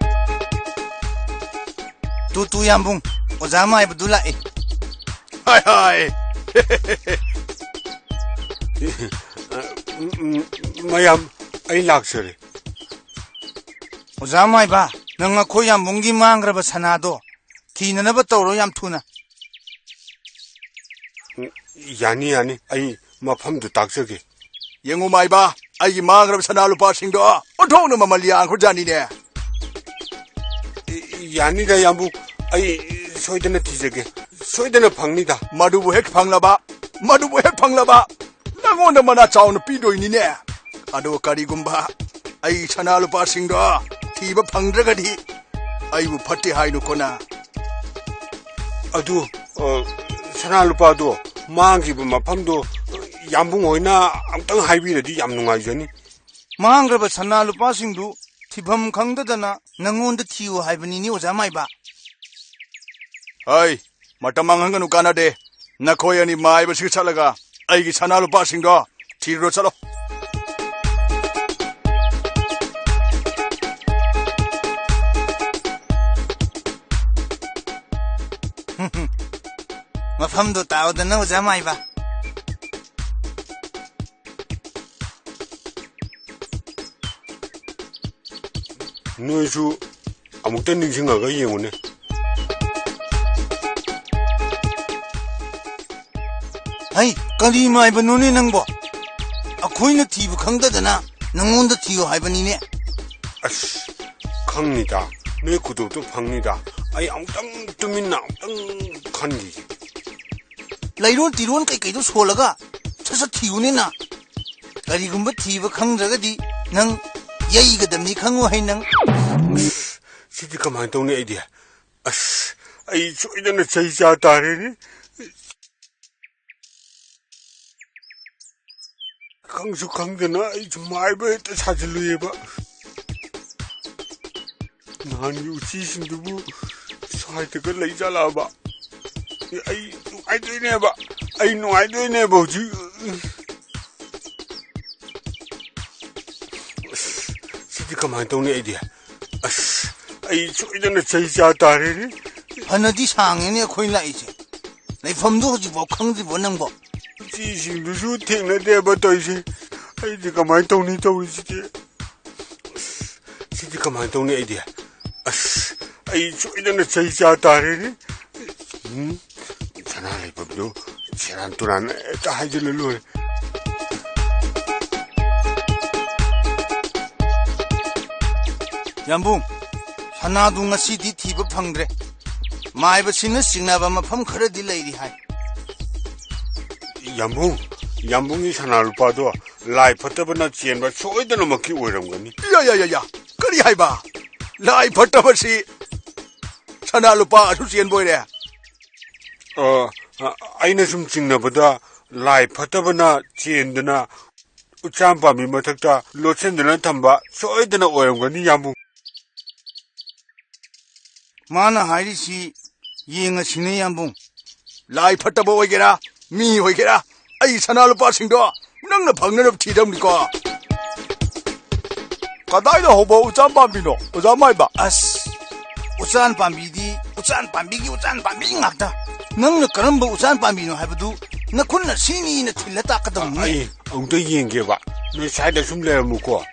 ꯇꯨ, ꯇꯨ, ꯌꯥꯝꯕꯨꯡ, ꯑꯣꯖꯥ ꯃꯥꯏꯕꯗꯨ ꯂꯥꯛꯑꯦ꯫ ꯍꯥꯏ ꯍꯥꯏ꯫ ꯃꯌꯥꯝ, ꯑꯩ ꯂꯥꯛꯆꯔꯦ꯫ ꯑꯣꯖꯥ ꯃꯥꯏꯕ, ꯅꯪ ꯑꯩꯈꯣꯏ ꯌꯥꯝꯕꯨꯡꯒꯤ ꯃꯥꯡꯈ꯭ꯔꯕ ꯁꯅꯥꯗꯣ ꯊꯤꯅꯅꯕ ꯇꯧꯔꯣ ꯌꯥꯝ ꯊꯨꯅ꯫ ꯌꯥꯅꯤ, ꯌꯥꯅꯤ꯫ ꯑꯩ ꯃꯐꯝꯗꯨ ꯇꯥꯛꯆꯒꯦ꯫ ꯌꯦꯡꯉꯨ ꯃꯥꯏꯕ, ꯑꯩꯒꯤ ꯃꯥꯡꯈ꯭ꯔꯕ ꯁꯅꯥ ꯂꯨꯄꯥꯁꯤꯡꯗꯣ ꯑꯣꯟꯊꯣꯛꯅ ꯃꯃꯜ ꯌꯥꯝꯈ꯭ꯔꯖꯥꯠꯅꯤꯅꯦ꯫ ꯌꯥꯅꯤꯗ ꯌꯥꯝꯕꯨꯡ, ꯑꯩ ꯁꯣꯏꯗꯅ ꯊꯤꯖꯒꯦ꯫ ꯁꯣꯏꯗꯅ ꯐꯪꯅꯤꯗ꯫ ꯃꯗꯨꯕꯨ ꯍꯦꯛ ꯐꯪꯂꯕ, ꯃꯗꯨꯕꯨ ꯍꯦꯛ ꯐꯪꯂꯕ, ꯅꯪꯉꯣꯟꯗ ꯃꯅꯥ ꯆꯥꯎꯅ ꯄꯤꯗꯣꯏꯅꯤꯅꯦ꯫ ꯑꯗꯨꯒ ꯀꯔꯤꯒꯨꯝꯕ ꯑꯩ ꯁꯅꯥ ꯂꯨꯄꯥꯁꯤꯡꯗꯣ ꯊꯤꯕ ꯐꯪꯗ꯭ꯔꯒꯗꯤ ꯑꯩꯕꯨ ꯐꯠꯇꯦ ꯍꯥꯏꯅꯨꯀꯣ ꯅꯪ꯫ ꯑꯗꯨ, ꯑ, ꯁꯅꯥ ꯂꯨꯄꯥꯗꯣ ꯃꯥꯡꯈꯤꯕ ꯃꯐꯝꯗꯣ ꯌꯥꯝꯕꯨꯡ ꯍꯣꯏꯅ ꯑꯝꯇꯪ ꯍꯥꯏꯕꯤꯔꯗꯤ ꯌꯥꯝ ꯅꯨꯡꯉꯥꯏꯖꯅꯤ꯫ ꯃꯥꯡꯈ꯭ꯔꯕ ꯁꯅꯥ ꯂꯨꯄꯥꯁꯤꯡꯗꯨ ꯊꯤꯐꯝ ꯈꯪꯗꯗꯅ ꯅꯪꯉꯣꯟꯗ ꯊꯤꯌꯨ ꯍꯥꯏꯕꯅꯤꯅꯦ, ꯑꯣꯖꯥ ꯃꯥꯏꯕ꯫ ꯍꯩ, ꯃꯇꯝ ꯃꯥꯡꯍꯟꯒꯅꯨ, ꯀꯥꯟꯅꯗꯦ꯫ ꯅꯈꯣꯏ ꯑꯅꯤ ꯃꯥꯏꯕꯁꯤꯒ ꯆꯠꯂꯒ ꯑꯩꯒꯤ ꯁꯅꯥ ꯂꯨꯄꯥꯁꯤꯡꯗꯣ ꯊꯤꯔꯨꯔꯣ ꯆꯠꯂꯣ꯫ ꯃꯐꯝꯗꯣ ꯇꯥꯛꯑꯣꯗꯅ, ꯑꯣꯖꯥ ꯃꯥꯏꯕ꯫ ꯅꯣꯏꯁꯨ ꯑꯃꯨꯛꯇ ꯅꯤꯡꯁꯤꯡꯉꯒ ꯌꯦꯡꯉꯨꯅꯦ꯫ ꯍꯩ, ꯀꯔꯤ ꯃꯥꯏꯕꯅꯣꯅꯦ ꯅꯪꯕꯣ? ꯑꯩꯈꯣꯏꯅ ꯊꯤꯕ ꯈꯪꯗꯗꯅ ꯅꯪꯉꯣꯟꯗ ꯊꯤꯌꯣ ꯍꯥꯏꯕꯅꯤꯅꯦ꯫ ꯑꯁ, ꯈꯪꯅꯤꯗ, ꯅꯣꯏ ꯈꯨꯗꯣꯞꯇꯣ ꯐꯪꯅꯤꯗ꯫ ꯑꯩ ꯑꯃꯨꯛꯇꯪ ꯇꯨꯃꯤꯟꯅ ꯑꯃꯨꯛꯇꯪ ꯈꯟꯈꯤꯒꯦ꯫ ꯂꯩꯔꯣꯟ ꯇꯤꯔꯣꯟ ꯀꯩꯀꯩꯗꯣ ꯁꯣꯜꯂꯒ ꯁꯠ ꯁꯠ ꯊꯤꯌꯨꯅꯦ ꯅꯪ꯫ ꯀꯔꯤꯒꯨꯝꯕ ꯊꯤꯕ ꯈꯪꯗ꯭ꯔꯒꯗꯤ ꯅꯪ ꯌꯩꯒꯗꯕꯅꯤ ꯈꯪꯉꯨ ꯍꯩ ꯅꯪ꯫ ꯑꯁ, ꯁꯤꯗꯤ ꯀꯃꯥꯏꯅ ꯇꯧꯅꯤ ꯑꯩꯗꯤ? ꯑꯁ, ꯑꯩ ꯁꯣꯏꯗꯅ ꯆꯩ ꯆꯥ ꯇꯥꯔꯦꯅꯦ꯫ ꯈꯪꯁꯨ ꯈꯪꯗꯅ ꯑꯩꯁꯨ ꯃꯥꯏꯕ ꯍꯦꯛꯇ ꯁꯥꯖꯤꯜꯂꯨꯏꯌꯦꯕ꯫ ꯅꯍꯥꯟꯒꯤ ꯎꯆꯤꯁꯤꯡꯗꯨꯕꯨ ꯁ꯭ꯋꯥꯏꯗꯒ ꯂꯩ ꯖꯥꯠꯂꯛꯑꯕ? ꯑꯩ ꯅꯨꯡꯉꯥꯏꯗꯣꯏꯅꯦꯕ, ꯑꯩ ꯅꯨꯡꯉꯥꯏꯗꯣꯏꯅꯦꯕ ꯍꯧꯖꯤꯛ꯫ ꯑꯁ, ꯁꯤꯗꯤ ꯀꯃꯥꯏꯅ ꯇꯧꯅꯤ ꯑꯩꯗꯤ? ꯑꯁ, ꯑꯩ ꯁꯣꯏꯗꯅ ꯆꯩ ꯆꯥ ꯇꯥꯔꯦꯅꯦ꯫ ꯐꯅꯗꯤ ꯁꯥꯡꯉꯦꯅꯦ ꯑꯩꯈꯣꯏ ꯂꯥꯛꯏꯁꯦ꯫ ꯂꯩꯐꯝꯗꯨ ꯍꯧꯖꯤꯛꯐꯥꯎ ꯈꯪꯗ꯭ꯔꯤꯕꯣ ꯅꯪꯕꯣ? ꯎꯆꯤꯁꯤꯡꯗꯨꯁꯨ ꯊꯦꯡꯅꯗꯦꯕ ꯇꯧꯔꯤꯁꯦ꯫ ꯑꯩꯗꯤ ꯀꯃꯥꯏꯅ ꯇꯧꯅꯤ ꯇꯧꯔꯤꯁꯤꯗꯤ? ꯁꯤꯗꯤ ꯀꯃꯥꯏꯅ ꯇꯧꯅꯤ ꯑꯩꯗꯤ? ꯑꯁ, ꯑꯩ ꯁꯣꯏꯗꯅ ꯆꯩ ꯆꯥ ꯇꯥꯔꯦꯅꯦ꯫ ꯎꯝ, ꯁꯅꯥ ꯂꯩꯐꯝꯗꯨ ꯁꯦꯔꯥꯟ ꯇꯨꯔꯥꯟ ꯍꯦꯛꯇ ꯍꯥꯏꯖꯤꯜꯂ ꯂꯣꯏꯔꯦ꯫ ꯌꯥꯝꯕꯨꯡ, ꯁꯅꯥꯗꯨ ꯉꯁꯤꯗꯤ ꯊꯤꯕ ꯐꯪꯗ꯭ꯔꯦ꯫ ꯃꯥꯏꯕꯁꯤꯡꯅ ꯆꯤꯡꯅꯕ ꯃꯐꯝ ꯈꯔꯗꯤ ꯂꯩꯔꯤ ꯍꯥꯏ꯫ ꯌꯥꯝꯕꯨꯡ, ꯌꯥꯝꯕꯨꯡꯒꯤ ꯁꯅꯥ ꯂꯨꯄꯥꯗꯣ ꯂꯥꯏ ꯐꯠꯇꯕꯅ ꯆꯦꯟꯕ ꯁꯣꯏꯗꯅꯃꯛꯀꯤ ꯑꯣꯏꯔꯝꯒꯅꯤ꯫ ꯌꯥ, ꯌꯥ, ꯌꯥ, ꯌꯥ꯫ ꯀꯔꯤ ꯍꯥꯏꯕ? ꯂꯥꯏ ꯐꯠꯇꯕꯁꯤ ꯁꯅꯥ ꯂꯨꯄꯥ ꯑꯁꯨꯛ ꯆꯦꯟꯕ ꯑꯣꯏꯔꯦ? ꯑ, ꯑ, ꯑꯩꯅ ꯁꯨꯝ ꯆꯤꯡꯅꯕꯗ ꯂꯥꯏ ꯐꯠꯇꯕꯅ ꯆꯦꯟꯗꯅ ꯎꯆꯥꯟ ꯄꯥꯝꯕꯤ ꯃꯊꯛꯇ ꯂꯣꯠꯁꯤꯟꯗꯨꯅ ꯊꯝꯕ ꯁꯣꯏꯗꯅ ꯑꯣꯏꯔꯝꯒꯅꯤ, ꯌꯥꯝꯕꯨꯡ꯫ ꯃꯥꯅ ꯍꯥꯏꯔꯤꯁꯤ ꯌꯦꯡꯉꯁꯤꯅꯦ, ꯌꯥꯝꯕꯨꯡ꯫ ꯂꯥꯏ ꯐꯠꯇꯕ ꯑꯣꯏꯒꯦꯔꯥ, ꯃꯤ ꯑꯣꯏꯒꯦꯔꯥ, ꯑꯩ ꯁꯅꯥ ꯂꯨꯄꯥꯁꯤꯡꯗꯣ ꯅꯪꯅ ꯐꯪꯅꯅꯕ ꯊꯤꯗꯧꯅꯤꯀꯣ꯫ ꯀꯗꯥꯏꯗ ꯍꯧꯕ ꯎꯆꯥꯟ ꯄꯥꯝꯕꯤꯅꯣ, ꯑꯣꯖꯥ ꯃꯥꯏꯕ? ꯑꯁ, ꯎꯆꯥꯟ ꯄꯥꯝꯕꯤꯗꯤ ꯎꯆꯥꯟ ꯄꯥꯝꯕꯤꯒꯤ ꯎꯆꯥꯟ ꯄꯥꯝꯕꯤ ꯉꯥꯛꯇ꯫ ꯅꯪꯅ ꯀꯔꯝꯕ ꯎꯆꯥꯟ ꯄꯥꯝꯕꯤꯅꯣ ꯍꯥꯏꯕꯗꯨ ꯅꯈꯨꯠꯅ ꯁꯤꯅꯤꯅ ꯊꯤꯜꯂ ꯇꯥꯛꯀꯗꯧꯅꯤ꯫ ꯑꯩ ꯑꯃꯨꯛꯇ ꯌꯦꯡꯒꯦꯕ꯫ ꯅꯣꯏ ꯁ꯭ꯋꯥꯏꯗ ꯁꯨꯝ ꯂꯩꯔꯝꯃꯨꯀꯣ꯫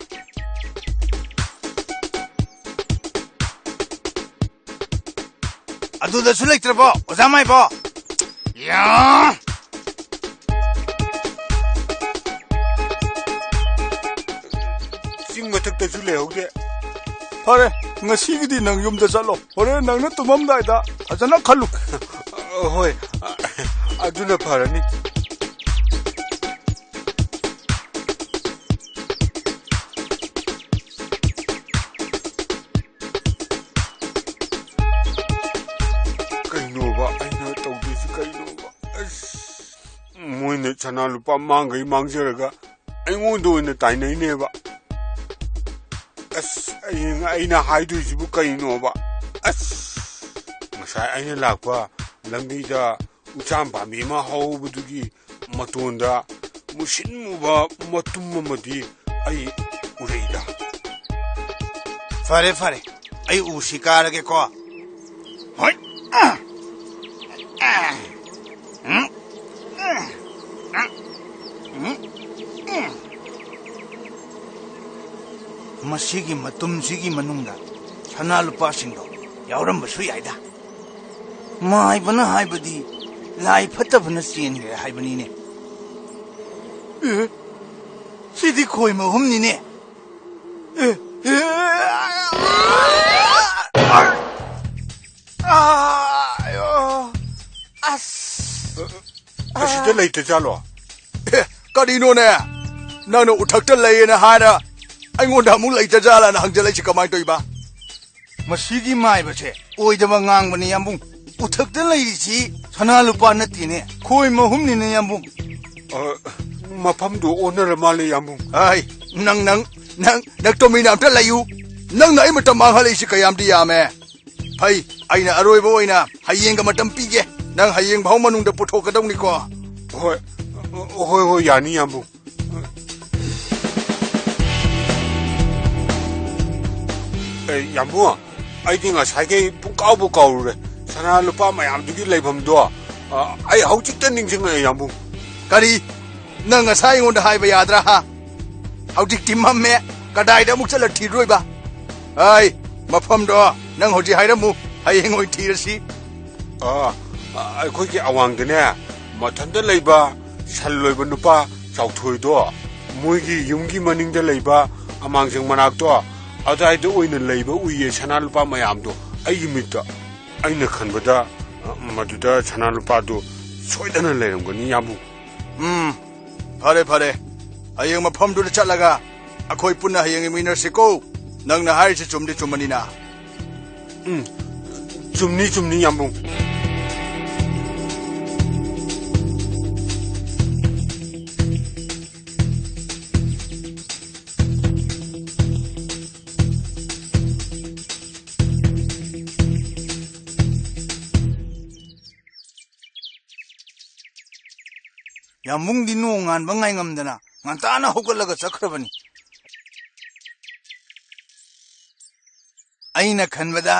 ꯑꯗꯨꯗꯁꯨ ꯂꯩꯇ꯭ꯔꯕꯣ, ꯑꯣꯖꯥ ꯃꯥꯏꯕꯣ? ꯌꯥ! ꯆꯤꯡ ꯃꯊꯛꯇꯁꯨ ꯂꯩꯍꯧꯗꯦ꯫ ꯐꯔꯦ, ꯉꯁꯤꯒꯤꯗꯤ ꯅꯪ ꯌꯨꯝꯗ ꯆꯠꯂꯣ꯫ ꯍꯣꯔꯦꯟ ꯅꯪꯅ ꯇꯨꯝꯃꯝꯗꯥꯏꯗ ꯐꯖꯅ ꯈꯜꯂꯨ꯫ ꯑ, ꯍꯣꯏ, ꯑ, ꯑꯗꯨꯅ ꯐꯔꯅꯤ꯫ ꯀꯩꯅꯣꯕ ꯑꯩꯅ ꯇꯧꯗꯣꯏꯁꯤ ꯀꯩꯅꯣꯕ? ꯑꯁ, ꯃꯣꯏꯅ ꯁꯅꯥ ꯂꯨꯄꯥ ꯃꯥꯡꯈꯩ ꯃꯥꯡꯖꯔꯒ ꯑꯩꯉꯣꯟꯗ ꯑꯣꯏꯅ ꯇꯥꯏꯅꯩꯅꯦꯕ꯫ ꯑꯁ, ꯑꯩ, ꯑꯩꯅ ꯍꯥꯏꯗꯣꯏꯁꯤꯕꯨ ꯀꯩꯅꯣꯕ? ꯑꯁ, ꯉꯁꯥꯏ ꯑꯩꯅ ꯂꯥꯛꯄ ꯂꯝꯕꯤꯗ ꯎꯆꯥꯟ ꯄꯥꯝꯕꯤ ꯑꯃ ꯍꯧꯕꯗꯨꯒꯤ ꯃꯇꯣꯟꯗ ꯃꯨꯁꯤꯟ ꯃꯨꯕ ꯃꯇꯨꯝ ꯑꯃꯗꯤ ꯑꯩ ꯎꯔꯛꯏꯗ꯫ ꯐꯔꯦ, ꯐꯔꯦ, ꯑꯩ ꯎꯁꯤ ꯀꯥꯔꯒꯦꯀꯣ꯫ ꯍꯣꯏ꯫ ꯑ, ꯑ, ꯃꯁꯤꯒꯤ ꯃꯇꯨꯝꯁꯤꯒꯤ ꯃꯅꯨꯡꯗ ꯁꯅꯥ ꯂꯨꯄꯥꯁꯤꯡꯗꯣ ꯌꯥꯎꯔꯝꯕꯁꯨ ꯌꯥꯏꯗ꯫ ꯃꯥꯏꯕꯅ ꯍꯥꯏꯕꯗꯤ ꯂꯥꯏ ꯐꯠꯇꯕꯅ ꯆꯦꯟꯈ꯭ꯔꯦ ꯍꯥꯏꯕꯅꯤꯅꯦ꯫ ꯑꯦ, ꯁꯤꯗꯤ ꯈꯣꯏ ꯃꯍꯨꯝꯅꯤꯅꯦ꯫ ꯑꯦ, ꯑꯦ, ꯑꯥ, ꯑꯥ, ꯑꯌꯣ, ꯑꯁ꯫ ꯑꯁꯤꯗ ꯂꯩꯇ ꯖꯥꯠꯂꯣ? ꯑꯦ, ꯀꯔꯤꯅꯣꯅꯦ? ꯅꯪꯅ ꯎꯊꯛꯇ ꯂꯩꯌꯦꯅ ꯍꯥꯏꯔ ꯑꯩꯉꯣꯟꯗ ꯑꯃꯨꯛ ꯂꯩꯇ ꯖꯥꯠꯂꯥꯅ ꯍꯪꯖꯜꯂꯛꯏꯁꯤ ꯀꯃꯥꯏꯅ ꯇꯧꯔꯤꯕ? ꯃꯁꯤꯒꯤ ꯃꯥꯏꯕꯁꯦ ꯑꯣꯏꯗꯕ ꯉꯥꯡꯕꯅꯤ, ꯌꯥꯝꯕꯨꯡ꯫ ꯎꯊꯛꯇ ꯂꯩꯔꯤꯁꯤ ꯁꯅꯥ ꯂꯨꯄꯥ ꯅꯠꯇꯦꯅꯦ, ꯈꯣꯏ ꯃꯍꯨꯝꯅꯤꯅꯦ, ꯌꯥꯝꯕꯨꯡ꯫ ꯑ, ꯃꯐꯝꯗꯨ ꯑꯣꯟꯅꯔ ꯃꯥꯜꯂꯦ, ꯌꯥꯝꯕꯨꯡ꯫ ꯑꯩ, ꯅꯪ, ꯅꯪ, ꯅꯪ, ꯅꯪ ꯇꯨꯃꯤꯟꯅ ꯑꯝꯇ ꯂꯩꯌꯨ꯫ ꯅꯪꯅ ꯑꯩ ꯃꯇꯝ ꯃꯥꯡꯍꯜꯂꯛꯏꯁꯤ ꯀꯌꯥꯝꯗꯤ ꯌꯥꯝꯃꯦ꯫ ꯐꯩ, ꯑꯩꯅ ꯑꯔꯣꯏꯕ ꯑꯣꯏꯅ ꯍꯌꯦꯡꯒ ꯃꯇꯝ ꯄꯤꯒꯦ꯫ ꯅꯪ ꯍꯌꯦꯡ ꯐꯥꯎ ꯃꯅꯨꯡꯗ ꯄꯨꯊꯣꯛꯀꯗꯧꯅꯤꯀꯣ꯫ ꯍꯣꯏ, ꯍꯣꯏ, ꯍꯣꯏ, ꯌꯥꯅꯤ, ꯌꯥꯝꯕꯨꯡ꯫ ꯑꯦ, ꯌꯥꯝꯕꯨꯡ, ꯑꯩꯗꯤ ꯉꯁꯥꯏꯈꯩ ꯄꯨꯡꯀꯥꯎꯕꯨ ꯀꯥꯎꯔꯨꯔꯦ꯫ ꯁꯅꯥ ꯂꯨꯄꯥ ꯃꯌꯥꯝꯗꯨꯒꯤ ꯂꯩꯐꯝꯗꯣ, ꯑ, ꯑꯩ ꯍꯧꯖꯤꯛꯇ ꯅꯤꯡꯁꯤꯡꯉꯛꯑꯦ, ꯌꯥꯝꯕꯨꯡ꯫ ꯀꯔꯤ? ꯅꯪ ꯉꯁꯥꯏ ꯑꯩꯉꯣꯟꯗ ꯍꯥꯏꯕ ꯌꯥꯗ꯭ꯔꯥ, ꯍꯥ? ꯍꯧꯖꯤꯛꯇꯤ ꯃꯝꯃꯦ, ꯀꯗꯥꯏꯗ ꯑꯃꯨꯛ ꯆꯠꯂ ꯊꯤꯔꯨꯗꯣꯏꯕ? ꯑꯩ, ꯃꯐꯝꯗꯣ ꯅꯪ ꯍꯧꯖꯤꯛ ꯍꯥꯏꯔꯝꯃꯨ, ꯍꯌꯦꯡ ꯑꯣꯏꯅ ꯊꯤꯔꯁꯤ꯫ ꯑ, ꯑ, ꯑꯩꯈꯣꯏꯒꯤ ꯑꯋꯥꯡꯗꯅꯦ, ꯃꯊꯟꯇ ꯂꯩꯕ ꯁꯟ ꯂꯣꯏꯕ ꯅꯨꯄꯥ ꯆꯥꯎꯊꯣꯏꯗꯣ, ꯃꯣꯏꯒꯤ ꯌꯨꯝꯒꯤ ꯃꯅꯤꯡꯗ ꯂꯩꯕ ꯑꯃꯥꯡꯖꯪ ꯃꯅꯥꯛꯇꯣ, ꯑꯗꯥꯏꯗ ꯑꯣꯏꯅ ꯂꯩꯕ ꯎꯏꯌꯦ, ꯁꯅꯥ ꯂꯨꯄꯥ ꯃꯌꯥꯝꯗꯣ ꯑꯩꯒꯤ ꯃꯤꯠꯇ꯫ ꯑꯩꯅ ꯈꯟꯕꯗ, ꯑ, ꯃꯗꯨꯗ ꯁꯅꯥ ꯂꯨꯄꯥꯗꯨ ꯁꯣꯏꯗꯅ ꯂꯩꯔꯝꯒꯅꯤ, ꯌꯥꯝꯕꯨꯡ꯫ ꯎꯝ, ꯐꯔꯦ, ꯐꯔꯦ꯫ ꯍꯌꯦꯡ ꯃꯐꯝꯗꯨꯗ ꯆꯠꯂꯒ ꯑꯩꯈꯣꯏ ꯄꯨꯟꯅ ꯍꯌꯦꯡ ꯌꯦꯡꯃꯤꯟꯅꯔꯁꯤꯀꯣ꯫ ꯅꯪꯅ ꯍꯥꯏꯔꯤꯁꯤ ꯆꯨꯝꯗꯤ ꯆꯨꯝꯕꯅꯤꯅ꯫ ꯎꯝ, ꯆꯨꯝꯅꯤ, ꯆꯨꯝꯅꯤ, ꯌꯥꯝꯕꯨꯡ꯫ ꯌꯥꯝꯕꯨꯡꯗꯤ ꯅꯣꯡ ꯉꯥꯟꯕ ꯉꯥꯏꯉꯝꯗꯅ ꯉꯟꯇꯥꯅ ꯍꯧꯒꯠꯂꯒ ꯆꯠꯈ꯭ꯔꯕꯅꯤ꯫ ꯑꯩꯅ ꯈꯟꯕꯗ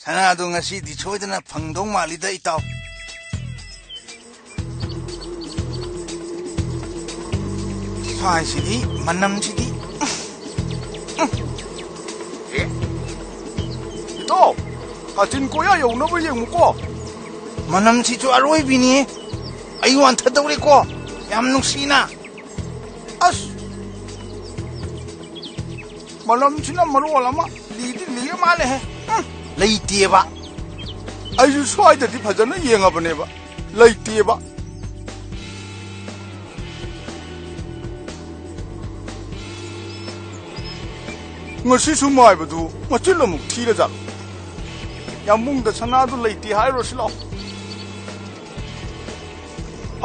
ꯁꯅꯥꯗꯣ ꯉꯁꯤꯗꯤ ꯁꯣꯏꯗꯅ ꯐꯪꯗꯧ ꯃꯥꯜꯂꯤꯗ, ꯏꯇꯥꯎ꯫ ꯁ꯭ꯋꯥꯏꯁꯤꯗꯤ ꯃꯅꯝꯁꯤꯗꯤ꯫ ꯑꯦ, ꯏꯇꯥꯎ, ꯀꯥꯆꯤꯟ ꯀꯣꯌꯥ ꯌꯧꯅꯕ ꯌꯦꯡꯉꯨꯀꯣ꯫ ꯃꯅꯝꯁꯤꯁꯨ ꯑꯔꯣꯏꯕꯤꯅꯤ꯫ ꯑꯩ ꯋꯥꯟꯊꯗꯧꯔꯦꯀꯣ꯫ ꯌꯥꯝ ꯅꯨꯡꯁꯤꯅ꯫ ꯑꯁ! ꯃꯅꯝꯁꯤꯅ ꯃꯔꯣꯜ ꯑꯃ ꯂꯤꯗꯤ ꯂꯤꯔ ꯃꯥꯜꯂꯦꯍꯦ꯫ ꯎꯝ, ꯂꯩꯇꯦꯕ꯫ ꯑꯩꯁꯨ ꯁ꯭ꯋꯥꯏꯗꯗꯤ ꯐꯖꯅ ꯌꯦꯡꯉꯕꯅꯦꯕ, ꯂꯩꯇꯦꯕ꯫ ꯉꯁꯤꯁꯨ ꯃꯥꯏꯕꯗꯨ ꯃꯆꯤꯟ ꯑꯃꯨꯛ ꯊꯤꯔꯖꯥꯠꯂꯣ? ꯌꯥꯝꯕꯨꯡꯗ ꯁꯅꯥꯗꯨ ꯂꯩꯇꯦ ꯍꯥꯏꯔꯨꯔꯁꯤ ꯂꯥꯛꯑꯣ꯫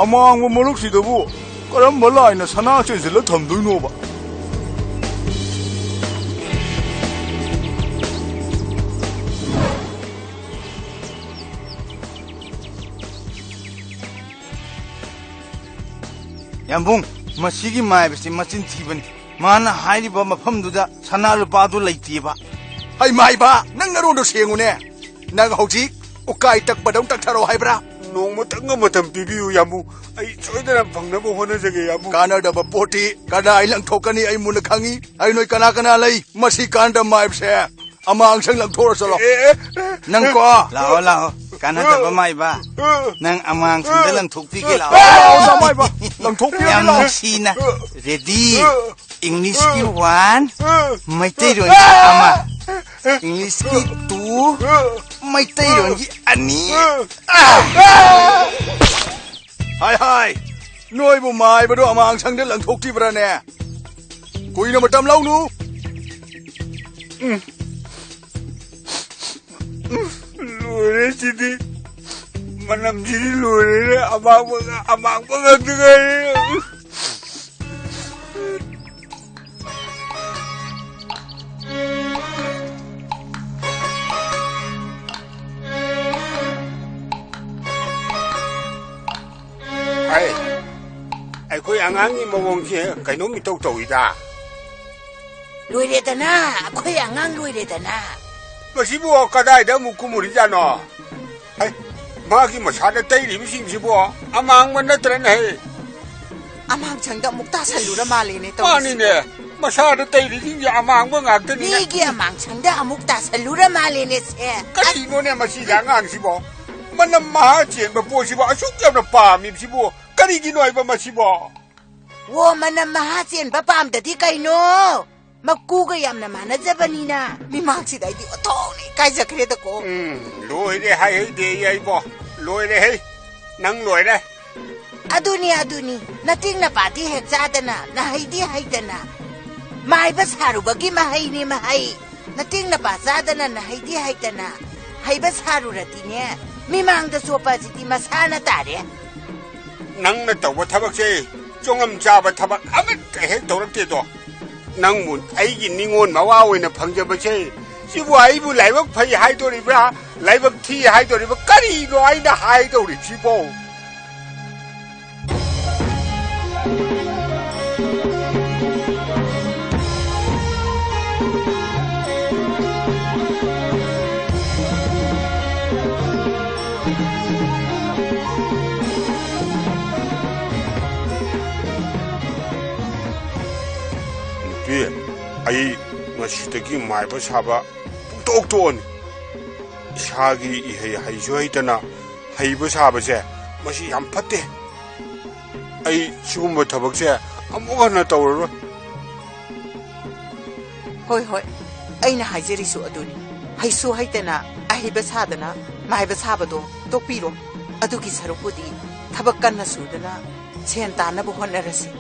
ꯑꯃꯥꯡꯕ ꯃꯔꯨꯞꯁꯤꯗꯕꯨ ꯀꯔꯝꯕ ꯂꯥꯏꯅ ꯁꯅꯥ ꯆꯦꯟꯁꯤꯜꯂ ꯊꯝꯗꯣꯏꯅꯣꯕ? ꯌꯥꯝꯕꯨꯡ, ꯃꯁꯤꯒꯤ ꯃꯥꯏꯕꯁꯤ ꯃꯆꯤꯟ ꯊꯤꯕꯅꯤ꯫ ꯃꯥꯅ ꯍꯥꯏꯔꯤꯕ ꯃꯐꯝꯗꯨꯗ ꯁꯅꯥ ꯂꯨꯄꯥꯗꯨ ꯂꯩꯇꯦꯕ꯫ ꯍꯩ ꯃꯥꯏꯕ, ꯅꯪ ꯅꯔꯣꯟꯗꯣ ꯁꯦꯡꯉꯨꯅꯦ꯫ ꯅꯪ ꯍꯧꯖꯤꯛ ꯎꯀꯥꯏ ꯇꯛꯄꯗꯧ ꯇꯛꯊꯔꯣ ꯍꯥꯏꯕ꯭ꯔꯥ? ꯅꯣꯡꯃꯇꯪꯒ ꯃꯇꯝ ꯄꯤꯕꯤꯌꯨ, ꯌꯥꯝꯕꯨ꯫ ꯑꯩ ꯁꯣꯏꯗꯅ ꯐꯪꯅꯕ ꯍꯣꯠꯅꯖꯒꯦ, ꯌꯥꯝꯕꯨ꯫ ꯀꯥꯟꯅꯗꯕ ꯄꯣꯠꯇꯤ ꯀꯗꯥꯏ ꯂꯪꯊꯣꯛꯀꯅꯤ ꯑꯩ ꯃꯨꯟꯅ ꯈꯪꯉꯤ꯫ ꯑꯩ ꯅꯣꯏ ꯀꯅꯥ ꯀꯅꯥ ꯂꯩ? ꯃꯁꯤ ꯀꯥꯟꯅꯗꯕ ꯃꯥꯏꯕꯁꯦ ꯑꯃꯥꯡꯁꯪ ꯂꯪꯊꯣꯛꯑ ꯆꯠꯂꯣ꯫ ꯑꯦ, ꯑꯦ, ꯑꯦ꯫ ꯅꯪ ꯀꯣ, ꯂꯥꯛꯑꯣ, ꯂꯥꯛꯑꯣ꯫ ꯀꯥꯟꯅꯗꯕ ꯃꯥꯏꯕ꯫ ꯅꯪ ꯑꯃꯥꯡꯁꯪꯗ ꯂꯪꯊꯣꯛꯄꯤꯒꯦ, ꯂꯥꯛꯑꯣ꯫ ꯂꯥꯛꯑꯣ, ꯂꯥꯛꯑꯣ, ꯃꯥꯏꯕ꯫ ꯂꯪꯊꯣꯛꯄꯤꯔꯒꯦ, ꯌꯥꯝ ꯂꯥꯛꯑꯣ꯫ ꯅꯨꯡꯁꯤꯅ꯫ Ready? ꯏꯪꯂꯤꯁꯀꯤ ꯋꯥꯟ, ꯃꯩꯇꯩꯂꯣꯟꯒꯤ ꯑꯃ꯫ ꯏꯪꯂꯤꯁꯀꯤ ꯇꯨ, ꯃꯩꯇꯩꯂꯣꯟꯒꯤ ꯑꯅꯤ꯫ ꯍꯥꯏ, ꯍꯥꯏ, ꯅꯣꯏꯕꯨ ꯃꯥꯏꯕꯗꯣ ꯑꯃꯥꯡꯁꯪꯗ ꯂꯪꯊꯣꯛꯈꯤꯕ꯭ꯔꯥꯅꯦ? ꯀꯨꯏꯅ ꯃꯇꯝ ꯂꯧꯅꯨ꯫ ꯂꯣꯏꯔꯦ ꯁꯤꯗꯤ꯫ ꯃꯅꯝꯁꯤꯗꯤ ꯂꯣꯏꯔꯦꯅꯦ꯫ ꯑꯃꯥꯡꯕ ꯉ-, ꯑꯃꯥꯡꯕ ꯉꯥꯛꯇ ꯉꯥꯏꯔꯦ꯫ ꯑꯩ, ꯑꯩꯈꯣꯏ ꯑꯉꯥꯡꯒꯤ ꯃꯑꯣꯡꯁꯦ ꯀꯩꯅꯣꯝ ꯏꯇꯧ ꯇꯧꯏꯗ꯫ ꯂꯣꯏꯔꯦꯗꯅ, ꯑꯩꯈꯣꯏ ꯑꯉꯥꯡ ꯂꯣꯏꯔꯦꯗꯅ꯫ ꯃꯁꯤꯕꯨ ꯀꯗꯥꯏꯗ ꯑꯃꯨꯛ ꯀꯨꯝꯃꯨꯔꯤꯖꯥꯠꯅꯣ? ꯍꯩ, ꯃꯥꯒꯤ ꯃꯁꯥꯗ ꯇꯩꯔꯤꯕꯁꯤꯡꯁꯤꯕꯨ ꯑꯃꯥꯡꯕ ꯅꯠꯇ꯭ꯔꯅꯦ? ꯍꯩ, ꯑꯃꯥꯡꯁꯪꯗ ꯑꯃꯨꯛ ꯇꯥꯁꯜꯂꯨꯔ ꯃꯥꯜꯂꯦꯅꯦ ꯇꯧꯔꯤꯁꯤꯕꯣ꯫ ꯃꯥꯅꯤꯅꯦ, ꯃꯁꯥꯗ ꯇꯩꯔꯤꯁꯤꯡꯁꯦ ꯑꯃꯥꯡꯕ ꯉꯥꯛꯇꯅꯤꯅꯦ꯫ ꯃꯤꯒꯤ ꯑꯃꯥꯡꯁꯪꯗ ꯑꯃꯨꯛ ꯇꯥꯁꯜꯂꯨꯔ ꯃꯥꯜꯂꯦꯅꯦ ꯁꯦ꯫ ꯀꯔꯤꯅꯣꯅꯦ ꯃꯁꯤꯒꯤ ꯑꯉꯥꯡꯁꯤꯕꯣ? ꯃꯅꯝ ꯃꯍꯥ ꯆꯦꯟꯕ ꯄꯣꯠꯁꯤꯕꯨ ꯑꯁꯨꯛ ꯌꯥꯝꯅ ꯄꯥꯝꯃꯤꯕꯁꯤꯕꯨ ꯀꯔꯤꯒꯤꯅꯣ ꯍꯥꯏꯕ ꯃꯁꯤꯕꯣ? ꯑꯣ, ꯃꯅꯝ ꯃꯍꯥ ꯆꯦꯟꯕ ꯄꯥꯝꯗꯗꯤ ꯀꯩꯅꯣ? ꯃꯀꯨꯒ ꯌꯥꯝꯅ ꯃꯥꯟꯅꯖꯕꯅꯤꯅ꯫ ꯃꯤꯃꯥꯡꯁꯤꯗ ꯑꯩꯗꯤ ꯑꯣꯟꯊꯣꯛꯅ ꯏꯀꯥꯏꯖꯈ꯭ꯔꯦꯗꯀꯣ꯫ ꯎꯝ, ꯂꯣꯏꯔꯦ ꯍꯥꯏꯍꯩꯗꯦ ꯑꯩꯕꯣ꯫ ꯂꯣꯏꯔꯦꯍꯦ, ꯅꯪ ꯂꯣꯏꯔꯦ꯫ ꯑꯗꯨꯅꯤ, ꯑꯗꯨꯅꯤ, ꯅꯇꯤꯡ ꯅꯄꯥꯗꯤ ꯍꯦꯛ ꯆꯥꯗꯅ, ꯅꯍꯩꯗꯤ ꯍꯩꯗꯅ, ꯃꯥꯏꯕ ꯁꯥꯔꯨꯕꯒꯤ ꯃꯍꯩꯅꯤ ꯃꯍꯩ꯫ ꯅꯇꯤꯡ ꯅꯄꯥ ꯆꯥꯗꯅ, ꯅꯍꯩꯗꯤ ꯍꯩꯗꯅ, ꯍꯩꯕ ꯁꯥꯔꯨꯔꯗꯤꯅꯦ, ꯃꯤꯃꯥꯡꯗ ꯆꯣꯞꯄ ꯑꯁꯤꯗꯤ ꯃꯁꯥꯅ ꯇꯥꯔꯦ꯫ ꯅꯪꯅ ꯇꯧꯕ ꯊꯕꯛꯁꯦ ꯆꯣꯡꯉꯝ ꯆꯥꯕ ꯊꯕꯛ ꯑꯃꯠꯇ ꯍꯦꯛ ꯇꯧꯔꯛꯇꯦꯗꯣ꯫ ꯅꯪꯕꯨ ꯑꯩꯒꯤ ꯅꯤꯉꯣꯜ ꯃꯋꯥ ꯑꯣꯏꯅ ꯐꯪꯖꯕꯁꯦ, ꯁꯤꯕꯨ ꯑꯩꯕꯨ ꯂꯥꯏꯕꯛ ꯐꯩ ꯍꯥꯏꯗꯣꯔꯤꯕ꯭ꯔꯥ, ꯂꯥꯏꯕꯛ ꯊꯤ ꯍꯥꯏꯗꯣꯔꯤꯕ꯭ꯔꯥ, ꯀꯔꯤꯅꯣ ꯑꯩꯅ ꯍꯥꯏꯗꯧꯔꯤꯁꯤꯕꯣ? ꯅꯨꯄꯤ, ꯑꯩ ꯉꯁꯤꯗꯒꯤ ꯃꯥꯏꯕ ꯁꯥꯕ ꯄꯨꯡꯇꯣꯛ ꯇꯣꯛꯑꯅꯤ꯫ ꯏꯁꯥꯒꯤ ꯏꯍꯩ ꯍꯩꯁꯨ ꯍꯩꯇꯅ ꯍꯩꯕ ꯁꯥꯕꯁꯦ, ꯃꯁꯤ ꯌꯥꯝ ꯐꯠꯇꯦ꯫ ꯑꯩ ꯁꯤꯒꯨꯝꯕ ꯊꯕꯛꯁꯦ ꯑꯃꯨꯛ ꯍꯟꯅ ꯇꯧꯔꯔꯣꯏ꯫ ꯍꯣꯏ, ꯍꯣꯏ, ꯑꯩꯅ ꯍꯥꯏꯖꯔꯤꯁꯨ ꯑꯗꯨꯅꯤ꯫ ꯍꯩꯁꯨ ꯍꯩꯇꯅ, ꯑꯍꯩꯕ ꯁꯥꯗꯅ ꯃꯥꯏꯕ ꯁꯥꯕꯗꯣ ꯇꯣꯛꯄꯤꯔꯣ꯫ ꯑꯗꯨꯒꯤ ꯁꯔꯨꯛꯄꯨꯗꯤ ꯊꯕꯛ ꯀꯟꯅ ꯁꯨꯗꯅ ꯁꯦꯟ ꯇꯥꯟꯅꯕ ꯍꯣꯠꯅꯔꯁꯤ꯫